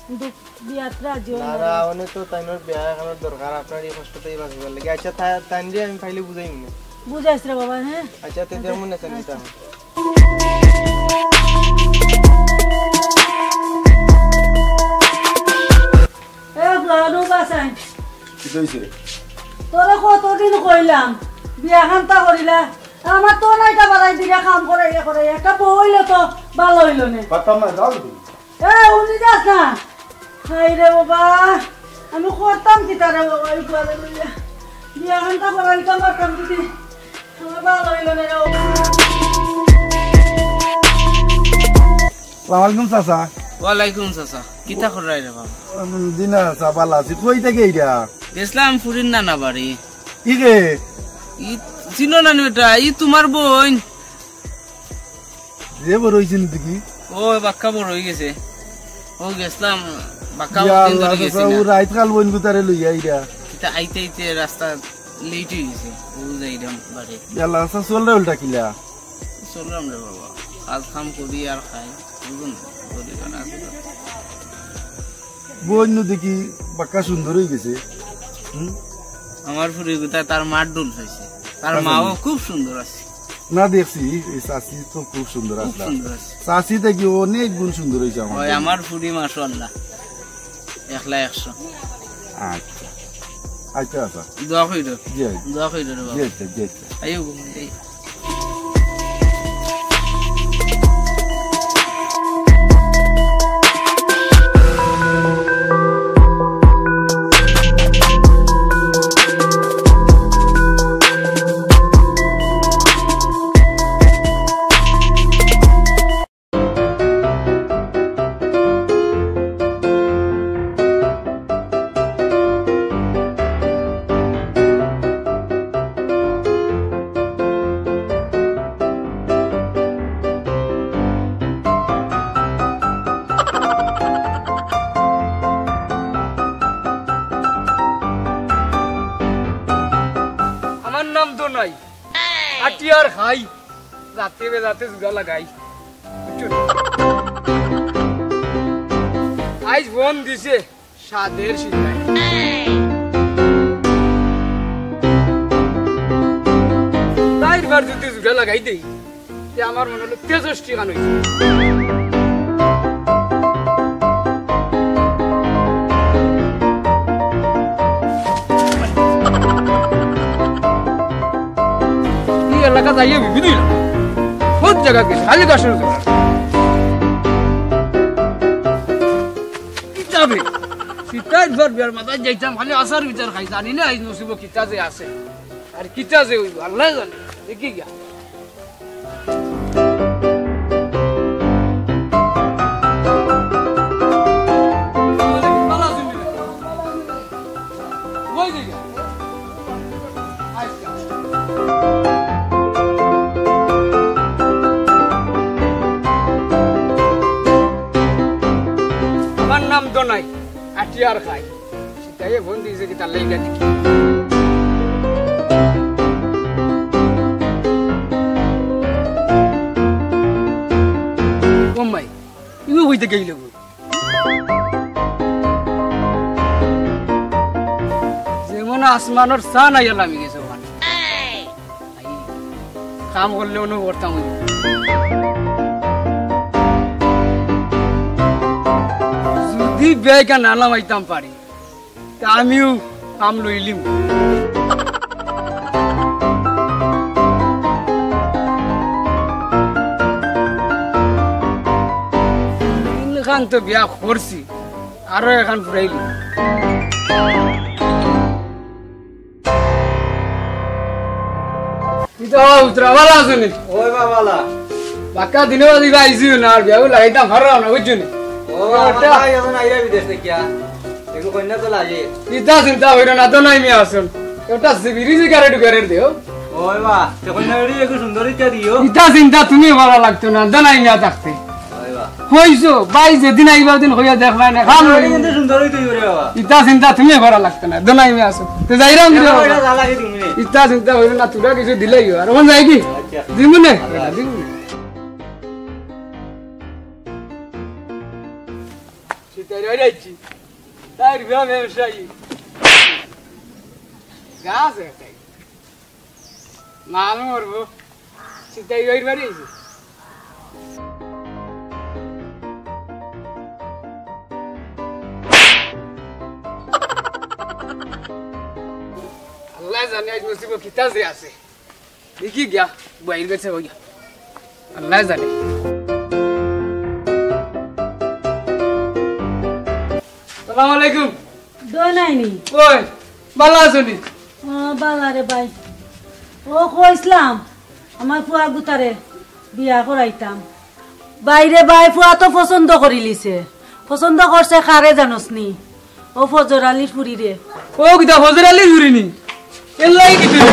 কিন্তু বিয়াত রাজি অয় না না। রা, অনে তো তাইনর বিয়া খানর দরকার, আপনার ই কষ্ট থাকি বাঁচিবার লাগি। আচ্ছা, তা-, তাইনরে আমি পাইলে বুঝাইমু নে। বুঝাইস রে বাবা, হ্যাঁ? আচ্ছা, তে আচ্ছা। যেমন আছেন আচ্ছা। দিতাম। এ, জানু বাসাই। কিতা অইছে? তোরে কতদিন কইলাম, বিয়া খানতা করিলা। আমার তো নাইটা বাড়াই দিলে কাম করাইয়া করাইয়া। একটা বউ অইলে তো ভালা অইলো নে। পারতাম না, যাও তুমি। এ, উনি যাস না। হায় রে বাবা, আমি করতাম কিতা রে বাবা, এই ঘরে লইয়া। বিয়া খানতা করাইতাম পারতাম যদি। আমার ভালা অইলো নে রে বাবা। আসসালামু আলাইকুম চাচা। ওয়ালাইকুম চাচা। কিতা কররায় রে বাবা? উম, জি না চাচা, ভালা আছি। কই থাকি এইটা? গেছলাম ফুরির নানা বাড়ি। ই কে? ই চিনো না নি বেটা? ই তুমার বইন। যে বড় অইছে নি দেখি? ও, বাক্কা বড় অই গেছে। ও গেছলাম, বাক্কা ইয়া বড় দিন আল্লাহ, ধরি গেছি চাচা, না। ও রাইত কাল বইন গুতারে লইয়া আইরা। ইতা আইতে আইতে রাস্তা লেট অই গেছে। ও যাইরাম বাড়ি। ইয়া আল্লাহ, চাচা, চলরা উল্টা কিলা? চলরাম রে বাবা, কাজ কাম করি আর খাই, বুঝো না, গরিব আর আছে তো। বইন নু দেখি বাক্কা সুন্দর অই গেছে। হুম? আমার ফুরি গুতা তার মার ডুল পাইছে, তার মাও খুব সুন্দর আছে। না দেখছি, এই চাচি তো খুব সুন্দর খুব আছে। সুন্দর আছে। চাচি থাকি অনেক গুণ সুন্দর অইছে আমার ওই বইন। আমার ফুরি মাশাআল্লাহ, একলা একশো। আচ্ছা, আচ্ছা, আচ্ছা। দোয়া কইরো। জি, আচ্ছা। দোয়া কইরো রে বাবা। জি, আচ্ছা, জি, আচ্ছা। আইও ঘুম, এই। আমার নাম তো নাই, আটি আর খাই, রাতে বেলাতে জুড়া লাগাই। আইজ ফোন দিছে সাদের সিটাই। তাইর বার যদি জুড়া লাগাই দেই, তে আমার মনে হলো তেষট্টি খান হইছে। এই এলাকা যাইয়ে বিবি দিল। কোন জায়গা গেছে? খালি গাছের উপর। কিতাবে। সিটাই ধর বিয়ার মাথায় যাইতাম, খালি আসার বিচার খাই। জানি না এই নসিব কিতা যে আছে। আর কিতা যে হইব, আল্লাহ জানে। দেখি গিয়া। আমার নাম দনাই, আটিয়ার খাই। সিটাইয়ে ফোন দিছে কিতার লাগি দেখি। ও মাই, ইগু কইতে গেইল গো। যেমন আসমানর চান আইয়া লামি গেছে ওখানে। কাম করলে অনো করতাম অই। যদি বেকা না লামাইতাম পারি, তা আমিও কাম লইলিম। তিনখান তো বিয়া করছি, আরো এখান ফুরাইলিম। কিতা উতরা ভালা আছো নি? ওই বাবালা। বাক্কা দিনে বাজি ভাই আইছি না, আর বিয়াও লাগাইতাম পারলাম না, বুঝছো নি? ও, আমার ওটা ভাই এখন আইরা বিদেশ দেখিয়া। একটু কইন্যা তো লাগে। ইতা চিন্তা কইরো না, দোনাই মিয়া আছইন। ওটা সিবিরি জিগারে ঢুকারে দিও। ওই বা, তে কইন্যা বেটি একটু সুন্দরী কে দিও। ইতা চিন্তা তুমি করা লাগতো না, দোনাই মিয়া থাকতে। ওই বা। কইছো, ভাই যেদিন আইবা ওদিন কইয়া দেখবায় না, খাম কইন্যা বেটি কিন্তু সুন্দরী তুই রে বাবা। ইতা চিন্তা তুমি করা লাগতো না, দোনাই মিয়া আছইন। তে যাইরাম রে বাবা। ইতা চিন্তা কইরো না, তোরা কিছু দিলেই অয়। আর অখন যাই কি? আচ্ছা। দিমু নে? আচ্ছা। দিমু নে। সিতাই রই রইছি। তাই রুয়া ব্যবসায়ী। গাছ একটাই। মাল মরবো। সিতাই রই বাড়ি আইছি। আল্লায় জানে আইজ নসিবো কিতা যে আছে। দেখি গিয়া, বাইর গেছে গিয়া। আল্লায় জানে। সালাম আলাইকুম। দোনাই নি? ওই, ভালা আছো নি? ও, ভালা রে ভাই। ও, কইছলাম, আমার ফুয়া গুতারে বিয়া করাইতাম। ভাই রে ভাই, ফুয়া তো পছন্দ করিলিছে। পছন্দ করছে কারে জানোস নি? ও ফজর আলীর ফুরিরে। ও কিতা ফজর আলীর ফুরি নি? এর লাগি কিতা?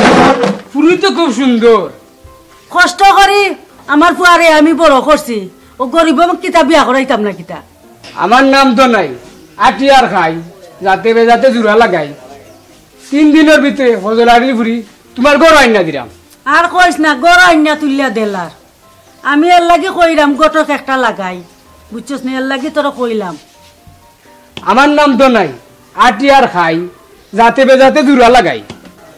ফুরি তো খুব সুন্দর। কষ্ট করি আমার ফুয়ারে আমি বড় করছি। ও গরিব কিতা বিয়া করাইতাম না কিতা? আমার নাম দোনাই, আটি আর খাই, যাতে বেজাতে জুড়া লাগাই। তিন দিনর ভিতরে ফজর আলীর ফুরি তুমার ঘরো আইন্যা দিরাম। আর কইস না, ঘরো আইন্যা তুলিয়া দেলার। আমি এর লাগি কইরাম, ঘটক একটা লাগাই, বুঝছস নি? এর লাগি তোরে কইলাম। আমার নাম দোনাই, আটি আর খাই, যাতে বেজাতে জুড়া লাগাই।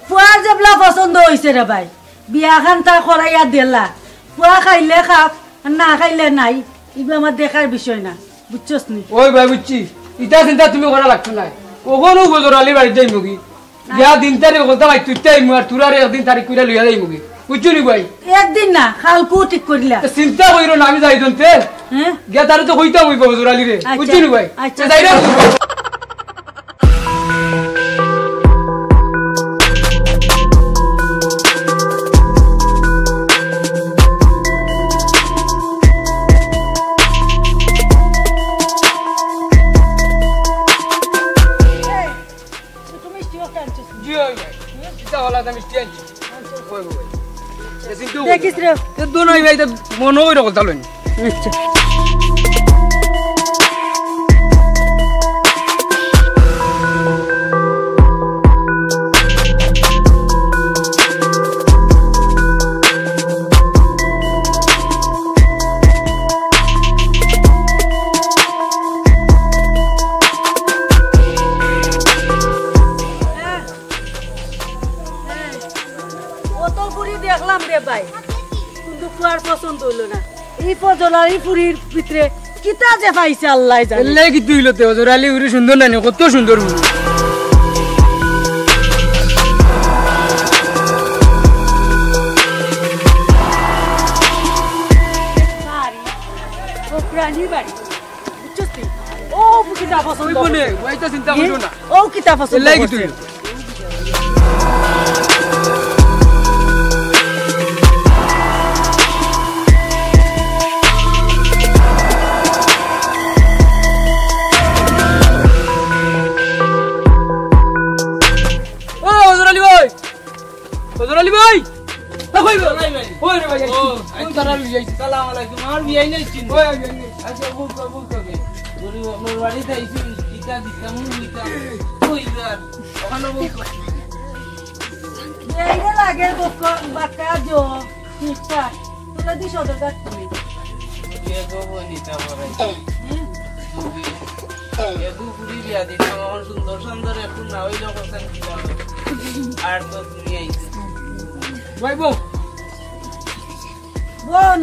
ফুয়ার যেবলা পছন্দ অইছে রে ভাই, বিয়াখান তা করাইয়া দেলা। ফুয়া খাইলে খাক, আর না খাইলে নাই, ইগু আমার দেখার বিষয় না, বুঝছস নি? ওই ভাই বুঝছি, ইতা চিন্তা তুমি করা লাগতো নায়। অখনউ ফজর আলীর বাড়িত যাইমুগি। না। বিয়া দিন তারিখ কথা ভাই, তুই তাই মু আর তোরারে একদিন তারিখ কইরা লইয়া যাইমুগি। বুঝছো নি ভাই? একদিন না, কালকু ঠিক করিলা। তে চিন্তা কইরো না, আমি যাই দন্তে। হ্যাঁ? গিয়া তারে তো কইতাম অইবো ফজর আলীরে। আচ্ছা। বুঝছো নি ভাই? আচ্ছা। তে যাইরাম। ছোট মিষ্টি একটা আনছিস। জি, ওই ভাই। ইটা ওলা দা মিষ্টি আনছি। ওই, ওই, ওই। এ চিন্তা দেখিস রে। এ দোনাই ভাই, তো মনে হয় রকম তালন। আচ্ছা। অত ফুরি দেখলাম রে ভাই, কিন্তু ফুয়ার পছন্দ অইলো না। ই ফজর আলী ফুরির ভিতরে কিতা যে পাইছে আল্লায় জানে। এলে কিতা অইলো তে, ফজর আলী ফুরি সুন্দর নানি, কত সুন্দর ফুরি। বাড়ি, ও প্রাণী বাড়ি। বুঝছস তুই? ও কিতা পছন্দ ওই বনে, করছে। ওইটা চিন্তা এ? করিও না। ও কিতা পছন্দ এলাই কি করছে? তুই? ও, হজর আলী ভাই। হজর আলী ভাই। এ, কই গো? হজর আলী ভাই। ওই রে ভাই, ও, কোন আচ্ছা। তারা লই যাইছি? সালাম আলাইকুম। আমার বিয়াই নাই চিনি। ওই, আমি, আমি। আচ্ছা, বুক, বুক, বুক। গরিব আপনার বাড়িতে আইছি, কিতা দিতাম, মুখ দিতাম। ওই যার। ওখানে বুক। এই রে লাগে বুক, বাক্কা জো। নিশ্চয়। তোরা দি সদর কাট করি। এ গো বনিতা বড়াই। হুম? এ গো পুরি বিয়া দিতাম, আমার সুন্দর সুন্দর একটু না হইলে কথা কি হবে? আর তো তুমি আইছো। ভাই বউ। বোন।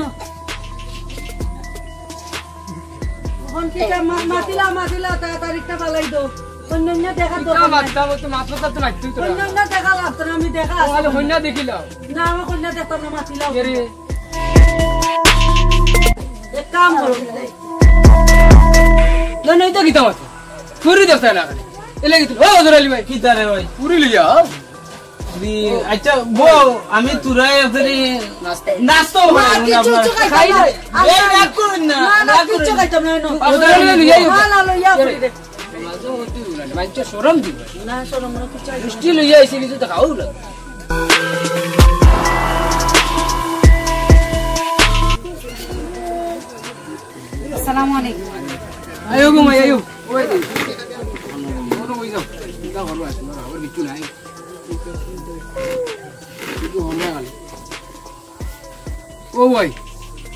বোন, কিতা মা-, মাতিলা, মাতিলা, তাড়াতাড়ি একটা বালাই দাও। অন্য অন্য দেখা ইটা দরকার নাই। মাততাম, ও তো মাতলো, তার তো মাততেই তো না। অন্য অন্য দেখা লাগতো না, আমি দেখা ও, আছে। আরে, কইন্যা দেখিলাও। না, আমি কইন্যা দেখতাম না, মাতিলাও। এরে। এক কাম করো। না, না, ইটা কিতা মাতো? চুরি দেখতে না। এলে কি তুই? ও, হজর আলী ভাই। কিতা রে ভাই? পুরি লিয়া। আচ্ছা, বউ, আমি তুরাই আপনারে নাস্তা আমার কিচ্ছু খাইতাম না। এই, রাগ করুন না, না, না, রাগ করুন কিচ্ছু না। খাইতাম না, না। আপনারে লইয়া আইও। না, না, লইয়া আইও রে। মাঝে মধ্যে উড়ান, মানষে শরম দিবো। না, শরম না, কিচ্ছু আইবো না। মিষ্টি লইয়া আইছি, কিছু তো খাওয়াও না। আসসালামু আলাইকুম। আইও গো মাই, আইও। ওই দে। ওই যাও। চিন্তা করো, আবার কিচ্ছু নাই। ও ভাই,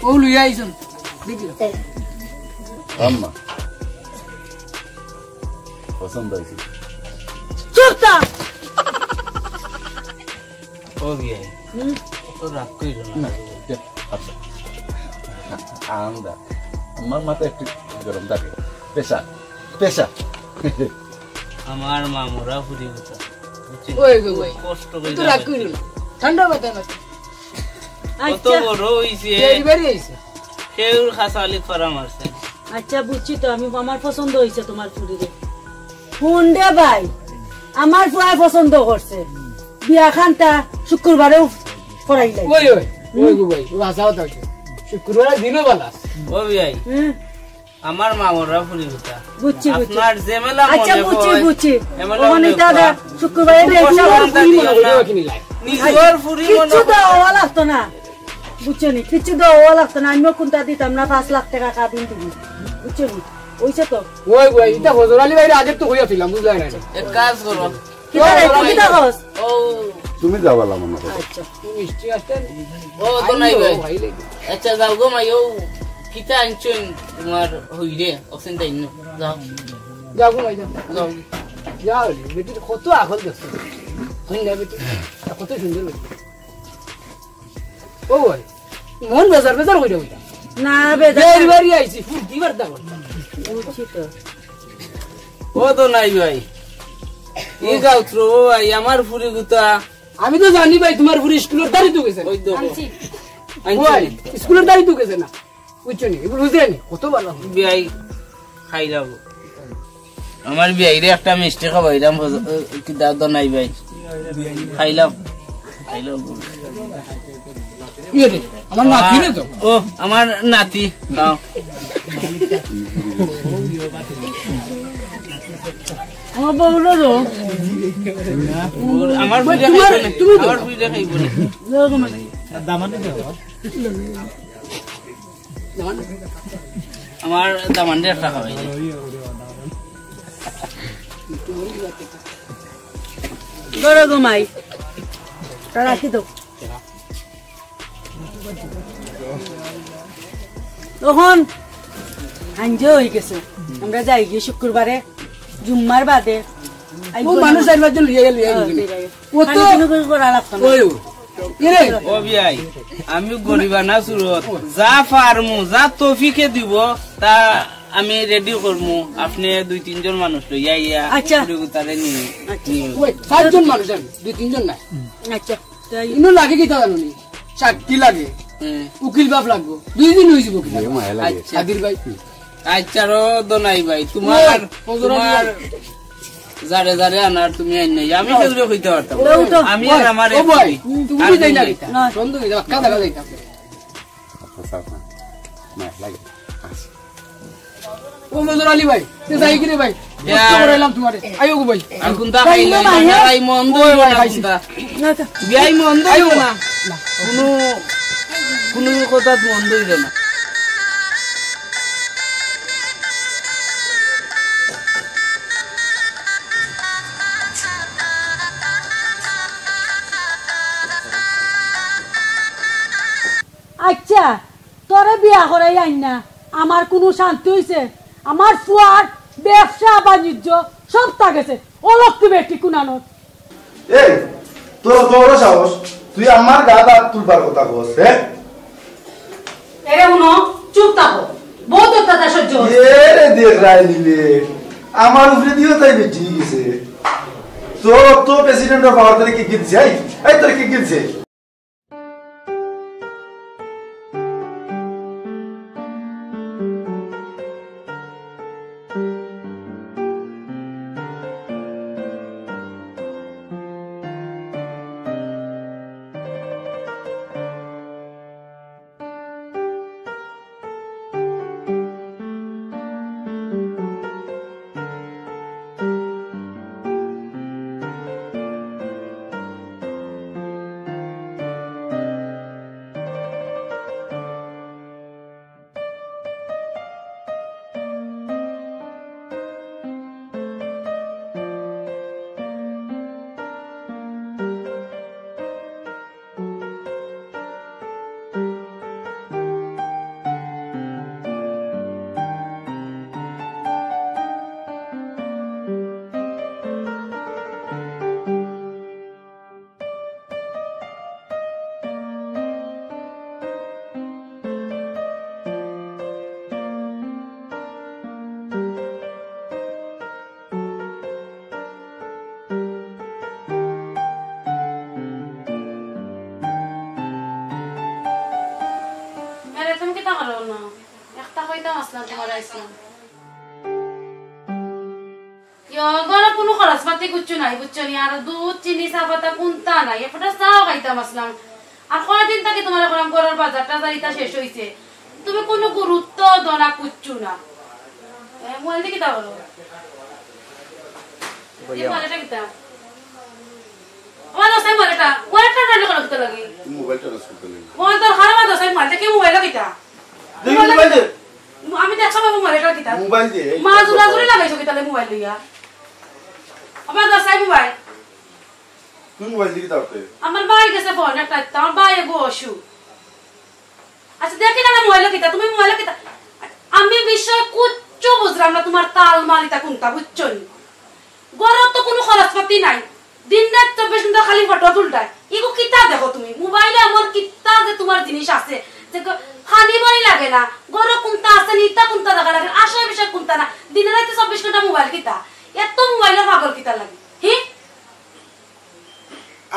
ও লইয়া আইছন, দেখি। আম্মা, পছন্দ হয়েছে। চুপ তো। ও বিয়াই, হুম? তো রাগ কইরো না। না, আচ্ছা। আমরা, আমার মাথা একটু গরম থাকে। পেশা, পেশা। আমার মা মরা ফুরি কথা। বুঝছেন? ওই গো, ওই। কষ্ট করে তো রাগ কইরো না। ঠান্ডা মাথায় না। কত আচ্ছা। বড় হইছে। ডেলিভারি হইছে। কেউর খাসা আলি করা মারছে। আচ্ছা, বুঝছি তো, আমি, আমার পছন্দ হইছে তোমার ফুরিরে। হুন রে ভাই, আমার ফুয়ায় পছন্দ করছে। বিয়া খানটা শুক্রবারেও করাইলাই। ওই, ওই, ওই গো ভাই, ও হাছা কথা কইছে। শুক্রবারের দিনও ভালা আছে। ও বিয়াই। হুম। আমার মা মরা ফুরি কথা। বুঝছি, বুঝছি। আপনার ঝামেলা আচ্ছা, মনে বুঝছি, হয়, বুঝছি। ঝামেলা ওখানে মনে দাদা, হয়। শুক্রবারে একটু রে, কষ্ট শুক্রবারে করতে দিও না। নিজের ফুরি মনে কিচ্ছু হয়। দেওয়া লাগতো না। বুঝছো নি? কিচ্ছু দেওয়া লাগতো না। আমিও কোনটা দিতাম না, পাঁচ লাখ টাকা কাবিন দিবি। বুঝছো নি? ওইসে তো। ওই, ওই, এটা ফজর আলী ভাইরে আগে তো কইয়া ছিলাম, বুঝলাই না? এক কাজ করো। কিতা রে, তুই কিতা কস? ও। তুমি যাবা লামা না। আচ্ছা। তুমি মিষ্টি আসতে? ও, তো নাই ভাই। আচ্ছা, যাও গো মাই, ও কিতা আনছইন তোমার হইরে, অসেন তাই না? যাও। যাও গো মাই, যাও। যাও। যাও, বেটির কত আকল দেখছো। হই না বেটি? কত সুন্দর বেটি। ও ভাই, মন বেজার বেজার হইরা হইরা। না, বেজার বিয়ার না। বাড়ি আইছি, ফুর্তি বার্তা করতাম। বুঝছি তো। ও তো নাই ভাই। ই গাউত্র, ও ভাই, আমার ফুরি গুতা। আমি তো জানি ভাই, তোমার ফুরি স্কুলের দাড়ি তো গেছে। ওই তো। আনছি। আনছি। ও ভাই, স্কুলের দাড়ি তো গেছে না। বুঝছো নি? এগুলো বুঝে নি? কত ভালো। বিয়াই খাইলাম। আমার বিয়াইরে একটা মিষ্টি খাওয়াইলাম, কি দাও তো নাই ভাই। খাইলাম। খাইলাম। ইয়ে রে, আমার নাতি রে তো। ও, আমার নাতি। দাও। আমার বউলো তো। আমার ভাই, বুঝে তোমার, খাইবো না। তুমি তো। আমার বুঝে খাইবো না। দামানে দাও। আমার দামানরে একটা খাওয়াই দে। ধরো গো মাই, তা রাখি দাও। তখন হাঞ্জে হয়ে গেছে, আমরা যাই গিয়ে শুক্রবারে, জুম্মার বাদে। ও মানুষ চাইর পাঁচজন লইয়া গেল, লইয়া গেল। ও তো খালি কোনো কিছু করা লাগতো না। ওই, ও। এরে। ও বিয়াই, আমি গরিবানা সুরত, যা পারমু, যা তৌফিকে দিব, তা আমি রেডি করমু। আপনি দুই তিনজন মানুষ লইয়া আইয়া, আচ্ছা। ফুরি গুতারে নিয়ে, আচ্ছা। নিয়ে। ওই, চারজন মানুষ আমি, দুই তিনজন না। আচ্ছা, তাই। ইনো লাগে কিতা জানো নি? সাক্ষী লাগে। হুম। উকিল বাপ লাগবো। দুই দিন হইছে উকিল বাপ। এ মায়া লাগে। আচ্ছা। আদিল ভাই। আচ্ছা, রো দোনাই ভাই, তোমার, ওই, তোমার যারে যারে আনার তুমি আইন নাই। আমি কেউরে কইতে পারতাম। ও তো, আমি আর আমার ও ভাই, তুমি আর যাই না আমি। কিতা? না। বন্ধ হয়ে যাও, কাদা কাদা যাইতাম। আচ্ছা, স্যার, না। না, লাগে। আচ্ছা। ও মজুর আলী ভাই, তে যাই কি রে ভাই? ইয়া। কষ্ট করাইলাম তোমারে। আইও গো ভাই। আর কোনটা ভাই, খাইলে? ভাই, না, ভাই, মন্দ ওই হইল ভাই, না খাইছি। কোনটা? না, তা বিয়াই মন্দ আইও হইল না। না। কোনো, কোনো কথা মন্দ হইল না। আচ্ছা, তোরে বিয়া করাই আইন না, আমার কোনো শান্তি হইছে? আমার ফুয়ার ব্যবসা বাণিজ্য সব তা গেছে। অলক্ষ্মী বেটি কুনানোর। এই, তোর অত বড় সাহস, তুই আমার গাত আত তুলবার কথা কস, হ্যাঁ? এরে হুনো, চুপ থাকো, বহুত অত্যাচার সহ্য হচ্ছে। এরে দেখ রায় নিলে, আমার উপরে দিয়েও তাই বেটি গেছে। তোর তো প্রেসিডেন্ট অফ আওয়ার তোরে কি গিলছে? এই, এই তোরে কি গিলছে? আসসালাম, ওয়ালাইকুম আসসালাম। ইয়ো, ঘরো কুনু খরচ পাতি কিচ্ছু নাই, বুঝছো নি? আর দুধ, চিনি, চা পাতা কুন্তা নাই। একটা চাও খাইতাম আসলাম। আর কয়দিন থাকি তুমারে কইরাম ঘরর বাজার টাজার ইতা শেষ অইছে। তুমি কুনু গুরুত্ব দেও না, কিচ্ছু না। এ, মোবাইল দি কিতা করো? এই মোবাইলটা কিতা? আমার দোস্ত মোবাইলটা, মোবাইলটা টানলে কেনে কিতা লাগি? মোবাইলটা নষ্ট করে। মোবাইল তো হারা আমার দোস্ত মোবাইলটা কি মোবাইল কিতা? দেখি মোবাইল দে। আমি দেখছি আমার মোবাইলটা কিতা? মোবাইল দে, এই মা তো জুড়া জুড়ি কথা। লাগাইছো কিতা লে মোবাইল লইয়া? আমার দোস্ত মোবাইল। তুই মোবাইল দি কিতা করতে? আমার ভাই গেছে ফোন একটা, আমার ভাই এগো অসু। আচ্ছা, দেখি না, না, মোবাইল কিতা, তুমি মোবাইল কিতা? আমি বিষয় কুচ্ছু বুঝলাম না, তুমার তাল মাল ইতা কুনটা, বুঝছো নি? ঘরো তো কুনু খরচ পাতি নাই, দিন রাইত চব্বিশ ঘন্টা খালি ফটো তুলতায়। ইগু কিতা দেখো তুমি? মোবাইলে এমন কিতা যে তুমার জিনিস আছে যে গ-, খানি বানি লাগে না, ঘরো কুনটা আছে নি, ইতা কুনটা দেখা লাগে, আসল বিষয় কুনটা না, দিনে রাইতে চব্বিশ ঘন্টা মোবাইল কিতা? এত মোবাইলর পাগল কিতা লাগে? হি?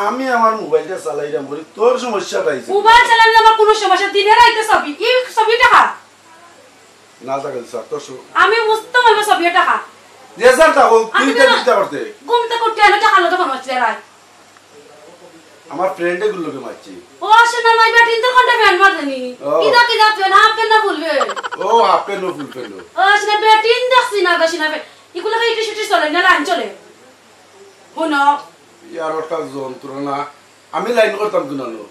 আমি আমার মোবাইলটা চালাইরাম করি, তোর সমস্যাটা আইছে। মোবাইল চালাইলে আমার কুনু সমস্যা, দিনে রাইতে ছবি, ই ছবি দেখা। না থাকলে স্যার, তোর সম- আমি বুঝতাম পারবো ছবি দেখা। যে স্যার থাকো, তুই আমি তো চিন্তা করতে। ঘুম থেকে উঠে আমি দেখা লগে ফোন হচ্ছে রাই। আমার ফ্রেন্ডে গুলোকে মারছি। ও আসে না, মাই বেটিন তো কোনটা ফ্রেন্ড মারনি? ও। কিদা কিদা ফ্রেন্ড, হাফ প্যান্ট না ফুল প্যান্ট? ও, হাফ প্যান্ট ও ফুল প্যান্ট ও। ও আসে না, বেটিন দেখছি না, দেখছি না, বে-, এগুলো কি ইটি সিটি চলে না, লাইন চলে? হুনো। ইয়ার ওটা যন্ত্রণা। আমি লাইন করতাম কিনা লো?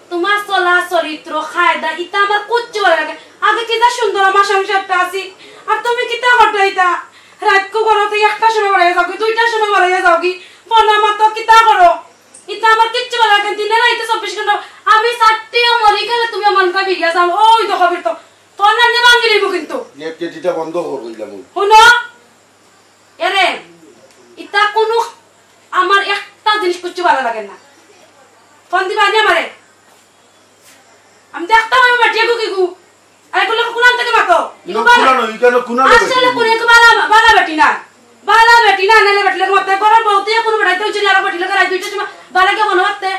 তোমার চলা চরিত্র, কায়দা, ইতা আমার কুচ্ছু ভালা লাগে। আগে কিতা সুন্দর আমার সংসারটা আছি, আর তুমি কিতা করতে ইতা? রাইতকু ঘরতে একটা সময় বাড়াইয়া যাওগি, দুইটার সময় বাড়াইয়া যাওগি, ফোন আমার তো কিতা করো? ইতা আমার কিচ্ছু ভালা লাগে না। দিনে রাইতে চব্বিশ ঘন্টা আমি চারটিও মরি গেলে তুমি আমার মুখে ফিরিয়া যাও, ওই দেখো ফিরতো। তোর নান্নে ভাঙি লইব কিন্তু। এক কেজিটা বন্ধ কর কইলাম। হুনো, এরে, ইতা কুনু আমার একটা জিনিস কুচ্ছু ভালা লাগে না। ফোন দিবা নি আমারে। আমি দেখতাম আমি বেটি এগু কিগু। আরে কুলা কুলান থেকে মাতো। ইনো কুলানো, ইকানো কুলানো আসলে বেটি। কুলে কো বালা, বালা বেটি না। বালা বেটি না, নাইলে বেটি লাগে মাতো। ঘরর বউতে কুনু বেটাইতে উচিত না, বেটি লাগে রাত দুইটার সময় বালা কে মনে হতে।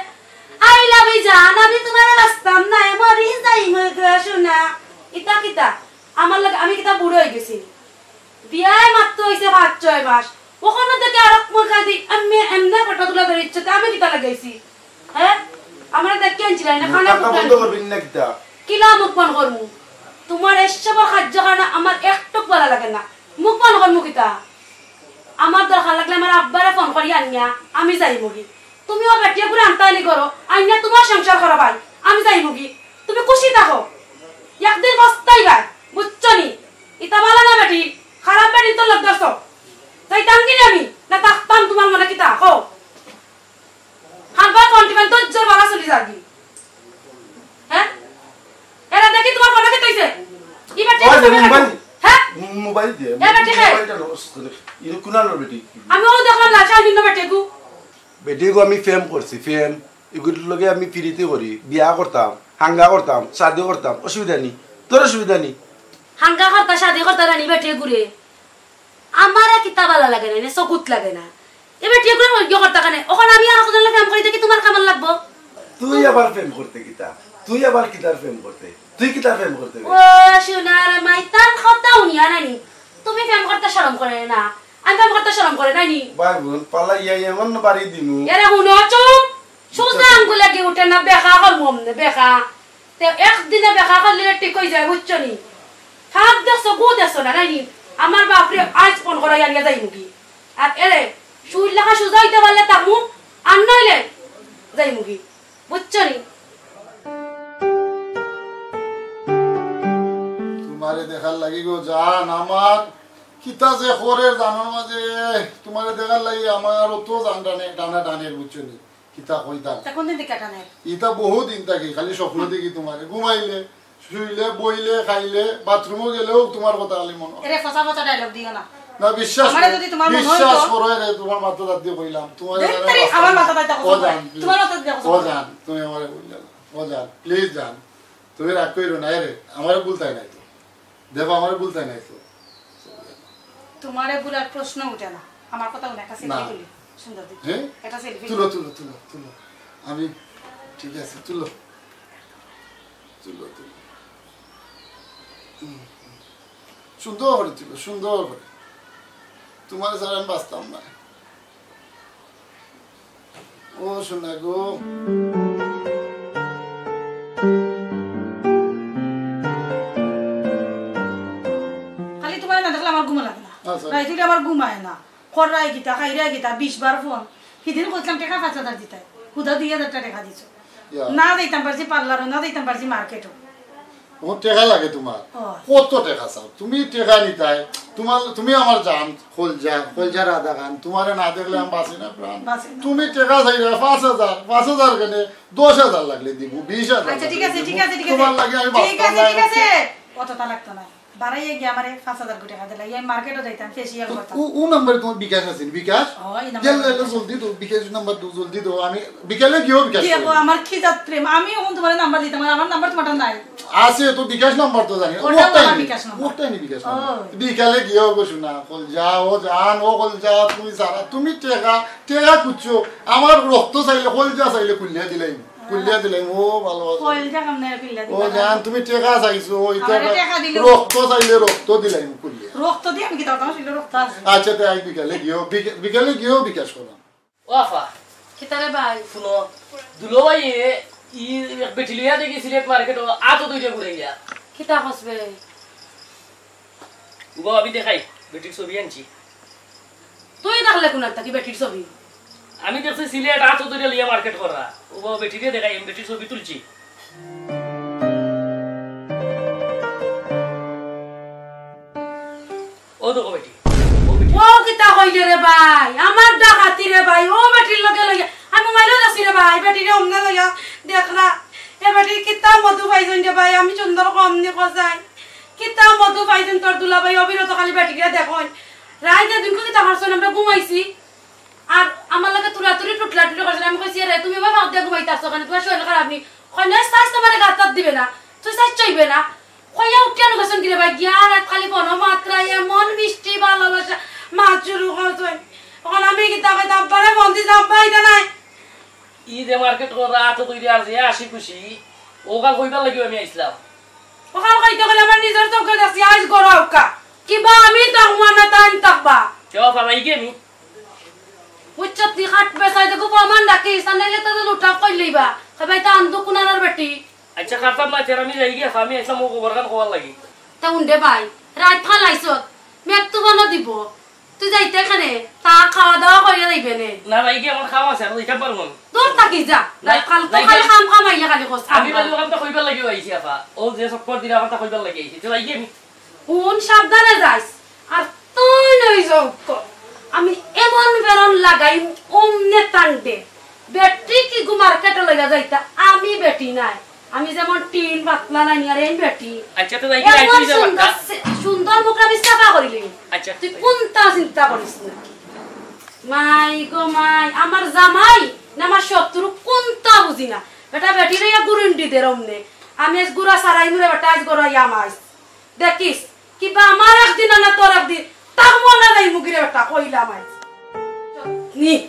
আই লাভ ইউ জান, আমি তোমার বাঁচতাম না, মরি যাই মরে সোনা। ইতা কিতা? আমার লাগে, আমি কিতা বুড়ো হয়ে গেছি? বিয়ায় মাত্র হইছে পাঁচ ছয় মাস, ওখানে থেকে আরক মুখা দি আমি এমনে ফটো তুলে ধরে ইচ্ছে, আমি কিতা লাগাইছি? হ্যাঁ, আমার দেখে আনছিলাই না, মুখ কানে কাটা বন্ধ করবি না কিতা? কিলা মুখ বন্ধ করমু? তোমার এসব খাদ্য খানা আমার একটুক ভালা লাগে না, মুখ বন্ধ করমু কিতা? আমার দরকার লাগলে আমার আব্বারে ফোন করি আনিয়া আমি যাইমুগি। তুমিও বেটিয়ে করে আনতাইনি করো, আইনা তোমার সংসার করো ভাই, আমি যাইমুগি। তুমি খুশি থাকো, একদিন পস্তাইবায়, বুঝছো নি? ইতা ভালা না বেটি, খারাপ বেটি তো লোক ধরছো। যাইতাম কি আমি? না থাকতাম তোমার মনে কিতা? কও। হারবার কন্টিমেন্ট তো জোর বালা চলি যাবি। হ্যাঁ? এরা দেখি তোমার ফোনে কি কইছে? ই বেটি ওই যে মোবাইল। হ্যাঁ? মোবাইল দিয়ে। এ বেটি কে? মোবাইলটা নষ্ট করে। ইনো কুনানোর বেটি। আমি ও দেখলাম লাশা ভিন্ন বেটি গু। বেটি গো আমি প্রেম করছি, প্রেম। এগুলোর লগে আমি পিরিতি করি, বিয়া করতাম, হাঙ্গা করতাম, শাদি করতাম, অসুবিধা নেই। তোর অসুবিধা নেই। হাঙ্গা করতা, শাদি করতা রানী বেটি গুরে। আমারে কিতা বালা লাগে না, এনে চকুত লাগে না। এবার ঠিক করে ইয়ে করতা কেনে? ওখানে আমি আর কতজন প্রেম করি দেখি তোমার কেমন লাগবো? তুই আবার প্রেম করতে কিতা? তুই আবার কিতার প্রেম করতে? তুই কিতার প্রেম করতে রে? ও সোনার মাই, তার কথা হুনিয়া নানি। তুমি প্রেম করতে শরম করে না? আমি প্রেম করতে শরম করে নানি? ভাই বোন, পালাইয়া এমন বাড়ি দিমু। এরে হুনো চুপ। সুজা আঙ্গুলে কি উঠে না, বেকা করমু অমনে, বেকা। তে একদিনে বেকা করলে ঠিক হয়ে যায়, বুঝছো নি? ফাঁক দেখছো, গু দেখছো না, নাই নি? আমার বাপরে আইজ ফোন করাই আনিয়া যাইমুগি। আর এরে, সুইর লেখা সুজা হইতে পারলে তামু, আর নইলে যাইমুগি। বুঝছো নি? তোমারে দেখার লাগি গো জান আমার, কিতা যে করের জানোর মাঝে, তোমারে দেখার লাগি আমার অত জান টানে, টানা টানের, বুঝছো নি? কিতা কইতাম? তা কোন দিন থেকে টানে? ইতা বহু দিন থাকি, খালি স্বপ্ন দেখি তোমারে। ঘুমাইলে, শুইলে, বইলে, খাইলে, বাথরুমও গেলেও তোমার কথা খালি মনে হয়। এরে ফসা ফসা ডায়লগ দিও না। না, বিশ্বাস আমারে করো, যদি তোমার মনে হয় বিশ্বাস তো করো, এরে তোমার মাথা দাঁত দিয়ে কইলাম, তোমার ধুর, এখানে তারি, বাঁচতাম আমার না। মাথা দাঁত দেখো ও তোমার। জান, please। তোমার মাথা দেখো ও তোমার। জান, তুমি আমারে কইলাম। ও জান, please জান, তুমি রাগ কইরো না, এরে, আমারে ভুলতাই নাই তো। দেখো, আমারে ভুলতাই নাই তো। তোমারে ভুলার প্রশ্ন উঠে না। আমার কথা হুনো, একটা না। সেলফি তুলি। সুন্দর দেখি। হ্যাঁ? একটা সেলফি তুলো, তুলি। তুলো, তুলো, তুলো। আমি ঠিক আছে, তুলো। তুলো, তুলো। হুম, হুম। সুন্দর করে তুলো, সুন্দর করে। তোমার ছাড়া আমি বাঁচতাম না। ও সোনা গো। খালি তোমার না দেখলে আমার ঘুম লাগে না। আচ্ছা। রাইত হইলে আমার ঘুম আয় না। খররায় কিতা, খাইরায় কিতা, বিশ বার ফোন। হিদিন কইছিলাম টেকা পাঁচ হাজার দিতায়। হুদা দুই হাজার টেকা দিছো। ইয়া। না যাইতাম পারছি পার্লারো, না যাইতাম পারছি মার্কেটো। ও টেকা লাগে তোমার? ও। কত টেকা চাও? তুমি টেকা নিতায়। তোমার, তুমি আমার জান, কলজা, কলজার আধা খান। তোমারে না দেখলে আমি বাঁচি না প্রাণ। বাঁচি না। তুমি টেকা চাইরায় পাঁচ হাজার, পাঁচ হাজার কেনে? দশ হাজার লাগলে দিমু, বিশ হাজার আচ্ছা, ঠিক আছে, ঠিক আছে, ঠিক আছে। তোমার লাগি আমি ঠিক বাঁচতাম আছে, না। ঠিক আছে। অতটা লাগতো না। বাড়াইয়া গিয়া আমারে পাঁচ হাজার টেকা দিলা, এই মার্কেটো যাইতাম, ফেসিয়াল করতাম। ও, ও নাম্বারে তোমার বিকাশ আছে নি? বিকাশ? ও, এই নাম্বার। জলদি দেও, বিকাশ নাম্বার দেও, জলদি দেও। আমি বিকালে গিয়াও বিকাশ দিয়া করবো। আমার কি জাত প্রেম, আমি অখন তোমার নাম্বার দিতাম, আর আমার নাম্বার তোমার নাই। আছে তো, বিকাশ নাম্বার তো জানি। ওটাও ওটাই আমার নি। বিকাশ নাম্বার। ওটাই নি বিকাশ নাম্বার। ও। বিকালে গিয়াও গো সোনা, কলজা, ও জান, ও কলজা, তুমি সারা, তুমি টেকা, টেকা খুঁজছো, আমার রক্ত চাইলে, কলজা চাইলে খুলিয়া দিলাই। খুলিয়া দিলাইমু, ও ভালোবাসা। কইল যা কাম নাই, খুলিয়া ও দিবা। জান, তুমি টেকা চাইছো, ওই তো আমারে টেকা দিলে রক্ত চাইলে রক্ত দিলাইমু খুলিয়া। রক্ত দিয়া আমি কিতা করতাম? শরীরে রক্ত আছে। আচ্ছা, তে আই বিকালে গিয়াও, বিকে-, বিকালে গিয়াও বিকাশ করবা। ও আফা। কিতা রে ভাই? শুনো, দুলো ভাই এ, ই এক বেটি লইয়া দেখি সিলেট মার্কেটো আতো দুইটা ঘুরে গিয়া। কিতা কস বে? উবা, আমি দেখাই, বেটির ছবি আনছি। তুই দেখলে কুনার থাকি বেটির ছবি? আমি দেখছি সিলেট আতো দুইটা লইয়া মার্কেট করা। উবা, বেটিরে দেখাই, আমি বেটির ছবি তুলছি। ও দেখো বেটি, ও বেটি। ও কিতা কইলে রে ভাই? আমার ডাকাতি রে ভাই, ও বেটির লগে লইয়া। আমি মোবাইলও দেখছি রে ভাই, বেটিরে অমনে লইয়া দেখ না। এ বেটি কিতা মধু পাইছইন রে ভাই, আমি সুন্দর কম নি কজাই। কিতা মধু পাইছইন তোর দুলাভাই, অবিরত খালি বেটিরে দেখইন। রাইত এদিনকে কিতা করছইন, আমরা ঘুমাইছি। আর আমার লগে তুলাতুলি টুটলাটুলি করছইন। আমি কইছি, "এরে, তুমি বা ফাঁক দিয়া ঘুমাইতাছো কেনে? তোমার শরীর খারাপ নি?" কয়, "না, সাইজ তোমারে গাতাত দিবে না, তুই সাইজ চাইবে না।" কইয়া উঠিয়া নু গেছইন কিরে ভাই, গিয়া রাত খালি ফোনো মাত্রা এমন মিষ্টি ভালোবাসা মাত শুরু করছইন। অখন আমি কিতা কইতাম, আব্বারে ফোন দিছি, আব্বা ইটা নাই। ই যে মার্কেট করা আতো দুইটা আর যে হাসি খুশি, ওখান কইবার লাগিও আমি আইছলাম। ওখান কইতে গেলে আমার নিজর চউখে দেখছি আইজ গরু আউক্কা। কিবা আমি থাকমু না তাইন থাকবা। কেউ ফালাই কি আমি? বুঝছত নি, খাট বেসাই দেখো প্রমাণ রাখিস, আর নাইলে তো লুটা কইলেই বা। কইবা ইতা আন্দু কুনানোর বেটি। আচ্ছা, খাতাম না, চেয়ার আমি যাই গিয়া, আমি আইছলাম ও খবর খান খবর লাগি। তা উন্ডে ভাই, রাইত ফালাইছত, মেঘ তুফানও দিব। তুই যাইতে কেনে? তা খাওয়া দাওয়া করিয়া যাইবে নে। না, যাই গিয়া, আমার কাম আছে, আমি যাইতাম পারবো না। দূর থাকি যা। না, রাইত ফাল তো যাই খালি গিয়া। কাম কাম আইলে খালি কস আমি কাম কাম। বালু কামটা কইবার লাগি আইছি, আফা। ও যে চক্কর দিলা, আমারটা কইবার লাগি আইছি। তো যাই গিয়া আমি। হুন, সাবধানে যাইস। আর তুই নই যাও ক। আমি এমন বেরন লাগাই, অমনে টানবে। বেটি কি গু মার্কেটে লইয়া যাইতা? আমি বেটি নাই। আমি যেমন টিন পাতলা নাই, আর এই বেটি। আচ্ছা, তো যাই কি, এমন রাইত হইলে সুন্দর, যাবা? সে-, সুন্দর মুখ আমি সাফা করিলি। আচ্ছা। তুই কোনটা চিন্তা করিস না। মাই গো মাই, আমার জামাই না আমার শত্রু কোনটা বুঝি না। বেটা বেটি রে ইয়া গুরুন্ডি দে রমনে। আমি আজ গুড়া সারাই মুরে বেটা আজ গড়াইয়া মাছ। দেখিস, কিবা আমার একদিন না তোর একদিন, তার মনে নাই মুগিরে বেটা, কইলাম আইজ। নি,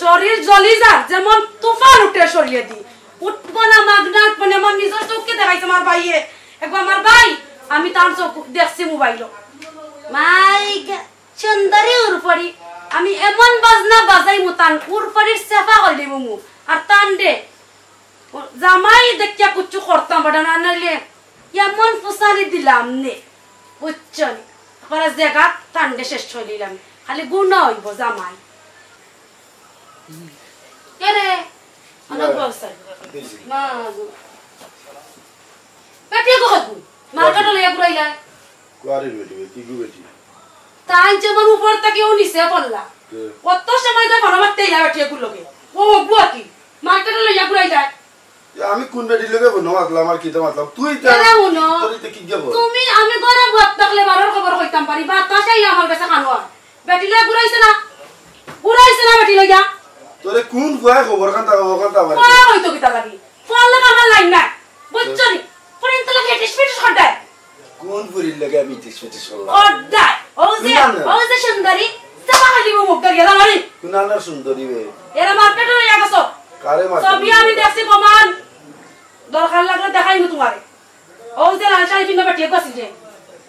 শরীর জ্বলি যার, যেমন তুফান উঠে শরীরে দি। উঠবো না মাগনা, উঠবো না, আমার নিজর চউখে দেখাইছে আমার ভাইয়ে। একবার আমার ভাই, আমি তার চউখ দেখছি মোবাইলো। মাই গে, সুন্দরী উরফরি, আমি এমন বাজনা বাজাইমু তান উরফরির সেফা করিলিমু মু। আর তান দে, ও, জামাই দেখিয়া কুচ্ছু করতাম পারে না, নাইলে এমন ফুসানি দিলাম নে, বুঝছো নি? একবারে জেগা টান্ডে শেষ হইলিলাম, খালি গুণা হইব জামাই। কে রে? অনেক ইয়া, বলছে। দিছি। না, গো। বেটি গো, গো। মার্কেটে লইয়া ঘুরাইলা। কুয়ারির বেটি, বেটি গো বেটি। তাই যেমন উপর থাকি ও নিচে পড়লা। কে? কত সময় ধরে ভালো মারতে ইলা বেটি এগুর লগে। ও বুয়া কি? মার্কেটে লইয়া ঘুরাই যায়। এ, আমি কোন বেটির লগে বনো মাতলাম আর কিতা মাতলাম? তুই তো এরা বনো। তোর ইতে কি গিয়া বল? তুমি আমি ঘরে বুয়া থাকলে বারোর খবর কইতাম পারি। বাতাস আইয়া আমার কাছে কানো আর। বেটি লইয়া ঘুরাইছে না? ঘুরাইছে না বেটি লইয়া? তোরে কোন বুয়ায় খবর খান তা, খবর খান তা আমার? কয় হইতো কিতা লাগি? ফোন লাগা আমার লাইন নাই। বুঝছো নি? ফোন তো লাগে টিস পিটিস করতে। কোন ফুরির লগে আমি টিস পিটিস করলাম? করতে। ও যে, না, না। ও যে সুন্দরী, চাপা খালি মুখ ধরিয়া দাঁড়ানি। কোন আনার সুন্দরী বে? এরা মার্কেটে লইয়া গেছো। কারে মার্কেটে সবই আমি লইয়া? দেখছি প্রমাণ। দরকার লাগলে দেখাইমু তোমারে। ও যে লাল শাড়ি পিন্দা বেটিয়ে গেছি যে।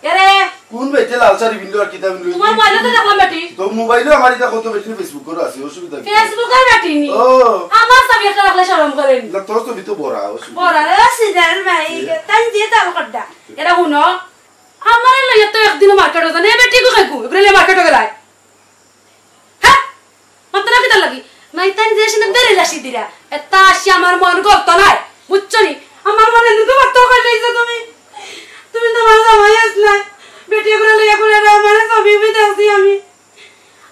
এরে, কোন বেটি লাল শাড়ি পিনলো আর কিতা পিনলো? তোমার মোবাইলো তো দেখলাম বেটি। তো মোবাইলো আমার ইটা কত বেটি Facebook করো আছে, অসুবিধা কি? Facebook আর বেটি নি। ও। আমার ছবি একটা রাখলে শরম করে নি। না, তোর ছবি তো বড়া, অসুবিধা বড়া, এ সিজার ভাই, এ। তাই দিয়ে তাল কড্ডা। এরা হুনো, আমার লইয়া তো একদিনও মার্কেটো জানে, এ বেটি গো কেগু, এগুলো লইয়া মার্কেটো গেলায়। হ্যাঁ? মাত্র না কিতার লাগি? নাই তাই যে সিনে বেড়ে লাসি দিরা। এটা আসি আমার মন গলত নাই। বুঝছো নি? আমার মনে দুটো মাত্র কই লইছো তুমি। তুমি তো আমার জামাই আসলে। বেটি করে লইয়া করে না, আমার ছবি উবি দেখছি আমি।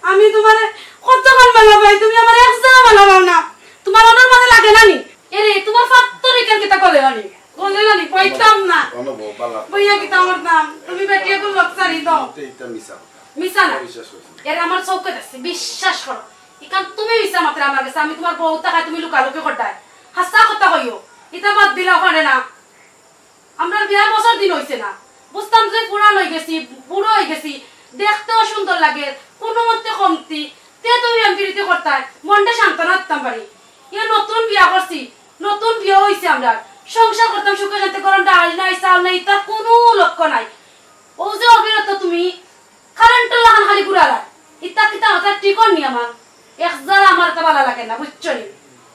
আমি তোমারে কতক্ষণ ভালা পাই, তুমি আমার এক জায়গা ভালা পাও না। তোমার ওনার মনে লাগে না নি? এরে, তোমার ফাত্তর এখান কিতা করে আনি? বলে না নি, পাইতাম না। অনো বউ, বালা। বইয়া কিতা করতাম? তুমি বেটি এখন লক্সারি দাও। এটা, এটা মিছা কথা। মিছা না। বিশ্বাস করছি। এরে আমার চোখে দেখছি, বিশ্বাস করো। ইখান তুমি মিছা মাত্র আমার গেছে, আমি তোমার বউ থাকায় তুমি লুকালুকি করতায়। হাছা কথা কইও, ইটা বাদ দিলাও পারে না। আমরার বিয়ার বছর দিন অইছে না। বুঝতাম যে পুরান অই গেছি, বুড়ো অই গেছি, দেখতেও সুন্দর লাগে, কোনো মতে কমতি, তে তুমি আমি পিরিতি করতায়, মনটা সান্ত্বনা দিতাম পারি। ইয়া নতুন বিয়া করছি, নতুন বিয়া অইছে আমরার, সংসার করতাম সুখে শান্তি, গরম ডাল নাই, চাল নাই, ইতার কোনো লক্ষ্য নাই। ও যে অবিরত তুমি কারেন্টর লাখান খালি ঘুরালা। ইতা কিতা মাথা ঠিক নি আমার? এক জারা আমার ইতা ভালা লাগে না, বুঝছো নি?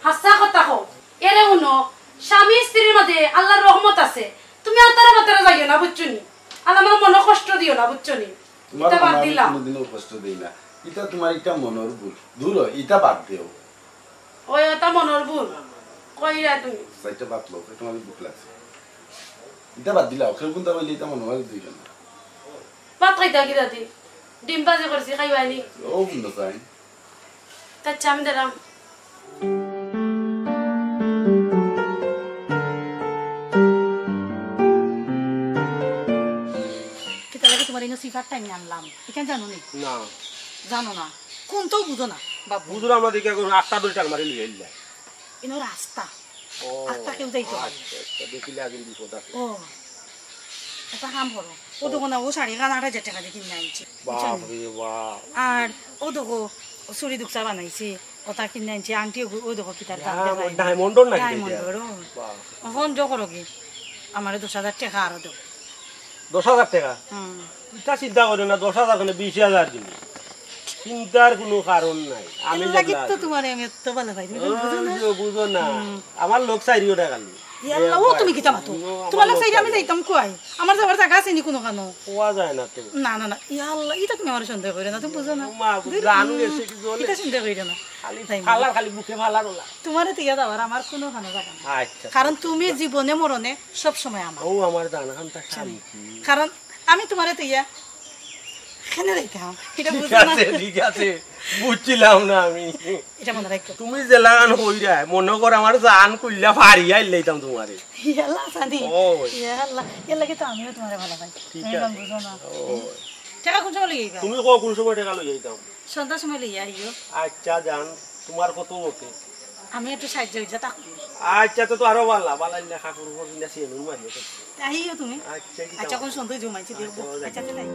হাছা কথা কও। এরে হুনো, স্বামী স্ত্রীর মাঝে আল্লাহর রহমত আছে। তুমি আতারা মাতারা যাইও না, বুঝছো নি? আর আমার মনে কষ্ট দিও না, বুঝছো নি? তোমার ইতা বাদ মনে আমি দিলাম। কোনোদিনও কষ্ট দেই না। ইতা তোমার ইটা মনর ভুল। দূর হ, ইতা বাদ দেও। ওই, ওটা মনর ভুল। কইরা তুমি। চাইরটা ভাত লও, পেটো আমার ভুক লাগছে। ইটা বাদ দিলাও, কেউ কোনটা কইলে ইটা মনো হয় দুইজন। ভাত খাইতা কি রাতি? ডিম ভাজি করছি, খাইবায় নি? ও বন্ধ চাই। তার চা আমি দিলাম। কিতা লাগে তোমার ইনো সিফার টাইম আনলাম। ইখান জানো নি? না। জানো না? কোনটাও বুঝো না, বাবু। বুঝলাম না দেখি এখন আটটা দশটা মারি লিয়ে এলে। ইনো রাস্তা। ও, আর তা কেউ যাইতো না। আচ্ছা, আচ্ছা, দেখিলে আগে বিপদ আছে। ও, একটা কাম করো। ও দেখো না, ও শাড়ি খান আট হাজার টাকা দিয়ে কিনে আনছি। বাপ রে বাপ। আর ও দেখো, ও চুড়ি দুকসা বানাইছি, ওটা কিনে আনছি, আংটি ও, ও দেখো কিতার দাম হ্যাঁ, দেখাই। ডায়মন্ডর নাকি এটা? ডায়মন্ডর, ও। বাহ। এখন জো করো কি? আমারে দশ হাজার টাকা আরো দেও। দশ হাজার টাকা? হুম। ইটা চিন্তা করো না, দশ হাজার কেনে বিশ হাজার দিন। চিন্তার কোনো কারণ নাই। আমি এর লাগি যেগুলা তো আছি। তোমারে আমি এত ভালা পাই, তুমি বুঝো না? ওই যে বুঝো না। হুম। আমার লোক চাইরিও টাকা নেই। ইয়া আল্লাহ, ও তুমি কিতা মাতো? ও, আমার তোমার লোক লোক চাইরি আমি চাইরি। যাইতাম কই? আমার যাবার জাগা আছে নি কোনো কানো? কোয়া যায় না তো। না, না, না, ইয়া আল্লাহ, ইটা তুমি আমার সন্দেহ করো না, তুমি বুঝো না। ও মা, দূর, জানো উম, এসে কি জলে? ইটা চিন্তা করো না। খালি তাই না? ফালার, খালি বুকে ফালার ওলা। তোমারে তো ইয়া যাবার আমার কোনো কানো জাগা নাই। আচ্ছা, কারণ আচ্ছা। তুমি জীবনে মরণে সব সময় আমার। ও আমার জান, খান তা শান্তি। কারণ আমি তোমারে তো ইয়া কেনে যাইতাম? ইটা ঠিক বুঝো না। আছে, ঠিক আছে। বুঝছিলাম না আমি। ইটা মনে রাখো। তুমি যেলাখান কইরায়, মনে কর আমার জান কইলা ফাড়িয়া আইলাইতাম তোমারে। ইয়াল্লা, জানি। ও। ইয়াল্লা, এর লাগি তো আমিও তোমারে ভালা পাই। ঠিক তুমি আছে। বুঝো না। ও। টাকা কোন সময় লইয়া আইবা? তুমি কও কোন সময় টাকা লইয়া আইতাম? সন্ধ্যার সময় লইয়া আইও। আচ্ছা জান, তোমার কত মতে? আমি একটু সাহায্য হইতে থাকবো। আচ্ছা, তো, তো আরো ভালা, ভালা ইলা কাপড় উপর কিনা সিয়ে নুন মারিয়ে তো। তাইও তুমি? আচ্ছা, কি আচ্ছা, খাওয়া? কোন সন্ধ্যা জমাইছি দেখবো। আচ্ছা, আচ্ছা, তাই।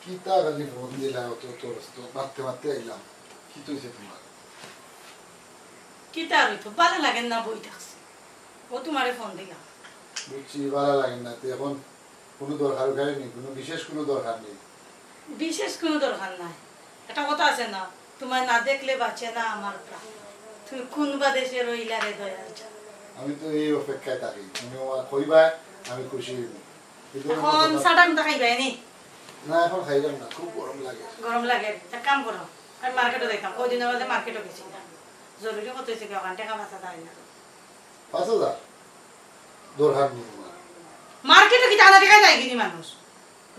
কিতা খালি ফোন দিলা, অত, অত ব্যস্ত, মারতে মারতে আইলাম। কি তো হইছে তোমার? কিতা আর হইতো, ভালা লাগে না, বই থাকছে। ও তোমারে ফোন দিলাম। বুঝছি, ভালা লাগে না। তো এখন কোনো দরকার উরকার নেই, কোনো বিশেষ কোনো দরকার নেই। বিশেষ কোনো দরকার নাই। একটা কথা আছে না, তোমায় না দেখলে বাঁচে না আমার প্রাণ। তুমি কোন বা দেশে রইলা রে দয়াল চান। আমি তো এই অপেক্ষায় থাকি, তুমি আমার কইবা, আমি খুশি হইব। এই ধরনের এখন কথা চা টা কোনটা খাইবা এনি? না, এখন খাইলাম না, খুব গরম লাগে। গরম লাগে, এক কাম করো, আমি মার্কেটে যাইতাম, কয়দিন আগে মার্কেটে গেছি, জরুরি কথা হয়েছে কি, ওখান টাকা বাঁচা যায় না। পাঁচ হাজার? দরকার নেই তোমার। মার্কেটে কি টানা টাকায় যায় কিনি মানুষ?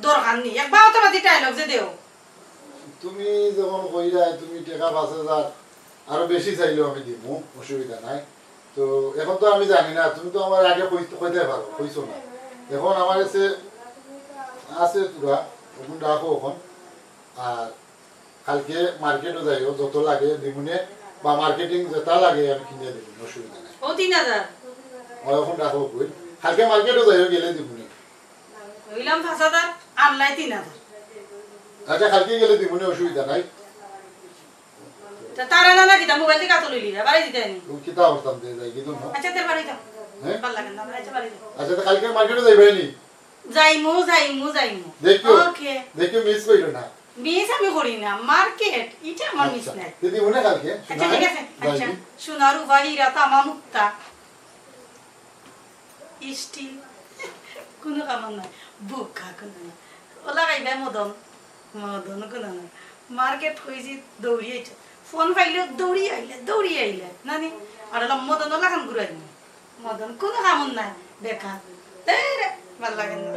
দরকার নেই। একবার তো বাজি ডায়লগ যে দেও। তুমি যখন কইরায়, তুমি টাকা পাঁচ হাজার আরো বেশি চাইলেও আমি দিমু, অসুবিধা নাই। তো এখন তো আমি জানি না, তুমি তো আমার আগে কই-, কইতে পারো, কইছো না। এখন আমার কাছে আছে তোরা, এখন রাখো এখন। আর কালকে মার্কেটও যাইও, যত লাগে দিমুনে, বা মার্কেটিং যেটা লাগে আমি কিনে দিমু, অসুবিধা নাই। ও তিন হাজার। ও এখন রাখো কই। কালকে মার্কেটও যাইও, গেলে দিমুনে। কইলাম পাঁচ হাজার, আনলাই তিন হাজার। আচ্ছা, কালকে গেলে দিমুনে, অসুবিধা নাই। তা তারা না না কিতা মোবাইল থাকি আতো লইলি রে, বাড়াই দিতে নি। ও কিতা করতাম দে যাই কি জন্য? আচ্ছা, তে বাড়াই দাও। হ্যাঁ? ভালা লাগে না, আচ্ছা, বাড়াই দাও। আচ্ছা, তো কালকে মার্কেটো যাইবায় নি? যাইমু, যাইমু, যাইমু। দেখিও, ওকে। দেখিও মিস করিও না। মিস আমি করি না, মার্কেট, ইটা আমার মিস নাই। দিদি, মনে কালকে? আচ্ছা, ঠিক আছে। আচ্ছা, সোনা রূপা হীরা তামা মুক্তা। স্টিল। কুনু কামর নাই। বুকা কুনু নাই। ওলা খাইবে মদন। মদন কুনু নাই। মার্কেট কইছি দৌড়ি আইছে। ফোন পাইলে দৌড়ি আইলে, দৌড়ি আইলে। নানি? আর ওলা মদন ওলা খান ঘুরাই নি। মদন কুনু কামর নাই। বেকার। এই রে, ভালা লাগে না।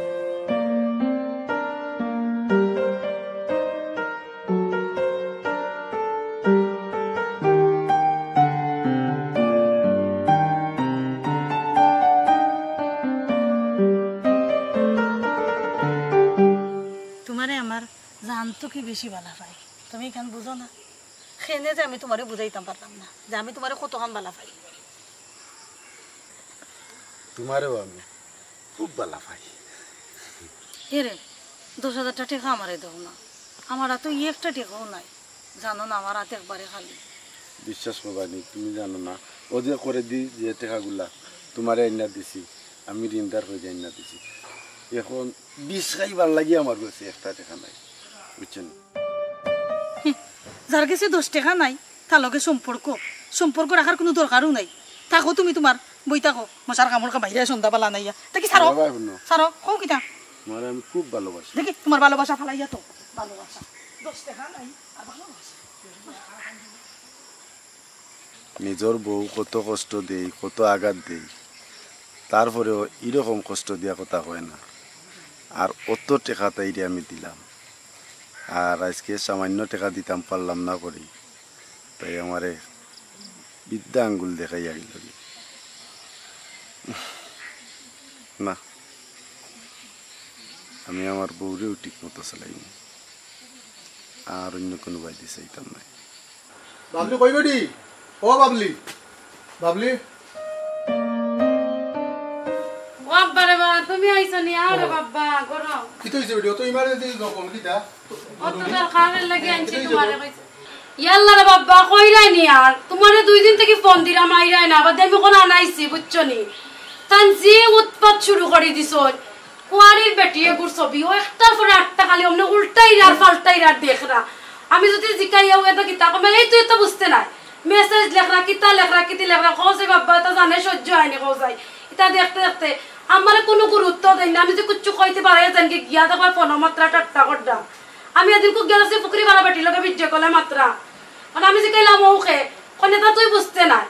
তুমারে আমার জান থাকি বেশি ভালা পাই। তুমি ইখান বুঝো না? কেনে যে আমি তুমারে বুঝাইতাম পারলাম না যে আমি তুমারে কতখান ভালা পাই। তুমারেও আমি খুব ভালা পাই। এরে, দশ হাজারটা টেকা আমারে দেও না, আমার আতো একটা টেকাও নাই। জানো না, আমার আত একবারে খালি। বিশ্বাস করবায় নি, তুমি জানো না, ও যে করেদি যে টেকাগুলা তুমারে আইনা দিছি, আমি ঋণদার অইয়া আইনা দিছি। এখন বিষ খাইবার লাগি আমার গেছে একটা টেকা নাই, বুঝছো নি? হুঁ, যার গেছে দশ টেকা নাই, তার লগে সম্পর্ক, সম্পর্ক রাখার কুনু দরকারও নাই। থাকো তুমি তুমার, বই থাকো, মশার কামড় খাবাইরে সন্ধ্যাবেলা নাইয়া। তা কি ছাড়ো? বাবা, হুনো। ছাড়ো, কও কিতা? তুমারে আমি খুব ভালোবাসি। দেখি, তুমার ভালোবাসা ফালাইয়া তো। ভালোবাসা। দশ টেকা নাই, আর ভালোবাসা। নিজর বউ কত কষ্ট দেই, কত আঘাত দেই, তারপরেও ইরকম কষ্ট দিয়া কথা কয় না। আর অত টেকা তাইরে আমি দিলাম, আর আইজকে সামান্য টেকা দিতাম পারলাম না করি, তাই আমারে বিদ্যা আঙ্গুল দেখাইয়া গেলগি। না, আমি আমার বউরেও ঠিক মতো চালাইমু, আর অইন্য কুনু বায়দি চাইতাম নায়। বাবলি কই বেটি? ও বাবলি, বাবলি। ও আব্বা রে বা, তুমি আইছো নি? আরে ও। বাবা, গরম। কিতা অইছে বেটি? অত ইমার্জেন্সি কল কিতা? অত দরকারের লাগি আনছি তুমারে কইছি। ইয়াল্লা রে বাবা, কইরায় নি আর। তুমারে দুই দিন থাকি ফোন দিরাম, আইরায় না। আবার দেখি কোন আনাইছি, বুঝছো নি? তান যে উৎপাত শুরু করি দিছইন। কুয়ারির বেটি এগুর ছবি, ও একটার পরে আরেকটা খালি অমনে উল্টাইরা আর পাল্টাইরা আর দেখরা। আমি যুদি জিকাই, "ও, ইতা কিতা?" কমে, "এই তুই তো বুঝতে নাই।" মেসেজ লেখরা, কিতা লেখরা, কিতি লেখরা, কও যাই বাবা, ইতা জানে সহ্য অয়নি, কও যাই। ইতা দেখতে দেখতে আমারে কুনু গুরুত্ব দেইন না। আমি যে কুচ্ছু কইতে পারি, যেনকে গিয়া দেখো ফোনো মাতরা ঠাট্টা কররা। আমি এদিন কু গেছি পুকুরি বালা বেটির লগে ভিডিও কলে মাতরা। মানে আমি জিকাইলাম, "ও খে, কনে তা তুই বুঝতে নাই।"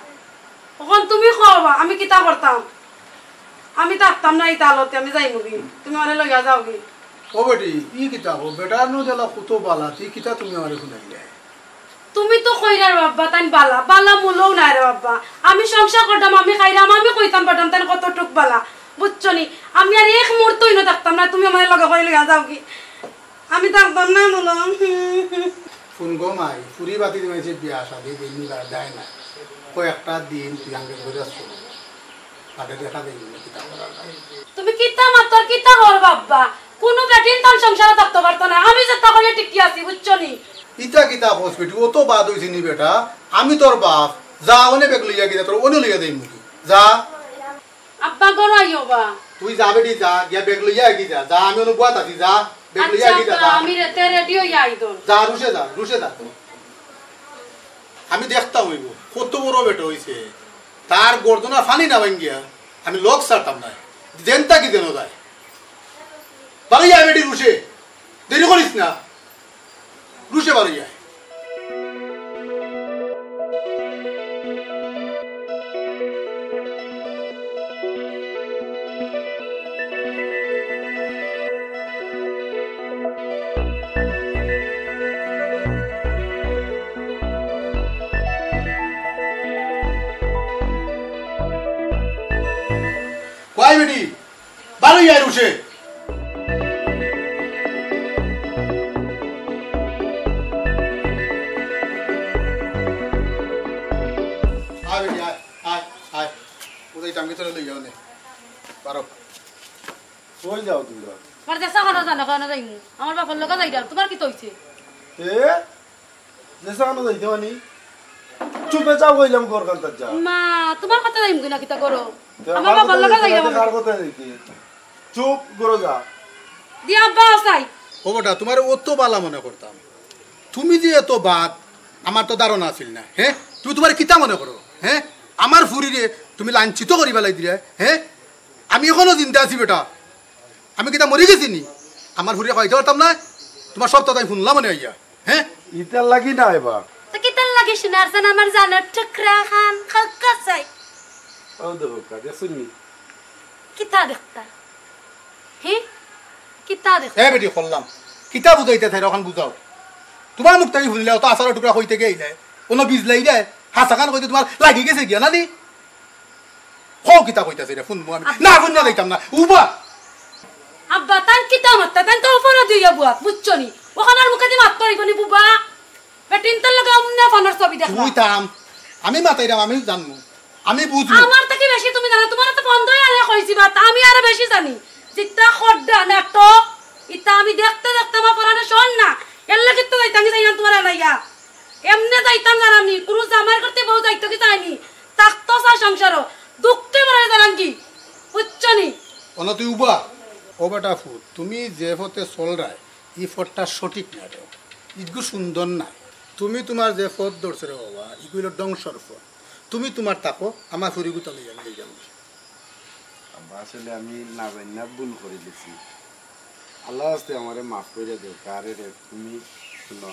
অখন তুমি কও বা, আমি কিতা করতাম? আমি থাকতাম না ইতা আলতে, আমি যাইমুগি। তুমি আমারে লইয়া যাওগি। ও বেটি, ই কিতা কও? বেটার নু দিলা কত বালা, তি কিতা তুমি আমারে হুনাইলে? তুমি তো কইরায় রে বাবা, তাইন বালা, বালা মুলও নায় রে বাবা। আমি সংসার করতাম, আমি খাইরাম, আমি কইতাম পারতাম তাইন কতটুক বালা, বুঝছো নি? আমি আর এক মুহূর্ত ইনো থাকতাম না, তুমি আমারে লগে করি লইয়া যাওগি। আমি থাকতাম না বলো। হুন গো মাই, ফুরি বাতি দিমাইছে বিয়া শাদি দিন দেয় না। কয়েকটা দিন তুই আগে ঘুরে আসছো। বাদে দেখা দেয় না, কিতা করার নাই। তুমি কিতা মাতর, কিতা কর বাবা? কুনু বেটিন তান সংসারো থাকতো পারতো না। আমি যেতা করি টিকি আছি, বুঝছো নি? ইতা কিতা কস বেটি, অত বাদ অইছে নি বেটা? আমি তোর বাপ। যা অনে ব্যাগ লইয়া গিয়া তোর অনে লইয়া দেই মুখে। যা। আব্বা, ঘরো আইও বা। তুই যা বেটি, যা, গিয়া ব্যাগ লইয়া আইগি যা। যা, আমি অনো বওয়াত আছি, যা, ব্যাগ লইয়া আইগি যা, আব্বা, যা। আমি রেতে রেডি অইয়া আইদো। যা, রুশে যা, রুশে যা তো। আমি দেখতাম অইবো, কত বড় বেটা অইছে। তার গর্দনা ফানি না ভাঙ্গিয়া আমি লগ ছাড়তাম না। যেনতা কি যেন যায়। বাড়ি আয় বেটি, রুশে। দেরি করিস না। রুশে বাড়ি আয়। কই বেটি? বারো ইয়ার উঠে। আয় বেটি, আয়, আয়, আয়। কোথায় টাঙ্গি তোরা লই যাও নে? বারো। কই যাও তুমি বাবা? আমার দেশা খানো জানো, খানো যাইমু। আমার বাপর লগে যাই যাও, তোমার কিতা অইছে? এ? দেশা খানো যাইতে মানি? চুপে যাও কইলাম, ঘর কান্তার যা। মা, তুমার কথা যাইমু না কিতা করো? তে আমার আমার বাবার কথা লগে যাইতাম আমি। কার কথা যাইতে? চুপ, ঘরো যা। দি আব্বা আছাই। ও বেটা, তুমারে অত বালা মনে করতাম, তুমি যে এত বাদ, আমার তো ধারণা আছিল না। হে, তুমি তুমারে কিতা মনে করো? হে, আমার ফুরিরে তুমি লাঞ্ছিত করি ফালাই দিলে। হে, আমি এখনো জিন্দা আছি বেটা, আমি কিতা মরি গেছি নি? আমার ফুরিরে খাওয়াইতে পারতাম না? তুমার সব তাই হুনলাম মনে অইয়া। হে, ইতার লাগি না এবার। তো কিতার লাগি সোনার জান, আমার জানের টুকরা খান, খাক্কা চাই। ও দেখো, কাজে শুননি। কিতা দেখতা? হে? কিতা দেখতা? এ বেটি, করলাম। কিতা বুঝাইতে চাইরা, অখান বুঝাও। তুমার মুখ থাকি হুনলে অত আচারর টুকরা কইতে গেইলে, অনো বিজলাই দেয়, হাছা খান কইতে তুমার লাগি গেছে গিয়া না নি? কও কিতা কইতাছে রে, হুনমু আমি। না, হুনিয়া যাইতাম না। উবা! আব্বা, তান কিতা মাততা? তান তো অপরাধী অইয়া বুয়া, বুঝছো নি? অখানর মুখেদি মাত পারিব নি বুবা? বেটিন্তর লগে অমনে ফোনর ছবি দেখবা। তুই থাম। আমি মাতাইরাম, আমি জানমু। আমি বুঝমু। আমার থাকি বেশি তুমি জানো, তুমারে তো বন্ধ অইয়া আনে কইছি বা, তা আমি আরো বেশি জানি। জিতা খড্ডা নাটক, ইতা আমি দেখতে দেখতে আমার পরানো শোন না। এর লাগি তো যাইতাম কি চাইলাম তুমার আনাইয়া। এমনে যাইতাম জানানি, কুনু জামাইর করতে বউ যাইতো কি চাইনি। থাকতো চায় সংসারও, দুঃখে মরে জানান কি? বুঝছো নি? অনো তুই উবা। ও বেটা ফুত, তুমি যে পথে চলরায়, ই পথটা সঠিক না রে। ইগু সুন্দর না। তুমি তুমার যে পথ ধরছো রে বাবা, ইগু অইলো ধ্বংসর পথ। তুমি তুমার থাকো, আমার ফুরিগুতা লইয়া আমি লই যাবো। আব্বা, আসলে আমি না জানি না ভুল করি দিছি। আল্লাহ আস্তে আমারে মাফ কইরা দেও। কারে রে, তুমি শুনো,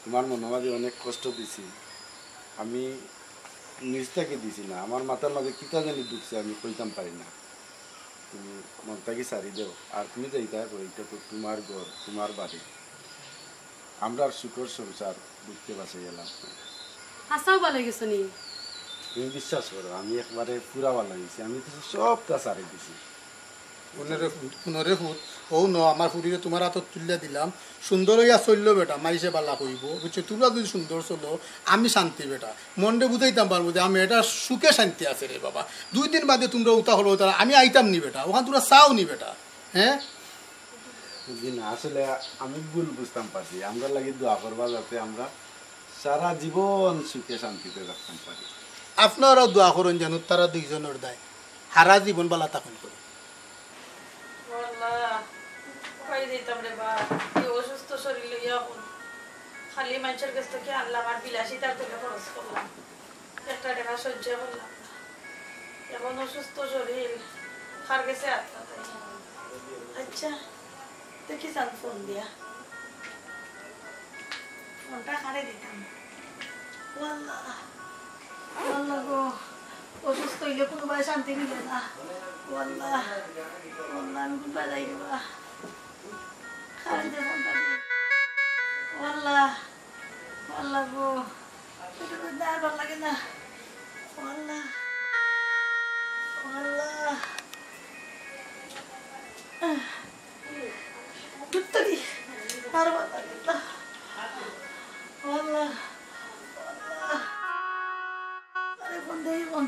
তুমার মনো মাঝে অনেক কষ্ট দিছি। আমি নিজ থাকি দিছি না, আমার মাথার মাঝে কিতা জানি ঢুকছে, আমি কইতাম পারি না। তুমি মন থাকি ছাড়ি দেও। আর তুমি যাইতায় পারো, ইটা তো তুমার ঘর, তুমার বাড়ি। আমরার সুখর সংসার বুঝতে পারছে গেলাম। হাছাউ ভালা অই গেছো নি? তুমি বিশ্বাস করো, আমি একবারে পুরা ভালা অই গেছি। আমি তো সবটা ছাড়ি দিছি। পুনরে, পুনরে ফুত, অউ ন, আমার ফুরিরে তুমার আতত তুলিয়া দিলাম। সুন্দর অইয়া চললো বেটা, মাইনষে ভালা কইবো, বুঝছো? তুমরা যুদি সুন্দর চলো, আমি শান্তি বেটা। মনরে বুঝাইতাম পারমু যে আমি এটা সুখে শান্তি আছে রে বাবা। দুই দিন বাদে তুমরা উতা করো, তারা আমি আইতাম নি বেটা, অখান তুমরা চাও নি বেটা। হে? জি না, আসলে আমি ভুল বুঝতাম পারছি। আমরার লাগি দোয়া করবা যাতে আমরা সারা জীবন সুখে শান্তিতে থাকতাম পারি। আপনারাও দোয়া করইন যেন তারা দুইজনর দায় হারা জীবন ভালা থাকইন করি। ও আল্লাহ, কই যাইতাম রে বা, এই অসুস্থ শরীর লইয়া অখন খালি মাইনষর গেছ থাকি আনলাম আর বিলাসিতার তুলে খরচ করলাম। একটা টেকা সঞ্চয় করলাম না। এখন অসুস্থ শরীর, কার গেছে আত পাতাই। আচ্ছা, দেখি চান ফোন দিয়া। ফোনটা কারে দিতাম? ও আল্লাহ, ও আল্লাহ গো, অসুস্থ অইলে কুনুবায় শান্তি মিলে না। ও আল্লাহ, ও আল্লাহ, আমি কুনবায় যাই রে বা? কারে দিতাম ফোনটা দি? ও আল্লাহ, ও আল্লাহ গো। পেটর বেদনা আর ভালা লাগে না। ও আল্লাহ। ও আল্লাহ। ধুত্তরি। আর ভালা লাগে না। ও আল্লাহ। ও আল্লাহ। আরে ফোন দেই, ফোন।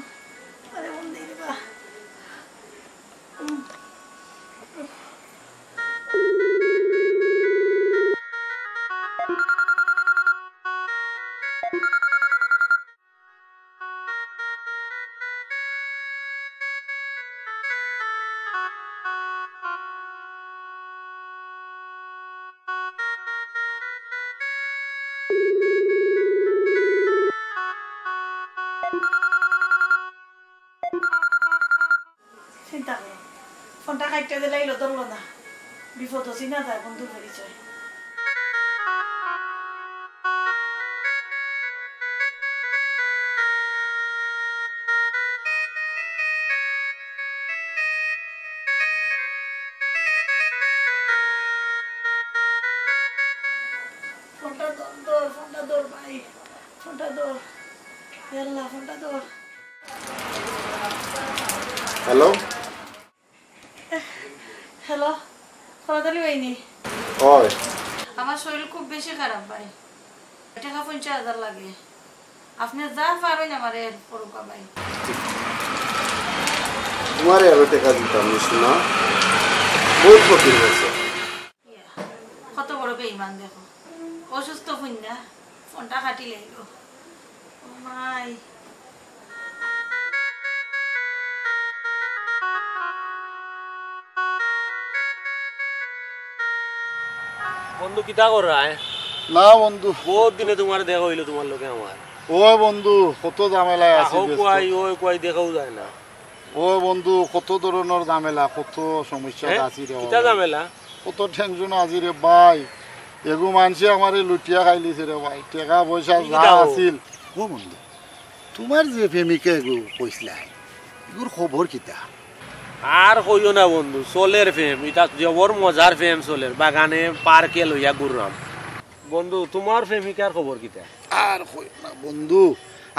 আরে ফোন দেই রে বা। চিন্তা করো, ফোনটা কাটিয়া দিলাইলো, ধরলো না। বিপদ চিনা যায় বন্ধুর পরিচয়। ফোনটা ধর, ধর, ফোনটা ধর ভাই, ফোনটা ধর। ইয়াল্লা, ফোনটা ধর। হ্যালো। হ্যালো, কলাতলি ভাইনি? অয়। আমার শরীর খুব বেশি খারাপ ভাই, টেকা পঞ্চাশ হাজার লাগে। আপনে যা পারইন আমারে help করউক্কা ভাই। তুমারে আরো টেকা দিতাম নি সোনা, বউত ফকির অইছে। ইয়া, কত বড় বেইমান দেখো, অসুস্থ ফুইন্না ফোনটা কাটিলাইলো। মাই। বন্ধু, কিতা কররায়? না বন্ধু। বহুত দিনে তুমার দেখা অইলো তুমার লগে আমার। ওই বন্ধু, কত ঝামেলায় আছি, আহো ব্যস্ত। কুয়াই, ওই কুয়াই, দেখাও যায় না। ওই বন্ধু, কত ধরনর ঝামেলা, কত সমস্যা হ্যাঁ? আছি রে কিতা বাবা। ঝামেলা? কত টেনশন আছি রে ভাই। এগু মানষে আমারে লুটিয়া খাইলিছে রে ভাই, টেকা পয়সা কি যা দাও? আছিল। ও বন্ধু, তুমার যে প্রেমিকা এগু কইছলায়, এগুর খবর কিতা? আর কইও না বন্ধু, চলের প্রেম, ইটা জবর মজার প্রেম চলের, বাগানে পার্কে লইয়া ঘুররাম। বন্ধু, তুমার প্রেমিকার খবর কিতা? আর কইও না বন্ধু,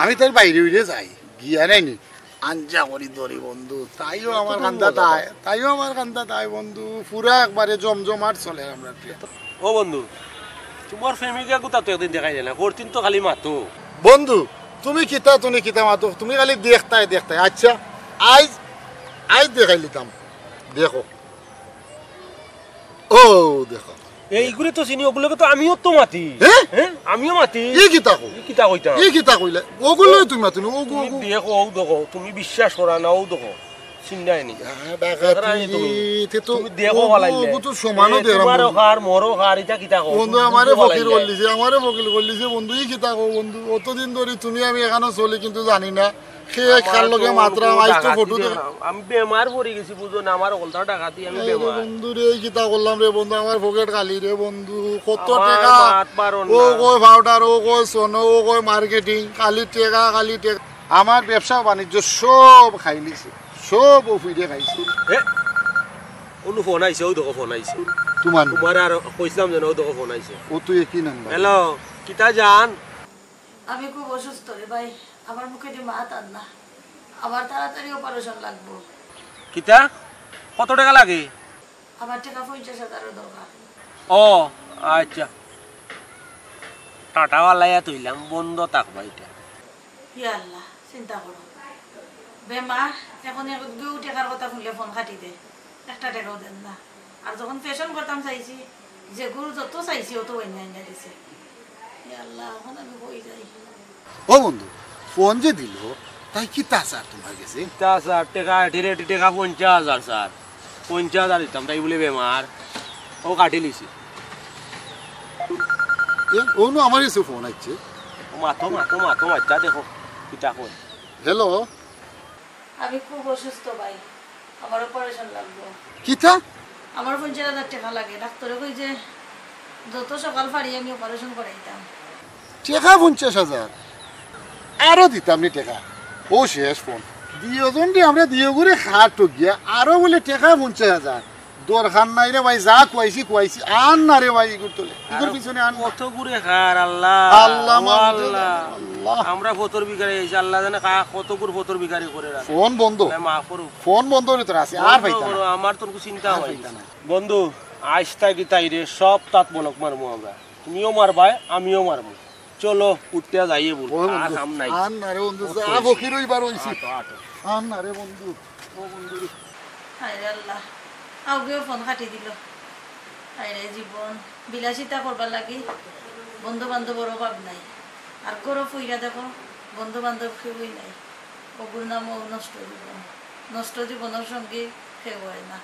আমি তাইর বাইরে উইরে যাই, গিয়া নাইনি আঞ্জা করি ধরি বন্ধু, তাইও আমার কান্দাত আয়, তাইও আমার কান্দাত আয় বন্ধু, পুরা একবারে জমজমাট চলের আমরার প্রেম। ও বন্ধু, তুমার প্রেমিকাগুতা তো একদিন দেখাই যায় না, করতিন তো খালি মাতো। বন্ধু, তুমি কিতা, তুমি কিতা মাতো, তুমি খালি দেখতায় দেখতায়। আচ্ছা, আইজ, আইজ দেখাইলিতাম, দেখো। ও, দেখো। এইগুরে তো চিনি, ওগুলোকে তো আমিও তো মাতি। হ্যাঁ? হ্যাঁ? আমিও মাতি। ই কিতা কও? ই কিতা কইতাম? ই কিতা কইলে? ওগুলো তুমি মাতো না, ওগু, তুমি ওগু। দেখো, ও দেখো, তুমি বিশ্বাস করা না, ও দেখো, চিন্তায় নি। হ্যাঁ, ডাকাতি, দেখরায় নি তুমি। তে তো তুমি দেখো ওগু, ভালাইলে। ওগু তো সমানও এ, দেখলাম তুমারও বন্ধু। খার, মোরও খার, ইটা কিতা কও? বন্ধু, তুমি আমারে দেখো ফকির ভালাইলে। করলিছে, আমারে ফকির করলিছে বন্ধু, ই কিতা কও বন্ধু? অতদিন ধরি তুমি আমি এখানো চলি কিন্তু জানি না। কে এক কার লগে মাতরাম, আইজ তো ফটো দেখ। আমি বেমার পড়ি গেছি, বুঝো না, আমার অকলতা ডাকাতি, আমি এই রে বেমার। বন্ধু রে, এই কিতা করলাম রে বন্ধু, আমার পকেট খালি রে বন্ধু, কত টেকা। ও কয় পাউডার, ও কয় সোনো, ও কয় মার্কেটিং, খালি টেকা, খালি টেকা। আমার ব্যবসা বাণিজ্য সব খাইলিছে, সব ও ফিরে খাইছে। এ, অনু ফোন আইছে, ও দেখো ফোন আইছে। তোমার তোমার আর কইছিলাম যেন, ও দেখো ফোন আইছে। ও তুই একই নাম্বার। হ্যালো, কিতা জান? আমি খুব অসুস্থ রে ভাই, আমার মুখে দি মাত আর না, আমার তাড়াতাড়ি অপারেশন লাগবো। কিতা? কত টেকা লাগে? আমার টেকা পঞ্চাশ হাজারর দরকার। ও, আচ্ছা। টাটা ওয়ালাইয়া তুইলাম, বন্ধ থাকবা ইটা। ইয়া আল্লাহ, চিন্তা করো। বেমার, এখন একগু টেকার কথা হুনলে ফোন কাটি দে, একটা টেকাও দেন না। আর যখন ফেশন করতাম চাইছি, যেগুর যত চাইছি অত অইন্যান্য দিছে। ইয়া আল্লাহ, এখন আমি কই যাই? ও বন্ধু, ফোন যে দিল, তাই কিতা চার তোমার গেছে? তা স্যার, টেকা আটি রেটি টেকা পঞ্চাশ হাজার স্যার, পঞ্চাশ হাজার দিতাম, তাই বুলে বেমার, ও কাটি লিছি। এ, অনু আমার গেছে ফোন আইছে। ও মাতো, মাতো, মাতো, বাচ্চা দেখো, কিতা কয়। হ্যালো। আমি খুব অসুস্থ ভাই, আমার অপারেশন লাগবো। কিতা? আমার পঞ্চাশ হাজার টেকা লাগে, ডাক্তরে কই যে যত সকাল পারি আমি অপারেশন করাইতাম। টেকা পঞ্চাশ হাজার? আরো দিতাম নি টেকা। ও শেষ ফোন। দিওজন রে, আমরা দিও করে খাট গিয়া, আরো বুলে টেকা পঞ্চাশ হাজার। দরকার নাই রে ভাই, যা খুয়াইছি খুয়াইছি, আর না রে ভাই, ইগুর তলে, ইগুর পিছনে আর না। কত গুরে খার আল্লাহ, আল্লাহ ও মাহবুদ, আল্লাহ। আল্লাহ। আমরা ফতর ভিখারি আইছি, আল্লাহ জানে কা-, কত গুর ফতর ভিখারি করে রাখে। ফোন বন্ধ। আল্লাহ মাফ করুক। ফোন বন্ধ করে তোর আছে, আর বন্ধ পাইতা করো, না। আমার তোর চিন্তা আর হয় পাইতা না। বন্ধু, আইজ থাকি তাইরে সব তাত বলক মারমু আমরা। তুমিও মারবায়, আমিও মারমু। চলো, উঠতে যাইয়ে বল। ও আর বন্ধু, হাম নাই। আর না রে বন্ধু, ও যা কইছি। ফকির হইবার হইছি। আটো, আটো। আর না রে বন্ধু, ও বন্ধু রে। হায় রে আল্লাহ, আউগেও ফোন কাটি দিল। হায় রে জীবন, বিলাসিতা করবার লাগি বন্ধু বান্ধবর অভাব নাই। আর ঘরো ফিরিয়া দেখো, বন্ধু বান্ধব কেউই নাই। অগুর নামও নষ্ট জীবন। নষ্ট জীবনর সঙ্গী কেউ হয় না।